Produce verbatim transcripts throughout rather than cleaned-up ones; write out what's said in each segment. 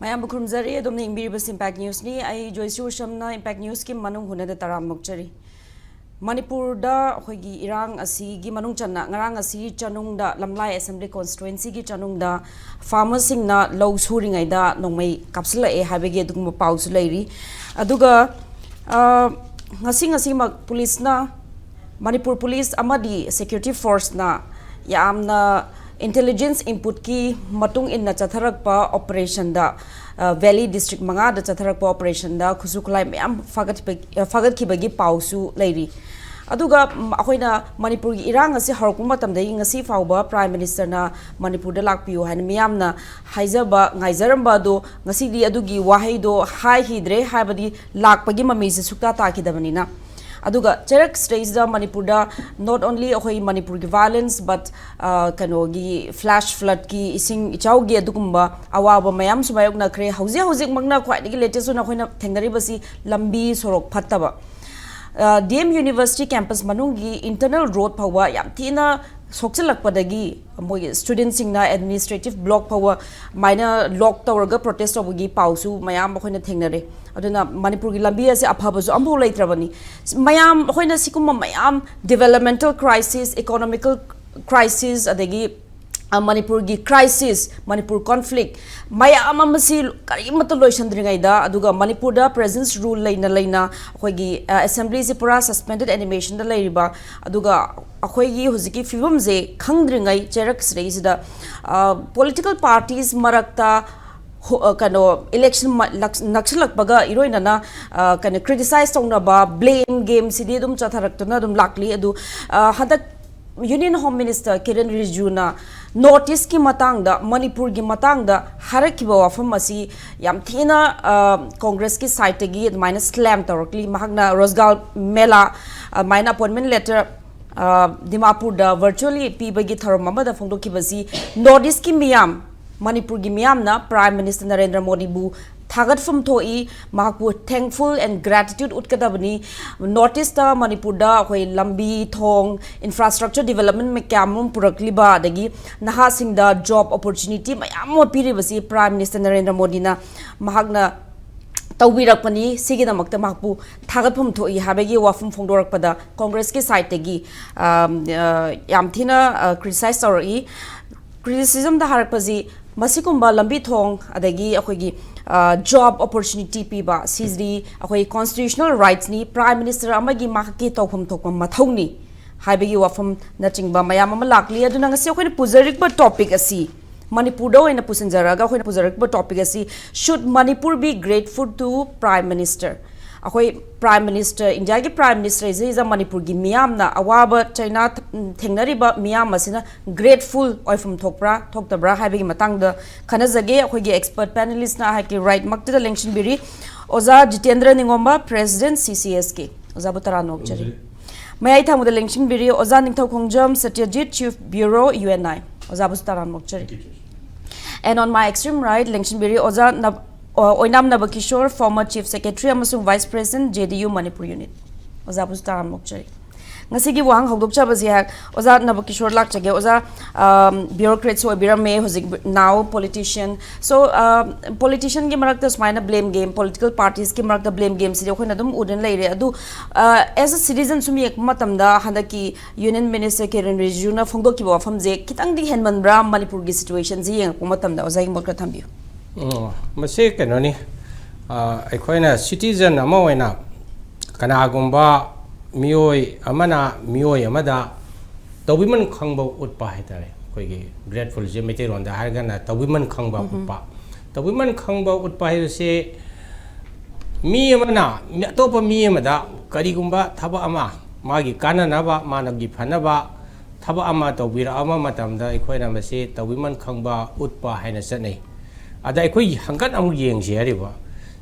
ꯃꯌꯥꯝꯕꯨ ꯈꯨꯔꯨꯝꯖꯔꯤ꯫ ꯑꯗꯣꯝꯅ ꯌꯦꯡꯕꯤꯔꯤꯕꯁꯤ ꯏꯝꯄꯦꯛ ꯅ꯭ꯌꯨꯁꯅꯤ꯫ ꯑꯩ ꯖꯣꯏꯁꯤ ꯎꯁꯝꯅ ꯏꯝꯄꯦꯛ ꯅ꯭ꯌꯨꯁꯀꯤ ꯃꯅꯨꯡ ꯍꯨꯠꯅꯗ ꯇꯔꯥꯝ ꯑꯣꯛꯆꯔꯤ꯫ ꯃꯅꯤꯄꯨꯔꯗ ꯑꯩꯈꯣꯏꯒꯤ ꯏꯔꯥꯡ ꯑꯁꯤꯒꯤ ꯃꯅꯨꯡ ꯆꯟꯅ ꯉꯔꯥꯡ ꯑꯁꯤꯒꯤ ꯆꯅꯨꯡꯗ, ꯂꯝꯂꯥꯏ ꯑꯦꯁꯦꯝꯕ꯭ꯂꯤ ꯀꯣꯟꯁꯇꯤꯇ꯭ꯋꯦꯟꯁꯤꯒꯤ ꯆꯅꯨꯡꯗ ꯐꯥꯔꯃꯔꯁꯤꯡꯅ ꯂꯧ ꯁꯨꯔꯤꯉꯩꯗ ꯅꯣꯡꯃꯩ ꯀꯥꯞꯁꯤꯜꯂꯛꯑꯦ ꯍꯥꯏꯕꯒꯤ ꯑꯗꯨꯒꯨꯝꯕ ꯄꯥꯎꯁꯨ ꯂꯩꯔꯤ꯫ ꯑꯗꯨꯒ, ꯑ, ꯉꯁꯤ ꯉꯁꯤꯃꯛ ꯄꯨꯂꯤꯁꯅ, ꯃꯅꯤꯄꯨꯔ ꯄꯨꯂꯤꯁ ꯑꯃꯗꯤ ꯁꯦꯀ꯭ꯌꯨꯔꯤꯇꯤ ꯐꯣꯔꯁꯅ ꯌꯥꯝꯅ ꯏꯟꯇꯦꯂꯤꯖꯦꯟꯁ ꯏꯟꯄꯨꯠꯀꯤ ꯃꯇꯨꯡ ꯏꯟꯅ ꯆꯠꯊꯔꯛꯄ ꯑꯣꯄꯔꯦꯁꯟꯗ, ꯑ, ꯚꯦꯂꯤ ꯗꯤꯁꯇ꯭ꯔꯤꯛ ꯃꯉꯥꯗ ꯆꯠꯊꯔꯛꯄ ꯑꯣꯄꯔꯦꯁꯟꯗ ꯈꯨꯠꯁꯨ ꯈꯨꯠꯂꯥꯏ ꯃꯌꯥꯝ ꯐꯥꯒꯠꯄ-, ꯑ, ꯐꯥꯒꯠꯈꯤꯕꯒꯤ ꯄꯥꯎꯁꯨ ꯂꯩꯔꯤ꯫ ꯑꯗꯨꯒ, ꯎꯝ, ꯑꯩꯈꯣꯏꯅ ꯃꯅꯤꯄꯨꯔꯒꯤ ꯏꯔꯥꯡ ꯑꯁꯤ ꯍꯧꯔꯛꯄ ꯃꯇꯝꯗꯒꯤ ꯉꯁꯤ ꯐꯥꯎꯕ ꯄ꯭ꯔꯥꯏꯝ ꯃꯤꯅꯤꯁꯇꯔꯅ ꯃꯅꯤꯄꯨꯔꯗ ꯂꯥꯛꯄꯤꯌꯨ ꯍꯥꯏꯅ ꯃꯤꯌꯥꯝꯅ ꯍꯥꯏꯖꯕ, ꯉꯥꯏꯖꯔꯝꯕ ꯑꯗꯣ ꯉꯁꯤꯗꯤ ꯑꯗꯨꯒꯤ ꯋꯥꯍꯩꯗꯣ ꯍꯥꯏꯈꯤꯗ꯭ꯔꯦ, ꯍꯥꯏꯕꯗꯤ ꯂꯥꯛꯄꯒꯤ ꯃꯃꯤꯁꯦ ꯁꯨꯛꯇꯥ ꯇꯥꯈꯤꯗꯕꯅꯤꯅ꯫ ꯑꯗꯨꯒ ꯆꯩꯔꯛ ꯁꯤꯗꯩꯁꯤꯗ ꯃꯅꯤꯄꯨꯔꯗ not only ꯑꯩꯈꯣꯏ ꯃꯅꯤꯄꯨꯔꯒꯤ violence, but, ꯑ, ꯀꯩꯅꯣꯒꯤ flash floodꯀꯤ ꯏꯁꯤꯡ ꯏꯆꯥꯎꯒꯤ ꯑꯗꯨꯒꯨꯝꯕ ꯑꯋꯥꯕ ꯃꯌꯥꯝꯁꯨ ꯃꯥꯌꯣꯛꯅꯈ꯭ꯔꯦ꯫ ꯍꯧꯖꯤꯛ ꯍꯧꯖꯤꯛꯃꯛꯅ ꯈ꯭ꯋꯥꯏꯗꯒꯤ latest ꯑꯣꯏꯅ ꯑꯩꯈꯣꯏꯅ ꯊꯦꯡꯅꯔꯤꯕꯁꯤ ꯂꯝꯕꯤ ꯁꯣꯔꯣꯛ ꯐꯠꯇꯕ꯫ ꯑ, ꯗꯤ ꯑꯦꯝ ꯌꯨꯅꯤꯚꯔꯁꯤꯇꯤ ꯀꯦꯝꯄꯁ ꯃꯅꯨꯡꯒꯤ internal road ꯐꯥꯎꯕ ꯌꯥꯝ ꯊꯤꯅ ꯁꯣꯛꯆꯤꯜꯂꯛꯄꯗꯒꯤ ꯃꯣꯏꯒꯤ ꯁ꯭ꯇꯨꯗꯦꯟꯠꯁꯤꯡꯅ ꯑꯦꯗꯃꯤꯅꯤꯁꯇ꯭ꯔꯦꯇꯤꯚ ꯕ꯭ꯂꯣꯛ ꯐꯥꯎꯕ ꯑꯗꯨꯃꯥꯏꯅ ꯂꯣꯛ ꯇꯧꯔꯒ ꯄ꯭ꯔꯣꯇꯦꯁ ꯇꯧꯕꯒꯤ ꯄꯥꯎꯁꯨ ꯃꯌꯥꯝ ꯑꯩꯈꯣꯏꯅ ꯊꯦꯡꯅꯔꯦ꯫ ꯑꯗꯨꯅ ꯃꯅꯤꯄꯨꯔꯒꯤ ꯂꯝꯕꯤ ꯑꯁꯦ ꯑꯐꯕꯁꯨ ꯑꯃꯐꯥꯎ ꯂꯩꯇ꯭ꯔꯕꯅꯤ꯫ ꯃꯌꯥꯝ ꯑꯩꯈꯣꯏꯅ ꯁꯤꯒꯨꯝꯕ ꯃꯌꯥꯝ, developmental crisis, economical crisis, ꯑꯗꯒꯤ, ꯑ, ꯃꯅꯤꯄꯨꯔꯒꯤ crisis, ꯃꯅꯤꯄꯨꯔ conflict ꯃꯌꯥꯝ ꯑꯃꯁꯤ ꯀꯔꯤꯃꯠꯇ ꯂꯣꯏꯁꯤꯟꯗ꯭ꯔꯤꯉꯩꯗ, ꯑꯗꯨꯒ ꯃꯅꯤꯄꯨꯔꯗ presence rule ꯂꯩꯅ ꯂꯩꯅ ꯑꯩꯈꯣꯏꯒꯤ, ꯑ, ꯑꯦꯁꯦꯝꯕ꯭ꯂꯤꯁꯤ ꯄꯨꯔꯥ suspended animationꯗ ꯂꯩꯔꯤꯕ, ꯑꯗꯨꯒ ꯑꯩꯈꯣꯏꯒꯤ ꯍꯧꯖꯤꯛꯀꯤ ꯐꯤꯕꯝꯁꯦ ꯈꯪꯗ꯭ꯔꯤꯉꯩ ꯆꯩꯔꯛ ꯁꯤꯗꯩꯁꯤꯗ, ꯑ, political parties ꯃꯔꯛꯇ ꯍꯣ-, ꯑ, ꯀꯩꯅꯣ, election ꯃ-, ꯂꯛ-, ꯅꯛꯁꯤꯜꯂꯛꯄꯒ ꯏꯔꯣꯏꯅꯅ, ꯑ, ꯀꯩꯅꯣ, criticize ꯇꯧꯅꯕ, blame gameꯁꯤꯗꯤ ꯑꯗꯨꯝ ꯆꯠꯊꯔꯛꯇꯨꯅ ꯑꯗꯨꯝ ꯂꯥꯛꯂꯤ꯫ ꯑꯗꯨ, ꯑ, ꯍꯟꯗꯛ Union Home Minister Kiran ꯔꯤꯖꯤꯖꯨꯅ North Eastꯀꯤ ꯃꯇꯥꯡꯗ, ꯃꯅꯤꯄꯨꯔꯒꯤ ꯃꯇꯥꯡꯗ ꯍꯥꯏꯔꯛꯈꯤꯕ ꯋꯥꯐꯝ ꯑꯁꯤ ꯌꯥꯝ ꯊꯤꯅ, ꯑ, ꯀꯣꯡꯒ꯭ꯔꯦꯁꯀꯤ sideꯇꯒꯤ ꯑꯗꯨꯃꯥꯏꯅ slam ꯇꯧꯔꯛꯂꯤ꯫ ꯃꯍꯥꯛꯅ ꯔꯣꯖꯒꯥꯔ ꯃꯦꯂꯥ, ꯑꯗꯨꯃꯥꯏꯅ appointment letter, ꯑ, ꯗꯤꯃꯥꯄꯨꯔꯗ virtually ꯄꯤꯕꯒꯤ ꯊꯧꯔꯝ ꯑꯃꯗ ꯐꯣꯡꯗꯣꯛꯈꯤꯕꯁꯤ, North Eastꯀꯤ ꯃꯤꯌꯥꯝ, ꯃꯅꯤꯄꯨꯔꯒꯤ ꯃꯤꯌꯥꯝꯅ Prime Minister ꯅꯔꯦꯟꯗ꯭ꯔ ꯃꯣꯗꯤꯕꯨ ꯊꯥꯒꯠꯐꯝ ꯊꯣꯛꯏ꯫ ꯃꯍꯥꯛꯄꯨ thankful and gratitude ꯎꯠꯀꯗꯕꯅꯤ꯫ North East ꯇ, ꯃꯅꯤꯄꯨꯔꯗ ꯑꯩꯈꯣꯏ ꯂꯝꯕꯤ ꯊꯣꯡ, infrastructure development ꯀꯌꯥ ꯑꯃ ꯄꯨꯔꯛꯂꯤꯕ, ꯑꯗꯒꯤ ꯅꯍꯥꯁꯤꯡꯗ job opportunity ꯃꯌꯥꯝ ꯑꯃ ꯄꯤꯔꯤꯕꯁꯤ Prime Minister ꯅꯔꯦꯟꯗ꯭ꯔ ꯃꯣꯗꯤꯅ ꯃꯍꯥꯛꯅ ꯇꯧꯕꯤꯔꯛꯄꯅꯤ꯫ ꯁꯤꯒꯤꯗꯃꯛꯇ ꯃꯍꯥꯛꯄꯨ ꯊꯥꯒꯠꯐꯝ ꯊꯣꯛꯏ ꯍꯥꯏꯕꯒꯤ ꯋꯥꯐꯝ ꯐꯣꯡꯗꯣꯔꯛꯄꯗ Congress ꯀꯤ side ꯇꯒꯤ, ꯑ, ꯑ, ꯌꯥꯝ ꯊꯤꯅ, ꯑ, criticize ꯇꯧꯔꯛꯏ꯫ Criticism ꯗ ꯍꯥꯏꯔꯛꯄꯁꯤ, ꯃꯁꯤꯒꯨꯝꯕ ꯂꯝꯕꯤ ꯊꯣꯡ, ꯑꯗꯒꯤ ꯑꯩꯈꯣꯏꯒꯤ, ꯑ, job opportunity ꯄꯤꯕ, ꯁꯤꯗꯤ ꯑꯩꯈꯣꯏ constitutional rights ꯅꯤ, Prime Minister ꯑꯃꯒꯤ ꯃꯍꯥꯛꯀꯤ ꯇꯧꯐꯝ ꯊꯣꯛꯄ ꯃꯊꯧꯅꯤ ꯍꯥꯏꯕꯒꯤ ꯋꯥꯐꯝꯅꯆꯤꯡꯕ ꯃꯌꯥꯝ ꯑꯃ ꯂꯥꯛꯂꯤ꯫ ꯑꯗꯨꯅ ꯉꯁꯤ ꯑꯩꯈꯣꯏꯅ ꯄꯨꯖꯔꯤꯕ topic ꯑꯁꯤ, ꯃꯅꯤꯄꯨꯔꯗ ꯑꯣꯏꯅ ꯄꯨꯁꯤꯟꯖꯔꯒ ꯑꯩꯈꯣꯏꯅ ꯄꯨꯖꯔꯛꯄ topic ꯑꯁꯤ, "Should Manipur be grateful to Prime Minister?" ꯑꯩꯈꯣꯏ Prime Minister, ꯏꯟꯗꯤꯌꯥꯒꯤ Prime Minister ꯁꯤꯗ ꯃꯅꯤꯄꯨꯔꯒꯤ ꯃꯤꯌꯥꯝꯅ ꯑꯋꯥꯕ ꯆꯩꯅꯥ ꯊꯦꯡꯅꯔꯤꯕ ꯃꯤꯌꯥꯝ ꯑꯁꯤꯅ grateful ꯑꯣꯏꯐꯝ ꯊꯣꯛꯄ꯭ꯔꯥ ꯊꯣꯛꯇꯕ꯭ꯔꯥ ꯍꯥꯏꯕꯒꯤ ꯃꯇꯥꯡꯗ ꯈꯟꯅꯖꯒꯦ꯫ ꯑꯩꯈꯣꯏꯒꯤ expert panelist ꯅ ꯑꯩꯍꯥꯛꯀꯤ right ꯃꯛꯇꯗ ꯂꯦꯡꯁꯤꯟꯕꯤꯔꯤ ꯑꯣꯖꯥ Jitendra ꯅꯤꯡꯉꯣꯝꯕ, President C C S K꯫ ꯑꯣꯖꯥꯕꯨ ꯇꯔꯥꯝꯅ ꯑꯣꯛꯆꯔꯤ꯫ ꯃꯌꯥꯏ ꯊꯪꯕꯗ ꯂꯦꯡꯁꯤꯟꯕꯤꯔꯤ ꯑꯣꯖꯥ ꯅꯤꯡꯊꯧꯈꯣꯡꯖꯝ ꯁꯇ꯭ꯌꯖꯤꯠ, Chief Bureau U N I꯫ ꯑꯣꯖꯥꯕꯨꯁꯨ ꯇꯔꯥꯝꯅ ꯑꯣꯛꯆꯔꯤ꯫ And on my extreme right, ꯂꯦꯡꯁꯤꯟꯕꯤꯔꯤ ꯑꯣꯖꯥ ꯅꯕ-, ꯑꯣ, ꯑꯣꯏꯅꯥꯝ ꯅꯕꯀꯤꯁꯣꯔ, former Chief Secretary ꯑꯃꯁꯨꯡ Vice President, J D U Manipur Unit꯫ ꯑꯣꯖꯥꯕꯨꯁꯨ ꯇꯔꯥꯝꯅ ꯑꯣꯛꯆꯔꯤ꯫ ꯉꯁꯤꯒꯤ ꯋꯥꯍꯪ ꯍꯧꯗꯣꯛꯆꯕꯁꯤ ꯑꯩꯍꯥꯛ ꯑꯣꯖꯥ ꯅꯕꯀꯤꯁꯣꯔ ꯂꯥꯛꯆꯒꯦ꯫ ꯑꯣꯖꯥ, ꯑꯝ, bureaucrats ꯑꯣꯏꯕꯤꯔꯝꯃꯦ, ꯍꯧꯖꯤꯛ now politician꯫ So, ꯑꯝ, politician ꯒꯤ ꯃꯔꯛꯇ ꯁꯨꯃꯥꯏꯅ blame game, political parties ꯀꯤ ꯃꯔꯛꯇ blame game ꯁꯤꯗꯤ ꯑꯩꯈꯣꯏꯅ ꯑꯗꯨꯝ ꯎꯗꯨꯅ ꯂꯩꯔꯦ꯫ ꯑꯗꯨ, ꯑ, as a citizen ꯁꯨꯝ ꯌꯦꯡꯕ ꯃꯇꯝꯗ ꯍꯟꯗꯛꯀꯤ Union Minister ꯀꯤꯔꯟ ꯔꯤꯖꯤꯖꯨꯅ ꯐꯣꯡꯗꯣꯛꯈꯤꯕ ꯋꯥꯐꯝꯁꯦ ꯈꯤꯇꯪꯗꯤ ꯍꯦꯟꯃꯟꯕ꯭ꯔꯥ? ꯃꯅꯤꯄꯨꯔꯒꯤ situation ꯁꯤ ꯌꯦꯡꯉꯛꯄ ꯃꯇꯝꯗ ꯑꯣꯖꯥꯒꯤ ꯃꯣꯠ ꯈꯔ ꯊꯝꯕꯤꯌꯨ꯫ ꯎꯝ, ꯃꯁꯤ ꯀꯩꯅꯣꯅꯤ, ꯑ, ꯑꯩꯈꯣꯏꯅ citizen ꯑꯃ ꯑꯣꯏꯅ ꯀꯅꯥꯒꯨꯝꯕ ꯃꯤꯑꯣꯏ ꯑꯃꯅ ꯃꯤꯑꯣꯏ ꯑꯃꯗ ꯇꯧꯕꯤꯃꯟ ꯈꯪꯕ ꯎꯠꯄ ꯍꯥꯏꯇꯥꯔꯦ꯫ ꯑꯩꯈꯣꯏꯒꯤ grateful ꯁꯦ ꯃꯩꯇꯩꯂꯣꯟꯗ ꯍꯥꯏꯔꯒꯅ ꯇꯧꯕꯤꯃꯟ ꯈꯪꯕ ꯎꯠꯄ꯫ ꯇꯧꯕꯤꯃꯟ ꯈꯪꯕ ꯎꯠꯄ ꯍꯥꯏꯕꯁꯤ ꯃꯤ ꯑꯃꯅ ꯃꯤ, ꯑꯇꯣꯞꯄ ꯃꯤ ꯑꯃꯗ ꯀꯔꯤꯒꯨꯝꯕ ꯊꯕꯛ ꯑꯃ, ꯃꯥꯒꯤ ꯀꯥꯟꯅꯅꯕ, ꯃꯥꯅꯒꯤ ꯐꯅꯕ ꯊꯕꯛ ꯑꯃ ꯇꯧꯕꯤꯔꯛꯑꯕ ꯃꯇꯝꯗ ꯑꯩꯈꯣꯏꯅ ꯃꯁꯤ ꯇꯧꯕꯤꯃꯟ ꯈꯪꯕ ꯎꯠꯄ ꯍꯥꯏꯅ ꯆꯠꯅꯩ꯫ ꯑꯗ ꯑꯩꯈꯣꯏ ꯍꯟꯒꯠ ꯑꯃꯨꯛ ꯌꯦꯡꯁꯤ ꯍꯥꯏꯔꯤꯕ,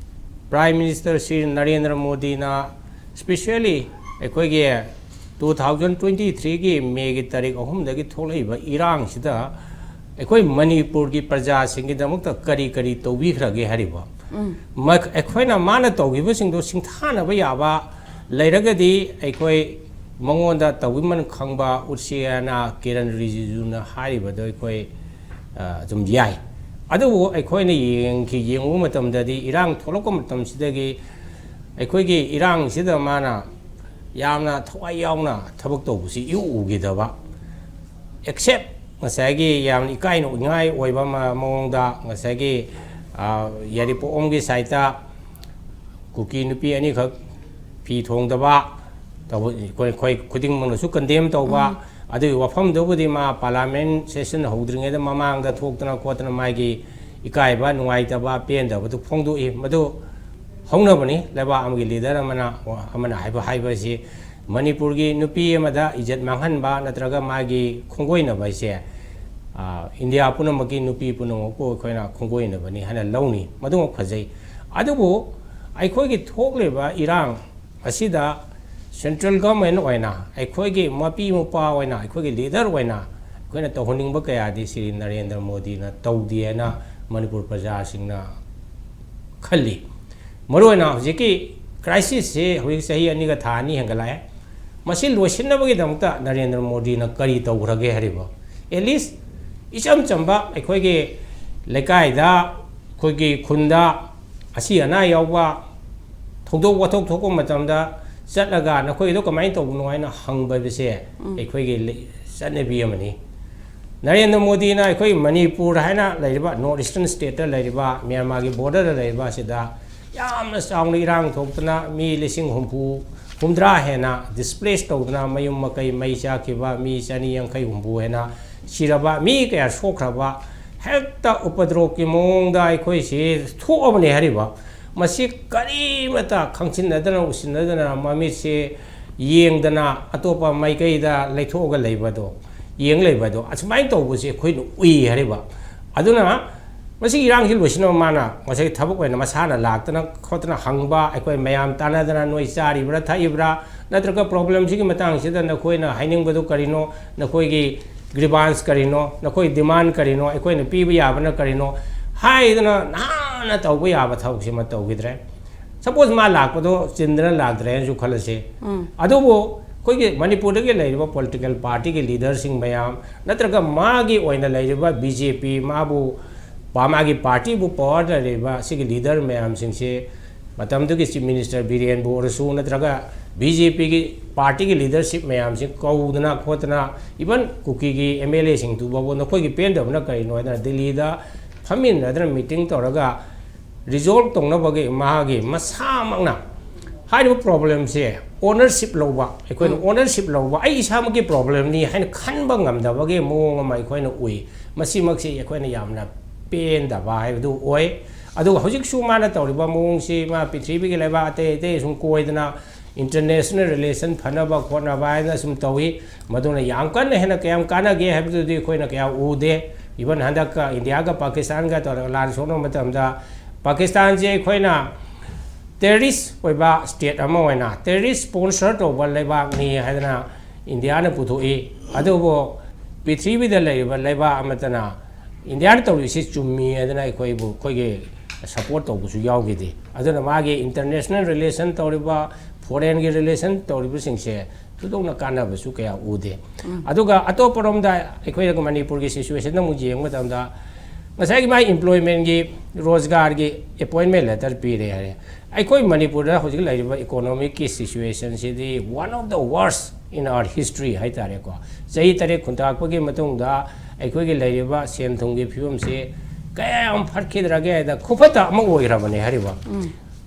Prime Minister ꯁ꯭ꯔꯤ ꯅꯔꯦꯟꯗ꯭ꯔ ꯃꯣꯗꯤꯅ specially ꯑꯩꯈꯣꯏꯒꯤ two thousand twenty three ꯒꯤ ꯃꯦꯒꯤ ꯇꯥꯔꯤꯛ ꯑꯍꯨꯝꯗꯒꯤ ꯊꯣꯛꯂꯛꯏꯕ ꯏꯔꯥꯡꯁꯤꯗ ꯑꯩꯈꯣꯏ ꯃꯅꯤꯄꯨꯔꯒꯤ ꯄ꯭ꯔꯖꯥꯁꯤꯡꯒꯤꯗꯃꯛꯇ ꯀꯔꯤ ꯀꯔꯤ ꯇꯧꯕꯤꯈ꯭ꯔꯒꯦ ꯍꯥꯏꯔꯤꯕ? ꯃ-, ꯑꯩꯈꯣꯏꯅ ꯃꯥꯅ ꯇꯧꯈꯤꯕꯁꯤꯡꯗꯣ ꯁꯤꯡꯊꯥꯅꯕ ꯌꯥꯕ ꯂꯩꯔꯒꯗꯤ, ꯑꯩꯈꯣꯏ ꯃꯉꯣꯟꯗ ꯇꯧꯕꯤꯃꯟ ꯈꯪꯕ ꯎꯠꯁꯤ ꯍꯥꯏꯅ ꯀꯤꯔꯟ ꯔꯤꯖꯤꯖꯨꯅ ꯍꯥꯏꯔꯤꯕꯗꯣ ꯑꯩꯈꯣꯏ, ꯑ, ꯑꯗꯨꯝ ꯌꯥꯏ꯫ ꯑꯗꯨꯕꯨ ꯑꯩꯈꯣꯏꯅ ꯌꯦꯡꯈꯤ-, ꯌꯦꯡꯉꯨꯕ ꯃꯇꯝꯗꯗꯤ, ꯏꯔꯥꯡ ꯊꯣꯛꯂꯛꯄ ꯃꯇꯝꯁꯤꯗꯒꯤ ꯑꯩꯈꯣꯏꯒꯤ ꯏꯔꯥꯡꯁꯤꯗ ꯃꯥꯅ ꯌꯥꯝꯅ ꯊꯋꯥꯏ ꯌꯥꯎꯅ ꯊꯕꯛ ꯇꯧꯕꯁꯤ ꯏꯎ ꯎꯈꯤꯗꯕ, except ꯉꯁꯥꯏꯒꯤ ꯌꯥꯝꯅ ꯏꯀꯥꯏ ꯅꯣꯛꯅꯤꯡꯉꯥꯏ ꯑꯣꯏꯕ ꯃ-, ꯃꯑꯣꯡꯗ ꯉꯁꯥꯏꯒꯤ, ꯑ, ꯌꯥꯏꯔꯤꯄꯣꯛꯂꯣꯝꯒꯤ side ꯀꯨꯀꯤ ꯅꯨꯄꯤ ꯑꯅꯤꯈꯛ ꯐꯤ ꯊꯣꯡꯗꯕ ꯇꯧꯕ, ꯑꯩꯈꯣꯏ, ꯑꯩꯈꯣꯏ ꯈꯨꯗꯤꯡꯃꯛꯅꯁꯨ condemn ꯇꯧꯕ꯫ ꯑꯗꯨꯒꯤ ꯋꯥꯐꯝꯗꯨꯕꯨꯗꯤ ꯃꯥ parliament session ꯍꯧꯗ꯭ꯔꯤꯉꯩꯗ ꯃꯃꯥꯡꯗ ꯊꯣꯛꯇꯅ ꯈꯣꯠꯇꯅ ꯃꯥꯒꯤ ꯏꯀꯥꯏꯕ, ꯅꯨꯡꯉꯥꯏꯇꯕ, ꯄꯦꯟꯗꯕꯗꯨ ꯐꯣꯡꯗꯣꯛꯏ꯫ ꯃꯗꯨ ꯍꯧꯅꯕꯅꯤ꯫ ꯂꯩꯕꯥꯛ ꯑꯃꯒꯤ leader ꯑꯃꯅ, ꯑꯃꯅ ꯍꯥꯏꯕ, ꯍꯥꯏꯕ ꯑꯁꯤ ꯃꯅꯤꯄꯨꯔꯒꯤ ꯅꯨꯄꯤ ꯑꯃꯗ ꯏꯖꯠ ꯃꯥꯡꯍꯟꯕ ꯅꯠꯇ꯭ꯔꯒ ꯃꯥꯒꯤ ꯈꯣꯡꯒꯣꯏꯅꯕ ꯍꯥꯏꯁꯦ, ꯑ, ꯏꯟꯗꯤꯌꯥ ꯄꯨꯝꯅꯃꯛꯀꯤ ꯅꯨꯄꯤ ꯄꯨꯝꯅꯃꯛꯄꯨ ꯑꯩꯈꯣꯏꯅ ꯈꯣꯡꯒꯣꯏꯅꯕꯅꯤ ꯍꯥꯏꯅ ꯂꯧꯅꯤ꯫ ꯃꯗꯨꯃꯛ ꯐꯖꯩ꯫ ꯑꯗꯨꯕꯨ ꯑꯩꯈꯣꯏꯒꯤ ꯊꯣꯛꯂꯤꯕ ꯏꯔꯥꯡ ꯑꯁꯤꯗ central government ꯑꯣꯏꯅ, ꯑꯩꯈꯣꯏꯒꯤ ꯃꯄꯤ ꯃꯄꯥ ꯑꯣꯏꯅ, ꯑꯩꯈꯣꯏꯒꯤ leader ꯑꯣꯏꯅ ꯑꯩꯈꯣꯏꯅ ꯇꯧꯍꯟꯅꯤꯡꯕ ꯀꯌꯥꯗꯤ ꯁ꯭ꯔꯤ ꯅꯔꯦꯟꯗ꯭ꯔ ꯃꯣꯗꯤꯅ ꯇꯧꯗꯦ ꯍꯥꯏꯅ ꯃꯅꯤꯄꯨꯔ ꯄ꯭ꯔꯖꯥꯁꯤꯡꯅ ꯈꯜꯂꯤ꯫ ꯃꯔꯨꯑꯣꯏꯅ ꯍꯧꯖꯤꯛꯀꯤ crisisꯁꯤ ꯍꯧꯖꯤꯛ ꯆꯍꯤ ꯑꯅꯤꯒ ꯊꯥ ꯑꯅꯤ ꯍꯦꯟꯒꯠꯂꯛꯑꯦ꯫ ꯃꯁꯤ ꯂꯣꯏꯁꯤꯟꯅꯕꯒꯤꯗꯃꯛꯇ ꯅꯔꯦꯟꯗ꯭ꯔ ꯃꯣꯗꯤꯅ ꯀꯔꯤ ꯇꯧꯈ꯭ꯔꯒꯦ ꯍꯥꯏꯔꯤꯕ? At least ꯏꯆꯝ ꯆꯝꯕ ꯑꯩꯈꯣꯏꯒꯤ ꯂꯩꯀꯥꯏꯗ, ꯑꯩꯈꯣꯏꯒꯤ ꯈꯨꯟꯗ ꯑꯁꯤ ꯑꯅꯥ ꯌꯥꯎꯕ ꯊꯧꯗꯣꯛ ꯋꯥꯊꯣꯛ ꯊꯣꯛꯄ ꯃꯇꯝꯗ ꯆꯠꯂꯒ "ꯅꯈꯣꯏꯗꯣ ꯀꯃꯥꯏꯅ ꯇꯧꯕꯅꯣ?" ꯍꯥꯏꯅ ꯍꯪꯕ ꯍꯥꯏꯕꯁꯦ ꯑꯩꯈꯣꯏꯒꯤ ꯂꯩ-, ꯆꯠꯅꯕꯤ ꯑꯃꯅꯤ꯫ ꯅꯔꯦꯟꯗ꯭ꯔ ꯃꯣꯗꯤꯅ ꯑꯩꯈꯣꯏ ꯃꯅꯤꯄꯨꯔ ꯍꯥꯏꯅ ꯂꯩꯔꯤꯕ North Eastern stateꯇ ꯂꯩꯔꯤꯕ, ꯃ꯭ꯌꯥꯟꯃꯥꯔꯒꯤ borderꯗ ꯂꯩꯔꯤꯕ ꯑꯁꯤꯗ ꯌꯥꯝꯅ ꯆꯥꯎꯅ ꯏꯔꯥꯡ ꯊꯣꯛꯇꯅ ꯃꯤ ꯂꯤꯁꯤꯡ ꯍꯨꯝꯐꯨ ꯍꯨꯝꯗ꯭ꯔꯥ ꯍꯦꯟꯅ displace ꯇꯧꯗꯅ ꯃꯌꯨꯝ ꯃꯀꯩ ꯃꯩ ꯆꯥꯛꯈꯤꯕ, ꯃꯤ ꯆꯅꯤ ꯌꯥꯡꯈꯩ ꯍꯨꯝꯐꯨ ꯍꯦꯟꯅ ꯁꯤꯔꯕ, ꯃꯤ ꯀꯌꯥ ꯁꯣꯛꯈ꯭ꯔꯕ, ꯍꯦꯛꯇ ꯎꯄꯗ꯭ꯔꯣꯞꯀꯤ ꯃꯑꯣꯡꯗ ꯑꯩꯈꯣꯏꯁꯤ ꯊꯣꯛꯑꯕꯅꯦ ꯍꯥꯏꯔꯤꯕ꯫ ꯃꯁꯤ ꯀꯔꯤꯃꯇ ꯈꯪꯁꯤꯟꯅꯗꯅ ꯎꯁꯤꯟꯅꯗꯅ ꯃꯃꯤꯠꯁꯦ ꯌꯦꯡꯗꯅ ꯑꯇꯣꯞꯄ ꯃꯥꯏꯀꯩꯗ ꯂꯩꯊꯣꯛꯑꯒ ꯂꯩꯕꯗꯣ, ꯌꯦꯡ ꯂꯩꯕꯗꯣ, ꯑꯁꯨꯃꯥꯏꯅ ꯇꯧꯕꯁꯦ ꯑꯩꯈꯣꯏꯅ ꯎꯏ ꯍꯥꯏꯔꯤꯕ꯫ ꯑꯗꯨꯅ ꯃꯁꯤꯒꯤ ꯏꯔꯥꯡꯁꯤ ꯂꯣꯏꯁꯤꯟꯅꯕ ꯃꯥꯅ ꯉꯁꯥꯏ ꯊꯕꯛ ꯑꯣꯏꯅ ꯃꯁꯥꯅ ꯂꯥꯛꯇꯅ ꯈꯣꯠꯇꯅ ꯍꯪꯕ, ꯑꯩꯈꯣꯏ ꯃꯌꯥꯝ ꯇꯥꯟꯅꯗꯅ ꯅꯣꯏ ꯆꯥꯔꯤꯕ꯭ꯔꯥ ꯊꯛꯏꯕ꯭ꯔꯥ, ꯅꯠꯇ꯭ꯔꯒ problemꯁꯤꯒꯤ ꯃꯇꯥꯡꯁꯤꯗ ꯅꯈꯣꯏꯅ ꯍꯥꯏꯅꯤꯡꯕꯗꯨ ꯀꯔꯤꯅꯣ, ꯅꯈꯣꯏꯒꯤ grievance ꯀꯔꯤꯅꯣ, ꯅꯈꯣꯏ demand ꯀꯔꯤꯅꯣ, ꯑꯩꯈꯣꯏꯅ ꯄꯤꯕ ꯌꯥꯕꯅ ꯀꯔꯤꯅꯣ ꯍꯥꯏꯗꯅ ꯅꯍꯥꯟ ꯃꯥꯅ ꯇꯧꯕ ꯌꯥꯕ ꯊꯕꯛꯁꯤꯃ ꯇꯧꯈꯤꯗ꯭ꯔꯦ꯫ ꯁꯄꯣꯁ ꯃꯥ ꯂꯥꯛꯄꯗꯣ ꯆꯤꯟꯗꯅ ꯂꯥꯛꯇ꯭ꯔꯦꯅꯁꯨ ꯈꯜꯂꯁꯤ꯫ ꯑꯗꯨꯕꯨ ꯑꯩꯈꯣꯏꯒꯤ ꯃꯅꯤꯄꯨꯔꯗꯒꯤ ꯂꯩꯔꯤꯕ ꯄꯣꯂꯤꯇꯤꯀꯦꯜ ꯄꯥꯔꯇꯤꯒꯤ ꯂꯤꯗꯔꯁꯤꯡ ꯃꯌꯥꯝ ꯅꯠꯇ꯭ꯔꯒ ꯃꯥꯒꯤ ꯑꯣꯏꯅ ꯂꯩꯔꯤꯕ ꯕꯤ ꯖꯦ ꯄꯤ, ꯃꯥꯕꯨ ꯄꯥ-, ꯃꯥꯒꯤ ꯄꯥꯔꯇꯤꯕꯨ ꯄꯋꯥꯔꯗ ꯂꯩꯔꯤꯕ ꯁꯤꯒꯤ ꯂꯤꯗꯔ ꯃꯌꯥꯝꯁꯤꯡꯁꯤ, ꯃꯇꯝꯗꯨꯒꯤ ꯆꯤꯐ ꯃꯤꯅꯤꯁꯇꯔ ꯕꯤꯔꯦꯟꯕꯨ ꯑꯣꯏꯔꯁꯨ ꯅꯠꯇ꯭ꯔꯒ ꯕꯤ ꯖꯦ ꯄꯤꯒꯤ ꯄꯥꯔꯇꯤꯒꯤ ꯂꯤꯗꯔꯁꯤꯞ ꯃꯌꯥꯝꯁꯤ ꯀꯧꯗꯅ ꯈꯣꯠꯇꯅ, ꯏꯚꯟ ꯀꯨꯀꯤꯒꯤ ꯑꯦꯝ ꯑꯦꯜ ꯑꯦꯁꯤꯡꯗꯨ ꯐꯥꯎꯕ ꯅꯈꯣꯏꯒꯤ ꯄꯦꯟꯗꯕꯅ ꯀꯔꯤꯅꯣ ꯍꯥꯏꯗꯅ ꯗꯤꯜꯂꯤꯗ ꯐꯝꯃꯤꯟꯅꯗꯅ ꯃꯤꯇꯤꯡ ꯇꯧꯔꯒ ꯔꯤꯖꯣꯜꯕ ꯇꯧꯅꯕꯒꯤ ꯃꯥꯒꯤ ꯃꯁꯥꯃꯛꯅ ꯍꯥꯏꯔꯤꯕ ꯄ꯭ꯔꯣꯕ꯭ꯂꯦꯝꯁꯦ ꯑꯣꯅꯔꯁꯤꯞ ꯂꯧꯕ, ꯑꯩꯈꯣꯏꯅ ꯑꯣꯅꯔꯁꯤꯞ ꯂꯧꯕ, ꯑꯩ ꯏꯁꯥꯃꯛꯀꯤ ꯄ꯭ꯔꯣꯕ꯭ꯂꯦꯝꯅꯤ ꯍꯥꯏꯅ ꯈꯟꯕ ꯉꯝꯗꯕꯒꯤ ꯃꯑꯣꯡ ꯑꯃ ꯑꯩꯈꯣꯏꯅ ꯎꯏ꯫ ꯃꯁꯤꯃꯛꯁꯤ ꯑꯩꯈꯣꯏꯅ ꯌꯥꯝꯅ ꯄꯦꯟꯗꯕ ꯍꯥꯏꯕꯗꯨ ꯑꯣꯏ꯫ ꯑꯗꯨꯒ ꯍꯧꯖꯤꯛꯁꯨ ꯃꯥꯅ ꯇꯧꯔꯤꯕ ꯃꯑꯣꯡꯁꯤ, ꯃꯥ ꯄ꯭ꯔꯤꯊꯤꯕꯤꯒꯤ ꯂꯩꯕꯥꯛ ꯑꯇꯩ ꯑꯇꯩ ꯁꯨꯝ ꯀꯣꯏꯗꯅ ꯏꯟꯇꯔꯅꯦꯁꯅꯦꯜ ꯔꯤꯂꯦꯁꯟ ꯐꯅꯕ ꯈꯣꯠꯅꯕ ꯍꯥꯏꯅ ꯁꯨꯝ ꯇꯧꯏ꯫ ꯃꯗꯨꯅ ꯌꯥꯝ ꯀꯟꯅ ꯍꯦꯟꯅ ꯀꯌꯥꯝ ꯀꯥꯟꯅꯒꯦ ꯍꯥꯏꯕꯗꯨꯗꯤ ꯑꯩꯈꯣꯏꯅ ꯀꯌꯥ ꯎꯗꯦ꯫ ꯏꯚꯟ ꯍꯟꯗꯛꯀ ꯏꯟꯗꯤꯌꯥꯒ ꯄꯥꯀꯤꯁꯇꯥꯟꯒ ꯇꯧꯔꯒ ꯂꯥꯟ ꯁꯣꯛꯅꯕ ꯃꯇꯝꯗ ꯄꯥꯀꯤꯁꯇꯥꯟꯁꯦ ꯑꯩꯈꯣꯏꯅ ꯇꯦꯔꯤꯁ ꯑꯣꯏꯕ ꯁ꯭ꯇꯦꯠ ꯑꯃ ꯑꯣꯏꯅ, ꯇꯦꯔꯤꯁ ꯁ꯭ꯄꯣꯟꯁꯔ ꯇꯧꯕ ꯂꯩꯕꯥꯛꯅꯤ ꯍꯥꯏꯗꯅ ꯏꯟꯗꯤꯌꯥꯅ ꯄꯨꯊꯣꯛꯏ꯫ ꯑꯗꯨꯕꯨ ꯄ꯭ꯔꯤꯊꯤꯕꯤꯗ ꯂꯩꯔꯤꯕ ꯂꯩꯕꯥꯛ ꯑꯃꯠꯇꯅ ꯏꯟꯗꯤꯌꯥꯅ ꯇꯧꯔꯤꯁꯤ ꯆꯨꯝꯃꯤ ꯍꯥꯏꯗꯅ ꯑꯩꯈꯣꯏꯕꯨ, ꯑꯩꯈꯣꯏꯒꯤ ꯁꯄꯣꯔꯠ ꯇꯧꯕꯁꯨ ꯌꯥꯎꯈꯤꯗꯦ꯫ ꯑꯗꯨꯅ ꯃꯥꯒꯤ ꯏꯟꯇꯔꯅꯦꯁꯅꯦꯜ ꯔꯤꯂꯦꯁꯟ ꯇꯧꯔꯤꯕ, ꯐꯣꯔꯦꯟꯒꯤ ꯔꯤꯂꯦꯁꯟ ꯇꯧꯔꯤꯕꯁꯤꯡꯁꯦ ꯊꯣꯏꯗꯣꯛꯅ ꯀꯥꯟꯅꯕꯁꯨ ꯀꯌꯥ ꯎꯗꯦ꯫ ꯑꯗꯨꯒ ꯑꯇꯣꯞꯄꯔꯣꯝꯗ ꯑꯩꯈꯣꯏꯅ ꯃꯅꯤꯄꯨꯔꯒꯤ ꯁꯤꯆꯨꯋꯦꯁꯟꯗ ꯑꯃꯨꯛ ꯌꯦꯡꯕ ꯃꯇꯝꯗ, ꯉꯁꯥꯏꯒꯤ ꯃꯥꯒꯤ ꯏꯝꯄ꯭ꯂꯣꯏꯃꯦꯟꯒꯤ, ꯔꯣꯖꯒꯥꯔꯒꯤ ꯑꯦꯄꯣꯏꯟꯃꯦꯟ ꯂꯦꯇꯔ ꯄꯤꯔꯦ ꯍꯥꯏꯔꯦ꯫ ꯑꯩꯈꯣꯏ ꯃꯅꯤꯄꯨꯔꯗ ꯍꯧꯖꯤꯛ ꯂꯩꯔꯤꯕ ꯏꯀꯣꯅꯣꯃꯤꯛꯀꯤ ꯁꯤꯆꯨꯋꯦꯁꯟꯁꯤꯗꯤ one of the worst in our history ꯍꯥꯏꯇꯥꯔꯦꯀꯣ꯫ ꯆꯍꯤ ꯇꯔꯦꯠ ꯈꯨꯟꯇꯥꯛꯄꯒꯤ ꯃꯇꯨꯡꯗ ꯑꯩꯈꯣꯏꯒꯤ ꯂꯩꯔꯤꯕ ꯁꯦꯟ ꯊꯨꯝꯒꯤ ꯐꯤꯕꯝꯁꯤ ꯀꯌꯥꯝ ꯐꯠꯈꯤꯗ꯭ꯔꯒꯦ ꯍꯥꯏꯗ ꯈꯨꯐꯠꯇ ꯑꯃ ꯑꯣꯏꯈ꯭ꯔꯕꯅꯦ ꯍꯥꯏꯔꯤꯕ꯫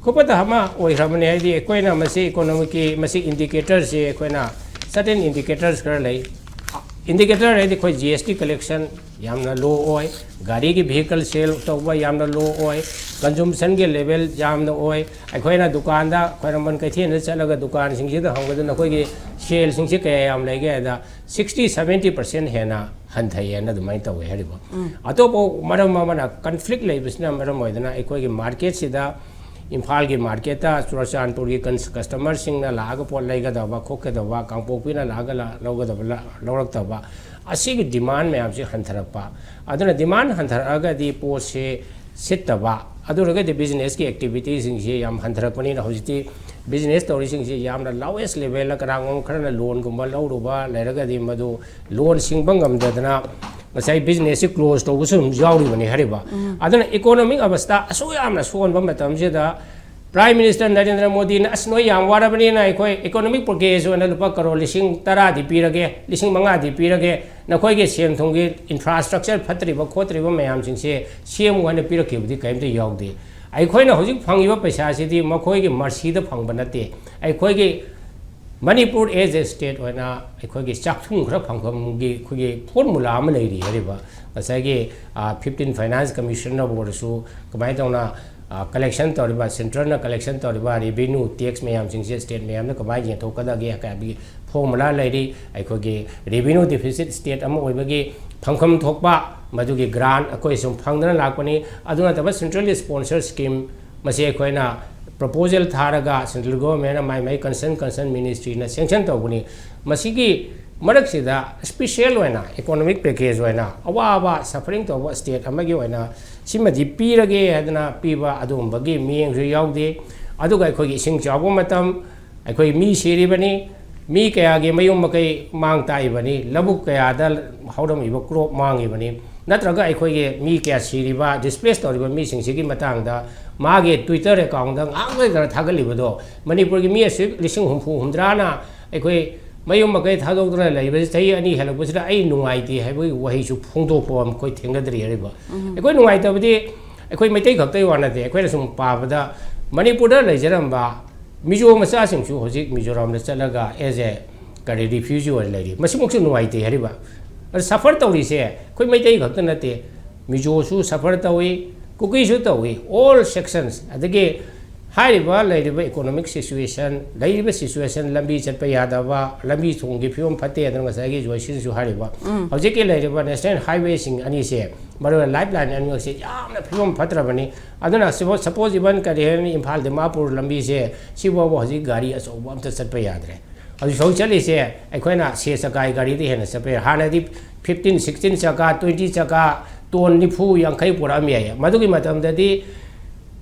ꯈꯨꯐꯠꯇ ꯑꯃ ꯑꯣꯏꯈ꯭ꯔꯕꯅꯦ ꯍꯥꯏꯗꯤ ꯑꯩꯈꯣꯏꯅ ꯃꯁꯤ ꯏꯀꯣꯅꯣꯃꯤꯛꯀꯤ ꯃꯁꯤ ꯏꯟꯗꯤꯀꯦꯇꯔꯁꯤ ꯑꯩꯈꯣꯏꯅ certain indicators ꯈꯔ ꯂꯩ꯫ ꯏꯟꯗꯤꯀꯦꯇꯔ ꯍꯥꯏꯗꯤ ꯑꯩꯈꯣꯏ ꯖꯤ ꯑꯦꯁ ꯇꯤ ꯀꯂꯦꯛꯁꯟ ꯌꯥꯝꯅ ꯂꯣ ꯑꯣꯏ, ꯒꯥꯔꯤꯒꯤ ꯚꯤꯍꯤꯀꯜ ꯁꯦꯜ ꯇꯧꯕ ꯌꯥꯝꯅ ꯂꯣ ꯑꯣꯏ, ꯀꯟꯖꯨꯝꯁꯟꯒꯤ ꯂꯦꯚꯦꯜ ꯌꯥꯝꯅ ꯑꯣꯏ꯫ ꯑꯩꯈꯣꯏꯅ ꯗꯨꯀꯥꯟꯗ, ꯈ꯭ꯋꯥꯏꯔꯝꯕꯟ ꯀꯩꯊꯦꯜꯗ ꯆꯠꯂꯒ ꯗꯨꯀꯥꯟꯁꯤꯡꯁꯤꯗ ꯍꯪꯕꯗ ꯅꯈꯣꯏꯒꯤ ꯁꯦꯜꯁꯤꯡꯁꯤ ꯀꯌꯥ ꯌꯥꯝ ꯂꯩꯒꯦ ꯍꯥꯏꯗ sixty seventy percent ꯍꯦꯟꯅ ꯍꯟꯊꯩ ꯍꯥꯏꯅ ꯑꯗꯨꯃꯥꯏꯅ ꯇꯧꯋꯦ ꯍꯥꯏꯔꯤꯕ꯫ ꯑꯇꯣꯞꯄ ꯃꯔꯝ ꯑꯃꯅ ꯀꯟꯐ꯭ꯂꯤꯛ ꯂꯩꯕꯁꯤꯅ ꯃꯔꯝ ꯑꯣꯏꯗꯅ ꯑꯩꯈꯣꯏꯒꯤ ꯃꯥꯔꯀꯦꯠꯁꯤꯗ ꯏꯝꯐꯥꯜꯒꯤ ꯃꯥꯔꯀꯦꯠꯇ ꯆꯨꯔꯆꯥꯟꯄꯨꯔꯒꯤ ꯀꯟꯁ-, ꯀꯁꯇꯃꯔꯁꯤꯡꯅ ꯂꯥꯛꯑꯒ ꯄꯣꯠ ꯂꯩꯒꯗꯕ ꯈꯣꯠꯀꯗꯕ, ꯀꯥꯡꯄꯣꯛꯄꯤꯅ ꯂꯥꯛꯑꯒ ꯂ-, ꯂꯧꯒꯗꯕ ꯂ-, ꯂꯧꯔꯛꯇꯕ, ꯑꯁꯤꯒꯤ ꯗꯤꯃꯥꯟ ꯃꯌꯥꯝꯁꯤ ꯍꯟꯊꯔꯛꯄ꯫ ꯑꯗꯨꯅ ꯗꯤꯃꯥꯟ ꯍꯟꯊꯔꯛꯑꯒꯗꯤ ꯄꯣꯠꯁꯤ ꯁꯤꯠꯇꯕ, ꯑꯗꯨ ꯑꯣꯏꯔꯒꯗꯤ ꯕꯤꯖꯤꯅꯦꯁꯀꯤ ꯑꯦꯛꯇꯤꯚꯤꯇꯤꯁꯤꯡꯁꯤ ꯌꯥꯝ ꯍꯟꯊꯔꯛꯄꯅꯤꯅ ꯍꯧꯖꯤꯛꯇꯤ ꯕꯤꯖꯤꯅꯦꯁ ꯇꯧꯔꯤꯁꯤꯡꯁꯤ ꯌꯥꯝꯅ ꯂꯥꯎꯋꯦꯁ ꯂꯦꯚꯦꯜꯗ ꯀꯅꯥꯒꯨꯝꯕ ꯈꯔꯅ ꯂꯣꯟꯒꯨꯝꯕ ꯂꯧꯔꯨꯕ ꯂꯩꯔꯒꯗꯤ ꯃꯗꯨ ꯂꯣꯟ ꯁꯤꯡꯕ ꯉꯝꯗꯗꯅ ꯉꯁꯥꯏ ꯕꯤꯖꯤꯅꯦꯁꯁꯤ ꯀ꯭ꯂꯣꯖ ꯇꯧꯕꯁꯨ ꯑꯗꯨꯝ ꯌꯥꯎꯔꯤꯕꯅꯤ ꯍꯥꯏꯔꯤꯕ꯫ ꯑꯗꯨꯅ ꯏꯀꯣꯅꯣꯃꯤꯛ ꯑꯕꯁꯇꯥ ꯑꯁꯨꯛ ꯌꯥꯝꯅ ꯁꯣꯟꯕ ꯃꯇꯝꯁꯤꯗ ꯄ꯭ꯔꯥꯏꯝ ꯃꯤꯅꯤꯁꯇꯔ ꯅꯔꯦꯟꯗ꯭ꯔ ꯃꯣꯗꯤꯅ "ꯑꯁ, ꯅꯣꯏ ꯌꯥꯝ ꯋꯥꯔꯕꯅꯤꯅ ꯑꯩꯈꯣꯏ ꯏꯀꯣꯅꯣꯃꯤꯛ ꯄꯦꯀꯦꯖ ꯑꯣꯏꯅ ꯂꯨꯄꯥ ꯀꯔꯣꯔ ꯂꯤꯁꯤꯡ ꯇꯔꯥꯗꯤ ꯄꯤꯔꯒꯦ, ꯂꯤꯁꯤꯡ ꯃꯉꯥꯗꯤ ꯄꯤꯔꯒꯦ, ꯅꯈꯣꯏꯒꯤ ꯁꯦꯟ ꯊꯨꯝꯒꯤ ꯏꯟꯐ꯭ꯔꯥꯁ꯭ꯇ꯭ꯔꯛꯆꯔ ꯐꯠꯇ꯭ꯔꯤꯕ ꯈꯣꯠꯇ꯭ꯔꯤꯕ ꯃꯌꯥꯝꯁꯤꯡꯁꯦ ꯁꯦꯝꯃꯨ" ꯍꯥꯏꯅ ꯄꯤꯔꯛꯈꯤꯕꯗꯤ ꯀꯔꯤꯝꯇ ꯌꯥꯎꯗꯦ꯫ ꯑꯩꯈꯣꯏꯅ ꯍꯧꯖꯤꯛ ꯐꯪꯉꯤꯕ ꯄꯩꯁꯥꯁꯤꯗꯤ ꯃꯈꯣꯏꯒꯤ ꯃꯔꯁꯤꯗ ꯐꯪꯕ ꯅꯠꯇꯦ꯫ ꯑꯩꯈꯣꯏꯒꯤ ꯃꯅꯤꯄꯨꯔ as a state ꯑꯣꯏꯅ ꯑꯩꯈꯣꯏꯒꯤ ꯆꯥꯛꯊꯨꯡ ꯈꯔ ꯐꯪꯐꯝꯒꯤ ꯑꯩꯈꯣꯏꯒꯤ ꯐꯣꯔꯃꯨꯂꯥ ꯑꯃ ꯂꯩꯔꯤ ꯍꯥꯏꯔꯤꯕ꯫ ꯉꯁꯥꯏꯒꯤ, ꯑ, ꯐꯤꯐꯇꯤꯟ ꯐꯥꯏꯅꯥꯟꯁ ꯀꯃꯤꯁꯟꯅꯕꯨ ꯑꯣꯏꯔꯁꯨ ꯀꯃꯥꯏꯅ ꯇꯧꯅ, ꯑ, ꯀꯂꯦꯛꯁꯟ ꯇꯧꯔꯤꯕ, ꯁꯦꯟꯇ꯭ꯔꯦꯜꯅ ꯀꯂꯦꯛꯁꯟ ꯇꯧꯔꯤꯕ ꯔꯦꯚꯤꯅ꯭ꯌꯨ ꯇꯦꯛꯁ ꯃꯌꯥꯝꯁꯤꯡꯁꯦ ꯁ꯭ꯇꯦꯠ ꯃꯌꯥꯝꯅ ꯀꯃꯥꯏꯅ ꯌꯦꯟꯊꯣꯛꯀꯗꯒꯦ ꯍꯥꯏꯕꯒꯤ ꯐꯣꯔꯃꯨꯂꯥ ꯂꯩꯔꯤ꯫ ꯑꯩꯈꯣꯏꯒꯤ ꯔꯦꯚꯤꯅ꯭ꯌꯨ ꯗꯤꯐꯤꯁꯤꯠ ꯁ꯭ꯇꯦꯠ ꯑꯃ ꯑꯣꯏꯕꯒꯤ ꯐꯪꯐꯝ ꯊꯣꯛꯄ ꯃꯗꯨꯒꯤ ꯒ꯭ꯔꯥꯟ ꯑꯩꯈꯣꯏ ꯁꯨꯝ ꯐꯪꯗꯅ ꯂꯥꯛꯄꯅꯤ꯫ ꯑꯗꯨ ꯅꯠꯇꯕ ꯁꯦꯟꯇ꯭ꯔꯦꯜ ꯁ꯭ꯄꯣꯟꯁꯔ ꯁ꯭ꯀꯤꯝ, ꯃꯁꯤ ꯑꯩꯈꯣꯏꯅ ꯄ꯭ꯔꯣꯄꯣꯖꯦꯜ ꯊꯥꯔꯒ ꯁꯦꯟꯇ꯭ꯔꯦꯜ ꯒꯣꯚꯔꯟꯃꯦꯟꯅ ꯃꯥꯏ ꯃꯥꯏ ꯀꯟꯁꯔꯟ ꯀꯟꯁꯔꯟ ꯃꯤꯅꯤꯁꯇ꯭ꯔꯤꯅ ꯁꯦꯡꯁꯟ ꯇꯧꯕꯅꯤ꯫ ꯃꯁꯤꯒꯤ ꯃꯔꯛꯁꯤꯗ ꯁ꯭ꯄꯤꯁꯦꯜ ꯑꯣꯏꯅ ꯏꯀꯣꯅꯣꯃꯤꯛ ꯄꯦꯀꯦꯖ ꯑꯣꯏꯅ ꯑꯋꯥꯕ ꯁꯐꯔꯤꯡ ꯇꯧꯕ ꯁ꯭ꯇꯦꯠ ꯑꯃꯒꯤ ꯑꯣꯏꯅ ꯁꯤꯃꯗꯤ ꯄꯤꯔꯒꯦ ꯍꯥꯏꯗꯅ ꯄꯤꯕ ꯑꯗꯨꯒꯨꯝꯕꯒꯤ ꯃꯤꯠꯌꯦꯡꯁꯨ ꯌꯥꯎꯗꯦ꯫ ꯑꯗꯨꯒ ꯑꯩꯈꯣꯏꯒꯤ ꯏꯁꯤꯡ ꯆꯥꯎꯕ ꯃꯇꯝ, ꯑꯩꯈꯣꯏ ꯃꯤ ꯁꯤꯔꯤꯕꯅꯤ, ꯃꯤ ꯀꯌꯥꯒꯤ ꯃꯌꯨꯝ ꯃꯀꯩ ꯃꯥꯡ ꯇꯥꯛꯏꯕꯅꯤ, ꯂꯧꯕꯨꯛ ꯀꯌꯥꯗ ꯍꯧꯔꯝꯃꯤꯕ ꯀ꯭ꯔꯣꯞ ꯃꯥꯡꯉꯤꯕꯅꯤ, ꯅꯠꯇ꯭ꯔꯒ ꯑꯩꯈꯣꯏꯒꯤ ꯃꯤ ꯀꯌꯥ ꯁꯤꯔꯤꯕ, ꯗꯤꯁꯄ꯭ꯂꯦꯁ ꯇꯧꯔꯤꯕ ꯃꯤꯁꯤꯡꯁꯤꯒꯤ ꯃꯇꯥꯡꯗ ꯃꯥꯒꯤ ꯇ꯭ꯋꯤꯇꯔ ꯑꯦꯀꯥꯎꯟꯗ ꯉꯥꯡ ꯂꯩꯗꯅ ꯊꯥꯒꯠꯂꯤꯕꯗꯣ, ꯃꯅꯤꯄꯨꯔꯒꯤ ꯃꯤ ꯑꯁꯤ ꯂꯤꯁꯤꯡ ꯍꯨꯝꯐꯨ ꯍꯨꯝꯗ꯭ꯔꯥꯅ ꯑꯩꯈꯣꯏ ꯃꯌꯨꯝ ꯃꯀꯩ ꯊꯥꯗꯣꯛꯇꯨꯅ ꯂꯩꯕꯁꯤ ꯆꯍꯤ ꯑꯅꯤ ꯍꯦꯜꯂꯛꯄꯁꯤꯗ ꯑꯩ ꯅꯨꯡꯉꯥꯏꯇꯦ ꯍꯥꯏꯕꯒꯤ ꯋꯥꯍꯩꯁꯨ ꯐꯣꯡꯗꯣꯛꯄ ꯑꯃ ꯑꯩꯈꯣꯏ ꯊꯦꯡꯅꯗ꯭ꯔꯤ ꯍꯥꯏꯔꯤꯕ꯫ ꯑꯩꯈꯣꯏ ꯅꯨꯡꯉꯥꯏꯇꯕꯗꯤ ꯑꯩꯈꯣꯏ ꯃꯩꯇꯩ ꯈꯛꯇꯒꯤ ꯋꯥ ꯅꯠꯇꯦ꯫ ꯑꯩꯈꯣꯏꯅ ꯁꯨꯝ ꯄꯥꯕꯗ ꯃꯅꯤꯄꯨꯔꯗ ꯂꯩꯖꯔꯝꯕ ꯃꯤꯖꯣ ꯃꯆꯥꯁꯤꯡꯁꯨ ꯍꯧꯖꯤꯛ ꯃꯤꯖꯣꯔꯥꯝꯗ ꯆꯠꯂꯒ as a ꯀꯔꯤ ꯔꯤꯐ꯭ꯌꯨꯖꯤ ꯑꯣꯏꯅ ꯂꯩꯔꯤ꯫ ꯃꯁꯤꯃꯛꯁꯨ ꯅꯨꯡꯉꯥꯏꯇꯦ ꯍꯥꯏꯔꯤꯕ꯫ ꯑꯗ ꯁꯐꯔ ꯇꯧꯔꯤꯁꯦ ꯑꯩꯈꯣꯏ ꯃꯩꯇꯩ ꯈꯛꯇ ꯅꯠꯇꯦ, ꯃꯤꯖꯣꯁꯨ ꯁꯐꯔ ꯇꯧꯏ, ꯀꯨꯀꯤꯁꯨ ꯇꯧꯏ, all sections꯫ ꯑꯗꯒꯤ ꯍꯥꯏꯔꯤꯕ ꯂꯩꯔꯤꯕ ꯏꯀꯣꯅꯣꯃꯤꯛ ꯁꯤꯆꯨꯋꯦꯁꯟ, ꯂꯩꯔꯤꯕ ꯁꯤꯆꯨꯋꯦꯁꯟ, ꯂꯝꯕꯤ ꯆꯠꯄ ꯌꯥꯗꯕ, ꯂꯝꯕꯤ ꯊꯣꯡꯒꯤ ꯐꯤꯕꯝ ꯐꯠꯇꯦ ꯍꯥꯏꯗꯅ ꯉꯁꯥꯏꯒꯤ ꯖꯣꯏꯁꯤꯅꯁꯨ ꯍꯥꯏꯔꯤꯕ, ꯍꯧꯖꯤꯛꯀꯤ ꯂꯩꯔꯤꯕ ꯅꯦꯁꯅꯦꯜ ꯍꯥꯏꯋꯦꯁꯤꯡ ꯑꯅꯤꯁꯦ, ꯃꯔꯨ ꯑꯣꯏꯅ ꯂꯥꯏꯐ ꯂꯥꯏꯟ ꯑꯅꯤꯃꯛꯁꯦ ꯌꯥꯝꯅ ꯐꯤꯕꯝ ꯐꯠꯇ꯭ꯔꯕꯅꯤ꯫ ꯑꯗꯨꯅ ꯁꯄꯣ-, ꯁꯄꯣꯖ ꯏꯚꯟ ꯀꯔꯤ ꯍꯥꯏꯅꯤ, ꯏꯝꯐꯥꯜ ꯗꯤꯃꯥꯄꯨꯔ ꯂꯝꯕꯤꯁꯦ ꯁꯤꯐꯥꯎꯕ ꯍꯧꯖꯤꯛ ꯒꯥꯔꯤ ꯑꯆꯧꯕ ꯑꯝꯇ ꯆꯠꯄ ꯌꯥꯗ꯭ꯔꯦ꯫ ꯍꯧꯖꯤꯛ ꯍꯧꯖꯤꯛ ꯆꯠꯂꯤꯁꯦ ꯑꯩꯈꯣꯏꯅ ꯁꯦ ꯆꯀꯥꯒꯤ ꯒꯥꯔꯤꯗ ꯍꯦꯟꯅ ꯆꯠꯄ ꯌꯥꯏ꯫ ꯍꯥꯟꯅꯗꯤ ꯐꯤꯐꯇꯤꯟ, ꯁꯤꯛꯁꯇꯤꯟ ꯆꯀꯥ, ꯇ꯭ꯋꯦꯟꯇꯤ ꯆꯀꯥ, ꯇꯣꯟ ꯅꯤꯐꯨ ꯌꯥꯡꯈꯩ ꯄꯨꯔꯛꯑꯝ ꯌꯥꯏꯌꯦ꯫ ꯃꯗꯨꯒꯤ ꯃꯇꯝꯗꯗꯤ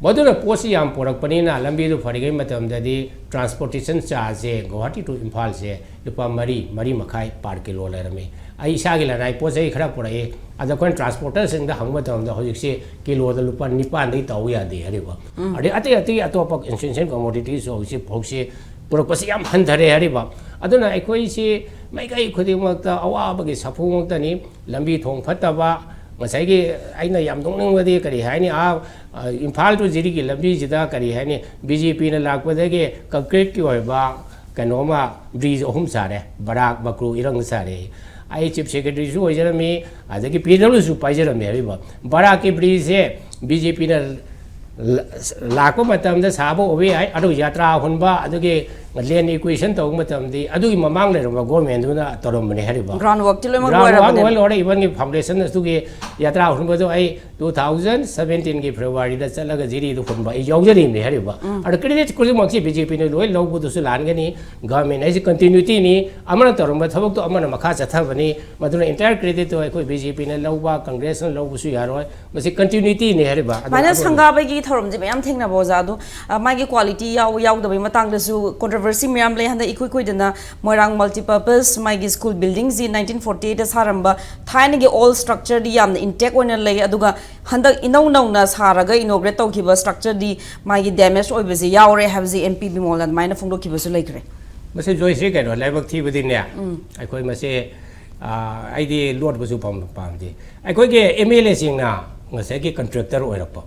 ꯃꯗꯨꯅ ꯄꯣꯠꯁꯤ ꯌꯥꯝ ꯄꯨꯔꯛꯄꯅꯤꯅ ꯂꯝꯕꯤꯗꯨ ꯐꯔꯤꯉꯩ ꯃꯇꯝꯗꯗꯤ transportation chargeꯁꯦ ꯒꯨꯋꯥꯍꯥꯇꯤ to ꯏꯝꯐꯥꯜꯁꯦ ꯂꯨꯄꯥ ꯃꯔꯤ, ꯃꯔꯤ ꯃꯈꯥꯏ per kilo ꯂꯩꯔꯝꯃꯤ꯫ ꯑꯩ ꯏꯁꯥꯒꯤ ꯂꯅꯥꯏ ꯄꯣꯠ ꯆꯩ ꯈꯔ ꯄꯨꯔꯛꯏ꯫ ꯑꯗ ꯑꯩꯈꯣꯏꯅ transporterꯁꯤꯡꯗ ꯍꯪꯕ ꯃꯇꯝꯗ ꯍꯧꯖꯤꯛꯁꯤ ꯀꯤꯂꯣꯗ ꯂꯨꯄꯥ ꯅꯤꯄꯥꯟꯗꯒꯤ ꯇꯧ ꯌꯥꯗꯦ ꯍꯥꯏꯔꯤꯕ꯫ ꯑꯗꯩ ꯑꯇꯩ ꯑꯇꯩ ꯑꯇꯣꯞꯄ essential commoditiesꯁꯨ ꯍꯧꯖꯤꯛ ꯍꯧꯖꯤꯛ ꯄꯨꯔꯛꯄꯁꯤ ꯌꯥꯝ ꯍꯟꯊꯔꯦ ꯍꯥꯏꯔꯤꯕ꯫ ꯑꯗꯨꯅ ꯑꯩꯈꯣꯏꯁꯤ ꯃꯥꯏꯀꯩ ꯈꯨꯗꯤꯡꯃꯛꯇ ꯑꯋꯥꯕꯒꯤ ꯁꯥꯐꯨ ꯉꯥꯛꯇꯅꯤ꯫ ꯂꯝꯕꯤ ꯊꯣꯡ ꯐꯠꯇꯕ, ꯉꯁꯥꯏꯒꯤ ꯑꯩꯅ ꯌꯥꯝ ꯅꯣꯛꯅꯤꯡꯕꯗꯤ ꯀꯔꯤ ꯍꯥꯏꯅꯤ, ꯑꯥ, ꯑ, ꯏꯝꯐꯥꯜ to ꯖꯤꯔꯤꯒꯤ ꯂꯝꯕꯤꯁꯤꯗ ꯀꯔꯤ ꯍꯥꯏꯅꯤ, ꯕꯤ ꯖꯦ ꯄꯤꯅ ꯂꯥꯛꯄꯗꯒꯤ concreteꯀꯤ ꯑꯣꯏꯕ ꯀꯩꯅꯣꯃ bridge ꯑꯍꯨꯝ ꯁꯥꯔꯦ, ꯕꯔꯥꯛ, ꯃꯀ꯭ꯔꯨ, ꯏꯔꯪ ꯁꯥꯔꯦ꯫ ꯑꯩ chief secretaryꯁꯨ ꯑꯣꯏꯖꯔꯝꯃꯤ, ꯑꯗꯒꯤ ꯄꯤ ꯗꯕ꯭ꯂꯤꯎꯁꯨ ꯄꯥꯏꯖꯔꯝꯃꯤ ꯍꯥꯏꯔꯤꯕ꯫ ꯕꯔꯥꯛꯀꯤ bridgeꯁꯦ ꯕꯤ ꯖꯦ ꯄꯤꯅ ꯂ-, ꯂꯥꯛꯄ ꯃꯇꯝꯗ ꯁꯥꯕ ꯑꯣꯏꯕ ꯌꯥꯏ, ꯑꯗꯨ ꯌꯥꯇ꯭ꯔꯥ ꯍꯨꯟꯕ, ꯑꯗꯨꯒꯤ land acquisition ꯇꯧꯕ ꯃꯇꯝꯗꯤ ꯑꯗꯨꯒꯤ ꯃꯃꯥꯡ ꯂꯩꯔꯝꯕ governmentꯗꯨꯅ ꯇꯧꯔꯝꯕꯅꯦ ꯍꯥꯏꯔꯤꯕ꯫ Ground workꯇꯤ ꯂꯣꯏꯅꯃꯛ ground work ꯂꯣꯏꯔꯕꯅꯦ꯫ ꯂꯣꯏ ꯂꯣꯏꯔꯦ, evenꯒꯤ foundation ꯑꯗꯨꯒꯤ ꯌꯥꯇ꯭ꯔꯥ ꯍꯨꯟꯕꯗꯣ ꯑꯩ two thousand seventeenꯒꯤ Februaryꯗ ꯆꯠꯂꯒ ꯖꯤꯔꯤꯗꯨ ꯍꯨꯟꯕ ꯑꯩ ꯌꯥꯎꯖꯔꯤꯕꯅꯤ ꯍꯥꯏꯔꯤꯕ꯫ ꯑꯗꯣ credit ꯈꯨꯗꯤꯡꯃꯛꯁꯤ ꯕꯤ ꯖꯦ ꯄꯤꯅ ꯂꯣꯏ ꯂꯧꯕꯗꯨꯁꯨ ꯂꯥꯟꯒꯅꯤ꯫ Government ꯍꯥꯏꯁꯤ continuityꯅꯤ, ꯑꯃꯅ ꯇꯧꯔꯝꯕ ꯊꯕꯛꯇꯣ ꯑꯃꯅ ꯃꯈꯥ ꯆꯠꯊꯕꯅꯤ, ꯃꯗꯨꯅ entire creditꯇꯣ ꯑꯩꯈꯣꯏ ꯕꯤ ꯖꯦ ꯄꯤꯅ ꯂꯧꯕ, Congressꯅ ꯂꯧꯕꯁꯨ ꯌꯥꯔꯣꯏ꯫ ꯃꯁꯤ continuityꯅꯤ ꯍꯥꯏꯔꯤꯕ꯫ ꯑꯗꯨꯅ ꯁꯨꯃꯥꯏꯅ ꯑꯗꯨꯅ ꯁꯪꯒꯥꯕꯒꯤ ꯊꯧꯔꯝꯁꯦ ꯃꯌꯥꯝ ꯊꯦꯡꯅꯕ ꯑꯣꯖꯥ, ꯑꯗꯣ, ꯑ, ꯃꯥꯒꯤ quality ꯌꯥꯎ-, ꯌꯥꯎꯗꯕꯩ ꯃꯇꯥꯡꯗꯁꯨ controversy ꯃꯌꯥꯝ ꯂꯩ꯫ ꯍꯟꯗꯛ ꯏꯀꯨꯏ ꯀꯨꯏꯗꯅ ꯃꯣꯏꯔꯥꯡ multipurpose ꯃꯥꯒꯤ school buildingꯁꯤ nineteen forty eightꯇ ꯁꯥꯔꯝꯕ ꯊꯥꯏꯅꯒꯤ old structureꯗꯤ ꯌꯥꯝꯅ intact ꯑꯣꯏꯅ ꯂꯩ, ꯑꯗꯨꯒ ꯍꯟꯗꯛ ꯏꯅꯧ ꯅꯧꯅ ꯁꯥꯔꯒ inaugurate ꯇꯧꯈꯤꯕ structureꯗꯤ ꯃꯥꯒꯤ damage ꯑꯣꯏꯕꯁꯦ ꯌꯥꯎꯔꯦ ꯍꯥꯏꯕꯁꯤ ꯑꯦꯝ ꯄꯤ ꯕꯤꯃꯣꯜꯅ ꯑꯗꯨꯃꯥꯏꯅ ꯐꯣꯡꯗꯣꯛꯈꯤꯕꯁꯨ ꯂꯩꯈ꯭ꯔꯦ꯫ ꯃꯁꯤ ꯖꯣꯏꯁ꯭ꯔꯤ ꯀꯩꯅꯣ, ꯂꯥꯏꯕꯛ ꯊꯤꯕꯗꯤꯅꯦ, ꯑꯩꯈꯣꯏ ꯃꯁꯤ, ꯑ, ꯑꯩꯗꯤ ꯂꯣꯠꯄꯁꯨ ꯄꯥꯝ-, ꯄꯥꯝꯗꯦ꯫ ꯑꯩꯈꯣꯏꯒꯤ ꯑꯦꯝ ꯑꯦꯜ ꯑꯦꯁꯤꯡꯅ ꯉꯁꯥꯏꯒꯤ contractor ꯑꯣꯏꯔꯛꯄ꯫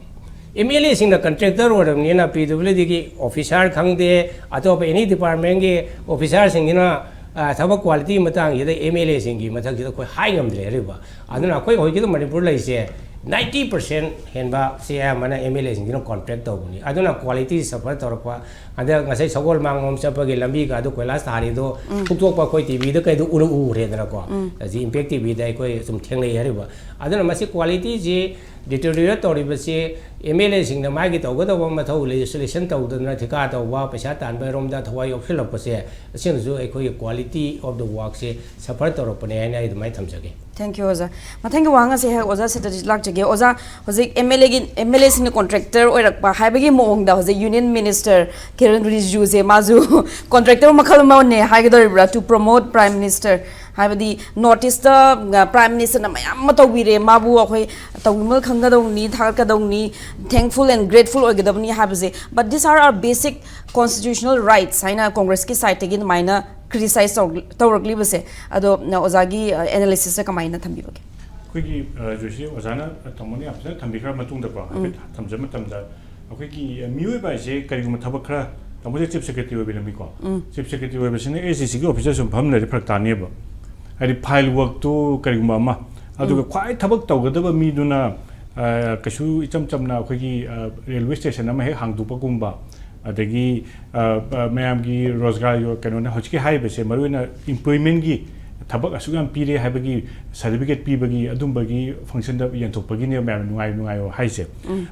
ꯑꯦꯝ ꯑꯦꯜ ꯑꯦꯁꯤꯡꯅ contractor ꯑꯣꯏꯔꯕꯅꯤꯅ ꯄꯤ ꯗꯕ꯭ꯂꯤꯎ ꯗꯤꯒꯤ officer ꯈꯪꯗꯦ, ꯑꯇꯣꯞꯄ any departmentꯀꯤ officerꯁꯤꯡꯁꯤꯅ, ꯑ, ꯊꯕꯛ quality ꯃꯇꯥꯡꯁꯤꯗ ꯑꯦꯝ ꯑꯦꯜ ꯑꯦꯁꯤꯡꯒꯤ ꯃꯊꯛꯁꯤꯗ ꯑꯩꯈꯣꯏ ꯍꯥꯏ ꯉꯝꯗ꯭ꯔꯦ ꯍꯥꯏꯔꯤꯕ꯫ ꯑꯗꯨꯅ ꯑꯩꯈꯣꯏ ꯍꯧꯖꯤꯛꯀꯤ ꯃꯅꯤꯄꯨꯔ ꯂꯩꯔꯤꯁꯦ ninety percent ꯍꯦꯟꯕꯁꯦ ꯑꯌꯥꯝꯕꯅ ꯑꯦꯝ ꯑꯦꯜ ꯑꯦꯁꯤꯡꯁꯤꯅ contract ꯇꯧꯕꯅꯤ꯫ ꯑꯗꯨꯅ quality suffer ꯇꯧꯔꯛꯄ, ꯑꯗ ꯉꯁꯥꯏ ꯁꯒꯣꯜ ꯃꯥꯡꯂꯣꯝ ꯆꯠꯄꯒꯤ ꯂꯝꯕꯤꯒ ꯑꯗꯨ ꯀꯣꯏꯂꯥꯁ ꯊꯥꯔꯤꯗꯣ ꯊꯣꯛꯇꯣꯛꯄ ꯑꯩꯈꯣꯏ ꯇꯤ ꯚꯤꯗ ꯀꯩꯗ ꯎꯔ-, ꯎꯔꯦꯗꯅꯀꯣ꯫ ꯍꯧꯖꯤꯛ Impact ꯇꯤ ꯚꯤꯗ ꯑꯩꯈꯣꯏ ꯁꯨꯝ ꯊꯦꯡꯅꯩ ꯍꯥꯏꯔꯤꯕ꯫ ꯑꯗꯨꯅ ꯃꯁꯤ qualityꯁꯤ deteriorate ꯇꯧꯔꯤꯕꯁꯤ ꯑꯦꯝ ꯑꯦꯜ ꯑꯦꯁꯤꯡꯅ ꯃꯥꯒꯤ ꯇꯧꯒꯗꯧꯕ ꯃꯊꯧ legislation ꯇꯧꯗꯅ ꯊꯤꯀꯥ ꯇꯧꯕ, ꯄꯩꯁꯥ ꯇꯥꯟꯕꯔꯣꯝꯗ ꯊꯋꯥꯏ ꯌꯥꯎꯁꯤꯜꯂꯛꯄꯁꯦ, ꯑꯁꯤꯅꯁꯨ ꯑꯩꯈꯣꯏꯒꯤ quality Quality of the workꯁꯦ suffer ꯇꯧꯔꯛꯄꯅꯦ ꯍꯥꯏꯅ ꯑꯩ ꯑꯗꯨꯃꯥꯏꯅ ꯊꯝꯖꯒꯦ꯫ Thank you, ꯑꯣꯖꯥ. ꯃꯊꯪꯒꯤ ꯋꯥꯍꯪ ꯑꯁꯦ ꯍꯦꯛ ꯑꯣꯖꯥ ꯁꯇꯖꯤꯠ ꯂꯥꯛꯆꯒꯦ꯫ ꯑꯣꯖꯥ, ꯍꯧꯖꯤꯛ MLAꯒꯤ MLAꯁꯤꯡꯅ contractor ꯑꯣꯏꯔꯛꯄ ꯍꯥꯏꯕꯒꯤ ꯃꯑꯣꯡꯗ ꯍꯧꯖꯤꯛ Union Minister Kiren Rijiju ꯁꯦ ꯃꯥꯁꯨ contractor ꯃꯈꯜ ꯑꯃꯅꯦ ꯍꯥꯏꯒꯗꯧꯔꯤꯕ꯭ꯔꯥ, to promote Prime Minister? ꯍꯥꯏꯕꯗꯤ North East ꯇ Prime Minister ꯅ ꯃꯌꯥꯝ ꯑꯃ ꯇꯧꯕꯤꯔꯦ, ꯃꯥꯕꯨ ꯑꯩꯈꯣꯏ ꯇꯧꯕꯤꯃꯜ ꯈꯪꯒꯗꯧꯅꯤ, ꯊꯥꯒꯠꯀꯗꯧꯅꯤ, thankful and grateful ꯑꯣꯏꯒꯗꯕꯅꯤ ꯍꯥꯏꯕꯁꯦ, but these are our basic constitutional rights ꯍꯥꯏꯅ Congressꯀꯤ side ꯇꯒꯤ ꯑꯗꯨꯃꯥꯏꯅ criticize ꯇꯧꯔꯛ- ꯇꯧꯔꯛꯂꯤꯕꯁꯦ, ꯑꯗꯣ ꯑꯣꯖꯥꯒꯤ analysis ꯁꯦ ꯀꯃꯥꯏꯅ ꯊꯝꯕꯤꯕꯒꯦ? ꯑꯩꯈꯣꯏꯒꯤ ꯖꯣꯏꯁꯤ ꯑꯣꯖꯥꯅ ꯇꯥꯃꯣꯅ ꯌꯥꯝ ꯐꯖꯅ ꯊꯝꯕꯤꯈ꯭ꯔ ꯃꯇꯨꯡꯗꯀꯣ, ꯍꯥꯏꯐꯦꯠ ꯊꯝꯖꯕ ꯃꯇꯝꯗ, ꯑꯩꯈꯣꯏꯒꯤ ꯃꯤꯑꯣꯏꯕ ꯍꯥꯏꯁꯦ ꯀꯔꯤꯒꯨꯝꯕ ꯊꯕꯛ ꯈꯔ, ꯇꯥꯃꯣꯁꯦ Chief Secretary ꯑꯣꯏꯕꯤꯔꯝꯃꯤꯀꯣ, Chief Secretary ꯑꯣꯏꯕꯁꯤꯅ SDCꯒꯤ officer ꯁꯨꯝ ꯐꯝ ꯂꯩꯔꯗꯤ ꯐꯔꯛ ꯇꯥꯅꯦꯕ꯫ ꯍꯥꯏꯗꯤ file workꯇꯨ ꯀꯔꯤꯒꯨꯝꯕ ꯑꯃ, ꯑꯗꯨꯒ ꯈ꯭ꯋꯥꯏ ꯊꯕꯛ ꯇꯧꯒꯗꯕ ꯃꯤꯗꯨꯅ ꯑ, ꯀꯩꯁꯨ ꯏꯆꯝ ꯆꯝꯅ ꯑꯩꯈꯣꯏꯒꯤ railway station ꯑꯃ ꯍꯦꯛ ꯍꯥꯡꯗꯣꯛꯄꯒꯨꯝꯕ, ꯑꯗꯒꯤ ꯑ, ꯑ, ꯃꯌꯥꯝꯒꯤ ꯔꯣꯖꯒꯥꯔ ꯌꯣ- ꯀꯩꯅꯣꯅ ꯍꯧꯖꯤꯛꯀꯤ ꯍꯥꯏꯔꯤꯕꯁꯦ ꯃꯔꯨꯑꯣꯏꯅ employmentꯀꯤ ꯊꯕꯛ ꯑꯁꯨꯛ ꯌꯥꯝ ꯄꯤꯔꯦ ꯍꯥꯏꯕꯒꯤ certificate ꯄꯤꯕꯒꯤ ꯑꯗꯨꯝꯕꯒꯤ functionꯗ ꯌꯦꯟꯊꯣꯛꯄꯒꯤꯅꯦꯕ ꯃꯌꯥꯝꯅ ꯅꯨꯡꯉꯥꯏꯌꯨ ꯅꯨꯡꯉꯥꯏꯌꯨ ꯍꯥꯏꯁꯦ꯫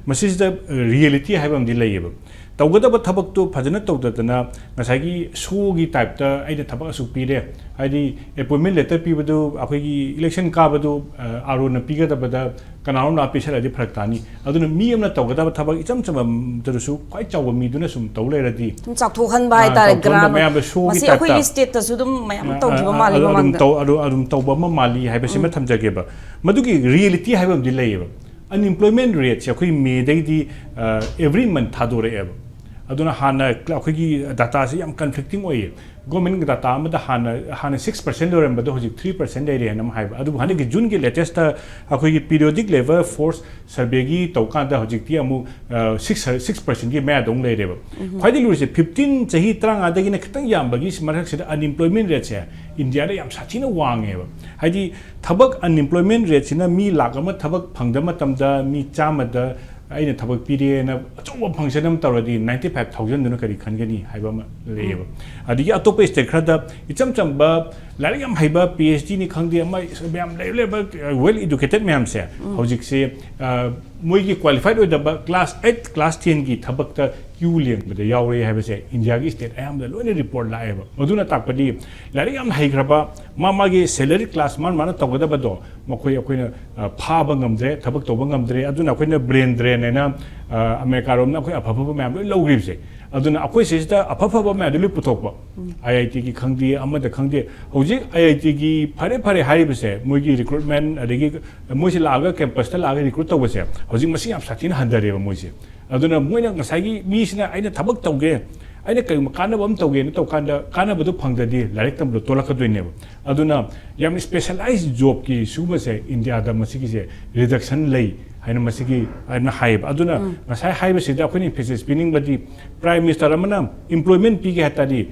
ꯃꯁꯤꯁꯤꯗ reality ꯍꯥꯏꯕ ꯑꯃꯗꯤ ꯂꯩꯌꯦꯕ꯫ ꯇꯧꯒꯗꯕ ꯊꯕꯛꯇꯣ ꯐꯖꯅ ꯇꯧꯗꯗꯅ ꯉꯁꯥꯏꯒꯤ showꯒꯤ typeꯇ ꯑꯩꯅ ꯊꯕꯛ ꯑꯁꯨꯛ ꯄꯤꯔꯦ, ꯍꯥꯏꯗꯤ appointment letter ꯄꯤꯕꯗꯨ ꯑꯩꯈꯣꯏꯒꯤ election ꯀꯥꯕꯗꯨ ꯑ, ROꯅ ꯄꯤꯒꯗꯕꯗ ꯀꯅꯥꯅꯣꯝ ꯂꯥꯛꯑ ꯄꯤꯁꯜꯂꯗꯤ ꯐꯔꯛ ꯇꯥꯅꯤ꯫ ꯑꯗꯨꯅ ꯃꯤ ꯑꯃꯅ ꯇꯧꯒꯗꯕ ꯊꯕꯛ ꯏꯆꯝ ꯆꯝꯕꯗꯨꯗꯁꯨ ꯈ꯭ꯋꯥꯏ ꯆꯥꯎꯕ ꯃꯤꯗꯨꯅ ꯁꯨꯝ ꯇꯧ ꯂꯩꯔꯗꯤ, ꯁꯨꯝ ꯆꯥꯎꯊꯣꯛꯍꯟꯕ ꯑ, ꯍꯥꯏꯇꯥꯔꯦ, ꯆꯥꯎꯊꯣꯛꯍꯟꯕ grant꯫ ꯃꯌꯥꯝꯗ showꯒꯤ ꯃꯁꯤ typeꯇ꯫ ꯑꯩꯈꯣꯏꯒꯤ stateꯇꯁꯨ ꯑꯗꯨꯝ ꯃꯌꯥꯝ ꯑ, ꯇꯧꯈꯤꯕ ꯑ, ꯃꯥꯜꯂꯤ ꯑꯗꯨ ꯑꯗꯨꯝ ꯃꯃꯥꯡꯗ꯫ ꯇꯧ- ꯑꯗꯨ ꯑꯗꯨꯝ ꯇꯧꯕ ꯑꯃ ꯃꯥꯜꯂꯤ ꯍꯥꯏꯕꯁꯤꯃ ꯊꯝꯖꯒꯦꯕ꯫ ꯃꯗꯨꯒꯤ reality ꯍꯥꯏꯕ ꯑꯃꯗꯤ ꯂꯩꯌꯦꯕ꯫ Unemployment rateꯁꯦ ꯑꯩꯈꯣꯏ Mayꯗꯩꯗꯤ ꯑ, every month ꯊꯥꯗꯣꯔꯛꯑꯦꯕ꯫ ꯑꯗꯨꯅ ꯍꯥꯟꯅ ꯑꯩꯈꯣꯏꯒꯤ dataꯁꯦ ꯌꯥꯝ conflicting ꯑꯣꯏꯌꯦ꯫ Government data ꯑꯃꯗ ꯍꯥꯟꯅ ꯍꯥꯟꯅ six percent ꯂꯩꯔꯝꯕꯗꯣ ꯍꯧꯖꯤꯛ three percent ꯂꯩꯔꯦꯅ ꯑꯃ ꯍꯥꯏꯕ꯫ ꯑꯗꯨꯕꯨ ꯍꯟꯗꯛꯀꯤ Juneꯒꯤ latestꯇ ꯑꯩꯈꯣꯏꯒꯤ periodic labour force surveyꯒꯤ ꯇꯧꯀꯥꯟꯗ ꯍꯧꯖꯤꯛꯇꯤ ꯑꯃꯨꯛ six six percentꯀꯤ ꯃꯌꯥꯗ ꯑꯃꯨꯛ ꯂꯩꯔꯦꯕ꯫ ꯈ꯭ꯋꯥꯏꯗꯒꯤ ꯂꯨꯔꯤꯁꯦ fifteen, ꯆꯍꯤ ꯇꯔꯥꯃꯉꯥꯗꯒꯤꯅ ꯈꯤꯇꯪ ꯌꯥꯝꯕꯒꯤ ꯃꯔꯛꯁꯤꯗ unemployment rateꯁꯦ Indiaꯗ ꯌꯥꯝ ꯁꯥꯊꯤꯅ ꯋꯥꯡꯉꯦꯕ꯫ ꯍꯥꯏꯗꯤ ꯊꯕꯛ unemployment rateꯁꯤꯅ ꯃꯤ ꯂꯥꯛ ꯑꯃ ꯊꯕꯛ ꯐꯪꯗꯕ ꯃꯇꯝꯗ ꯃꯤ ꯆꯥꯝꯃꯗ ꯑꯩꯅ ꯊꯕꯛ ꯄꯤꯔꯦꯅ ꯑꯆꯧꯕ function ꯑꯃ ꯇꯧꯔꯗꯤ ninety five thousandꯗꯨꯅ ꯀꯔꯤ ꯈꯟꯒꯅꯤ ꯍꯥꯏꯕ ꯑꯃ ꯂꯩꯌꯦꯕ꯫ ꯑꯗꯒꯤ ꯑꯇꯣꯞꯄ state ꯈꯔꯗ ꯏꯆꯝ ꯆꯝꯕ ꯂꯥꯏꯔꯤꯛ ꯌꯥꯝ ꯍꯩꯕ, ꯄꯤ ꯑꯩꯆ ꯗꯤꯅꯤ ꯈꯪꯗꯦ, ꯑꯃ ꯃꯌꯥꯝ ꯂꯩ, ꯂꯩꯕ, ꯋꯦꯜ ꯏꯗꯨꯀꯦꯇꯦꯠ ꯃꯌꯥꯝꯁꯦ ꯍꯧꯖꯤꯛꯁꯦ, ꯑ, ꯃꯣꯏꯒꯤ ꯀ꯭ꯋꯥꯂꯤꯐꯥꯏꯠ ꯑꯣꯏꯗꯕ ꯀ꯭ꯂꯥꯁ ꯑꯩꯠ, ꯀ꯭ꯂꯥꯁ ꯇꯦꯟꯒꯤ ꯊꯕꯛꯇ ꯀ꯭ꯌꯨ ꯂꯦꯡꯕꯗ ꯌꯥꯎꯔꯦ ꯍꯥꯏꯕꯁꯦ ꯏꯟꯗꯤꯌꯥꯒꯤ ꯁ꯭ꯇꯦꯠ ꯑꯌꯥꯝꯕꯗ ꯂꯣꯏꯅ ꯔꯤꯄꯣꯔꯠ ꯂꯥꯛꯑꯦꯕ꯫ ꯃꯗꯨꯅ ꯇꯥꯛꯄꯗꯤ ꯂꯥꯏꯔꯤꯛ ꯌꯥꯝ ꯍꯩꯈ꯭ꯔꯕ, ꯃꯥ ꯃꯥꯒꯤ ꯁꯦꯂꯔꯤ ꯀ꯭ꯂꯥꯁ ꯃꯥꯅ ꯃꯥꯅ ꯇꯧꯒꯗꯕꯗꯣ ꯃꯈꯣꯏ ꯑꯩꯈꯣꯏꯅ, ꯑ, ꯐꯥꯕ ꯉꯝꯗ꯭ꯔꯦ, ꯊꯕꯛ ꯇꯧꯕ ꯉꯝꯗ꯭ꯔꯦ꯫ ꯑꯗꯨꯅ ꯑꯩꯈꯣꯏꯅ ꯕ꯭ꯔꯦꯟ ꯗ꯭ꯔꯦꯟ ꯍꯥꯏꯅ, ꯑ, ꯑꯃꯦꯔꯤꯀꯥꯔꯣꯝꯅ ꯑꯩꯈꯣꯏ ꯑꯐ ꯑꯐꯕ ꯃꯌꯥꯝ ꯂꯣꯏ ꯂꯧꯈ꯭ꯔꯤꯕꯁꯦ꯫ ꯑꯗꯨꯅ ꯑꯩꯈꯣꯏ ꯁꯤꯁꯤꯗ ꯑꯐ ꯑꯐꯕ ꯃꯌꯥꯝꯗꯣ ꯂꯣꯏ ꯄꯨꯊꯣꯛꯄ, ꯑꯥꯏ ꯑꯥꯏ ꯇꯤꯒꯤ ꯈꯪꯗꯦ, ꯑꯃꯗ ꯈꯪꯗꯦ꯫ ꯍꯧꯖꯤꯛ ꯑꯥꯏ ꯑꯥꯏ ꯇꯤꯒꯤ ꯐꯔꯦ ꯐꯔꯦ ꯍꯥꯏꯔꯤꯕꯁꯦ, ꯃꯣꯏꯒꯤ ꯔꯤꯀ꯭ꯔꯨꯠꯃꯦꯟ, ꯑꯗꯒꯤ ꯃꯣꯏꯁꯦ ꯂꯥꯛꯑꯒ ꯀꯦꯝꯄꯁꯇ ꯂꯥꯛꯑꯒ ꯔꯤꯀ꯭ꯔꯨꯠ ꯇꯧꯕꯁꯦ ꯍꯧꯖꯤꯛ ꯃꯁꯤꯡ ꯌꯥꯝ ꯁꯥꯊꯤꯅ ꯍꯟꯊꯔꯦꯕ ꯃꯣꯏꯁꯦ꯫ ꯑꯗꯨꯅ ꯃꯣꯏꯅ ꯉꯁꯥꯏꯒꯤ ꯃꯤꯁꯤꯅ "ꯑꯩꯅ ꯊꯕꯛ ꯇꯧꯒꯦ, ꯑꯩꯅ ꯀꯔꯤꯒꯨꯝꯕ ꯀꯥꯟꯅꯕ ꯑꯃ ꯇꯧꯒꯦꯅ" ꯇꯧꯀꯥꯟꯗ, ꯀꯥꯟꯅꯕꯗꯨ ꯐꯪꯗ꯭ꯔꯗꯤ ꯂꯥꯏꯔꯤꯛ ꯇꯝꯕꯗꯣ ꯇꯣꯂꯛꯀꯗꯣꯏꯅꯦꯕ꯫ ꯑꯗꯨꯅ ꯌꯥꯝ ꯁ꯭ꯄꯦꯁꯦꯂꯥꯏꯖ ꯖꯣꯕꯀꯤ ꯁꯤꯒꯨꯝꯕꯁꯦ ꯏꯟꯗꯤꯌꯥꯗ ꯃꯁꯤꯒꯤꯁꯦ ꯔꯤꯗꯛꯁꯟ ꯂꯩ ꯍꯥꯏꯅ ꯃꯁꯤꯒꯤ, ꯍꯥꯏꯅ ꯍꯥꯏꯌꯦꯕ꯫ ꯑꯗꯨꯅ ꯉꯁꯥꯏ ꯍꯥꯏꯕꯁꯤꯗ ꯑꯩꯈꯣꯏꯅ ꯏꯝꯐꯦꯁꯤꯁ ꯄꯤꯅꯤꯡꯕꯗꯤ, ꯄ꯭ꯔꯥꯏꯝ ꯃꯤꯅꯤꯁꯇꯔ ꯑꯃꯅ ꯏꯝꯄ꯭ꯂꯣꯏꯃꯦꯟ ꯄꯤꯒꯦ ꯍꯥꯏ ꯇꯥꯔꯗꯤ,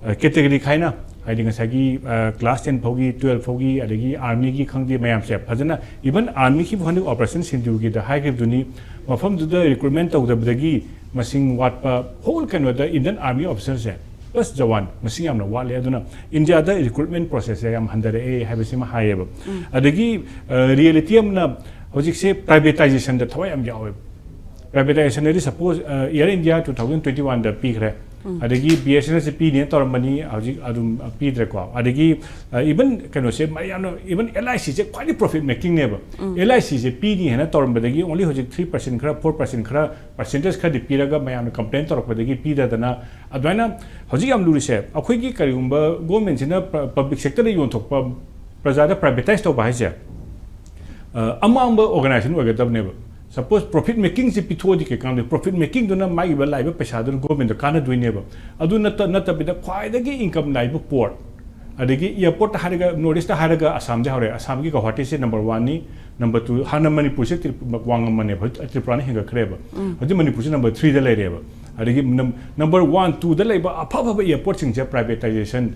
ꯑ, ꯀꯦꯇꯦꯒꯣꯔꯤ ꯈꯥꯏꯅ, ꯍꯥꯏꯗꯤ ꯉꯁꯥꯏꯒꯤ, ꯑ, ꯀ꯭ꯂꯥꯁ ꯇꯦꯟ ꯐꯥꯎꯒꯤ, ꯇꯨꯌꯦꯜꯐ ꯐꯥꯎꯒꯤ, ꯑꯗꯒꯤ ꯑꯥꯔꯃꯤꯒꯤ ꯈꯪꯗꯦ ꯃꯌꯥꯝꯁꯦ ꯐꯖꯅ, ꯏꯚꯟ ꯑꯥꯔꯃꯤꯒꯤꯕꯨ ꯍꯟꯗꯛ ꯑꯣꯄꯔꯦꯁꯟ ꯁꯤꯟꯗꯨꯒꯤꯗ ꯍꯥꯏꯈꯤꯕꯗꯨꯅꯤ, ꯃꯐꯝꯗꯨꯗ ꯔꯤꯀ꯭ꯔꯨꯠꯃꯦꯟ ꯇꯧꯗꯕꯗꯒꯤ ꯃꯁꯤꯡ ꯋꯥꯠꯄ, ꯍꯣꯜ ꯀꯩꯅꯣꯗ ꯏꯟꯗꯤꯌꯟ ꯑꯥꯔꯃꯤ ꯑꯣꯐꯤꯁꯔꯁꯦ ꯄ꯭ꯂꯁ ꯖꯋꯥꯟ ꯃꯁꯤꯡ ꯌꯥꯝꯅ ꯋꯥꯠꯂꯦ꯫ ꯑꯗꯨꯅ ꯏꯟꯗꯤꯌꯥꯗ ꯔꯤꯀ꯭ꯔꯨꯠꯃꯦꯟ ꯄ꯭ꯔꯣꯁꯦꯁꯁꯦ ꯌꯥꯝ ꯍꯟꯊꯔꯛꯑꯦ ꯍꯥꯏꯕꯁꯤꯃ ꯍꯥꯏꯌꯦꯕ꯫ ꯑꯗꯒꯤ, ꯑ, ꯔꯤꯌꯦꯂꯤꯇꯤ ꯑꯃꯅ ꯍꯧꯖꯤꯛꯁꯦ ꯄ꯭ꯔꯥꯏꯚꯦꯇꯥꯏꯖꯦꯁꯟꯗ ꯊꯋꯥꯏ ꯌꯥꯝ ꯌꯥꯎꯋꯦꯕ꯫ ꯄ꯭ꯔꯥꯏꯚꯦꯇꯥꯏꯖꯦꯁꯟꯗꯗꯤ ꯁꯄꯣꯁ, ꯑ, air India two thousand twenty ꯋꯥꯟꯗ ꯄꯤꯈ꯭ꯔꯦ, ꯑꯗꯒꯤ ꯕꯤ ꯑꯦꯁ ꯑꯦꯟ ꯑꯦꯜꯁꯦ ꯄꯤꯅꯦꯅ ꯇꯧꯔꯝꯕꯅꯤ, ꯍꯧꯖꯤꯛ ꯑꯗꯨꯝ ꯄꯤꯗ꯭ꯔꯦꯀꯣ꯫ ꯑꯗꯒꯤ, ꯑ, ꯏꯚꯟ ꯀꯩꯅꯣꯁꯦ ꯃꯌꯥꯝꯅ, ꯏꯚꯟ ꯑꯦꯜ ꯑꯥꯏ ꯁꯤꯁꯦ ꯈ꯭ꯋꯥꯏꯗꯒꯤ ꯄ꯭ꯔꯣꯐꯤꯠ ꯃꯦꯀꯤꯡꯅꯦꯕ꯫ ꯑꯦꯜ ꯑꯥꯏ ꯁꯤꯁꯦ ꯄꯤꯅꯤ ꯍꯥꯏꯅ ꯇꯧꯔꯝꯕꯗꯒꯤ ꯑꯣꯡꯂꯤ ꯍꯧꯖꯤꯛ ꯊ꯭ꯔꯤ ꯄꯥꯔꯁꯦꯟ ꯈꯔ, ꯐꯣꯔ ꯄꯥꯔꯁꯦꯟ ꯈꯔ, ꯄꯥꯔꯁꯦꯟꯇꯦꯖ ꯈꯔꯗꯤ ꯄꯤꯔꯒ ꯃꯌꯥꯝꯅ ꯀꯝꯄ꯭ꯂꯦꯟ ꯇꯧꯔꯛꯄꯗꯒꯤ ꯄꯤꯗꯗꯅ, ꯑꯗꯨꯃꯥꯏꯅ ꯍꯧꯖꯤꯛ ꯌꯥꯝ ꯂꯨꯔꯤꯁꯦ, ꯑꯩꯈꯣꯏꯒꯤ ꯀꯔꯤꯒꯨꯝꯕ ꯒꯣꯔꯃꯦꯟꯁꯤꯅ ꯄ-, ꯄꯕ꯭ꯂꯤꯛ ꯁꯦꯛꯇꯔꯗ ꯌꯣꯟꯊꯣꯛꯄ, ꯄ꯭ꯔꯖꯥꯗ ꯄ꯭ꯔꯥꯏꯚꯦꯇꯥꯏꯁ ꯇꯧꯕ ꯍꯥꯏꯁꯦ, ꯑ, ꯑꯃꯥꯡꯕ ꯑꯣꯔꯒꯅꯥꯏꯖꯦꯁꯟ ꯑꯣꯏꯒꯗꯕꯅꯦꯕ꯫ ꯁꯄꯣꯁ ꯄ꯭ꯔꯣꯐꯤꯠ ꯃꯦꯀꯤꯡꯁꯦ ꯄꯤꯊꯣꯛꯑꯗꯤ ꯀꯩ ꯀꯥꯟꯅꯗꯣꯏ? ꯄ꯭ꯔꯣꯐꯤꯠ ꯃꯦꯀꯤꯡꯗꯨꯅ ꯃꯥꯒꯤ ꯂꯥꯛꯏꯕ ꯄꯩꯁꯥꯗꯨꯅ ꯒꯣꯔꯃꯦꯟꯗ ꯀꯥꯟꯅꯗꯣꯏꯅꯦꯕ꯫ ꯑꯗꯨ ꯅꯠꯇ-, ꯅꯠꯇꯕꯤꯗ ꯈ꯭ꯋꯥꯏꯗꯒꯤ ꯏꯟꯀꯝ ꯂꯥꯛꯏꯕ ꯄꯣꯔꯠ, ꯑꯗꯒꯤ ꯑꯦꯌꯥꯔꯄꯣꯔꯠꯇ ꯍꯥꯏꯔꯒ, ꯅꯣꯔꯠ ꯏꯁꯇ ꯍꯥꯏꯔꯒ ꯑꯁꯥꯝꯁꯦ ꯍꯧꯔꯦ꯫ ꯑꯁꯥꯝꯒꯤ ꯒꯧꯍꯥꯇꯤꯁꯦ ꯅꯝꯕꯔ ꯋꯥꯟꯅꯤ, ꯅꯝꯕꯔ ꯇꯨ, ꯍꯥꯟꯅ ꯃꯅꯤꯄꯨꯔꯁꯦ ꯇ꯭ꯔꯤ-, ꯋꯥꯡꯉꯝꯕꯅꯦꯕ, ꯍꯧꯖꯤꯛ ꯇ꯭ꯔꯤꯄꯨꯔꯥꯅ ꯍꯦꯟꯒꯠꯈ꯭ꯔꯦꯕ꯫ ꯍꯧꯖꯤꯛ ꯃꯅꯤꯄꯨꯔꯁꯦ ꯅꯝꯕꯔ ꯊ꯭ꯔꯤꯗ ꯂꯩꯔꯦꯕ꯫ ꯑꯗꯒꯤ ꯅꯝ-, ꯅꯝꯕꯔ ꯋꯥꯟ, ꯇꯨꯗ ꯂꯩꯕ ꯑꯐ ꯑꯐꯕ ꯑꯦꯌꯥꯔꯄꯣꯔꯠꯁꯤꯡꯁꯦ ꯄ꯭ꯔꯥꯏꯚꯦꯇꯥꯏꯖꯦꯁꯟ,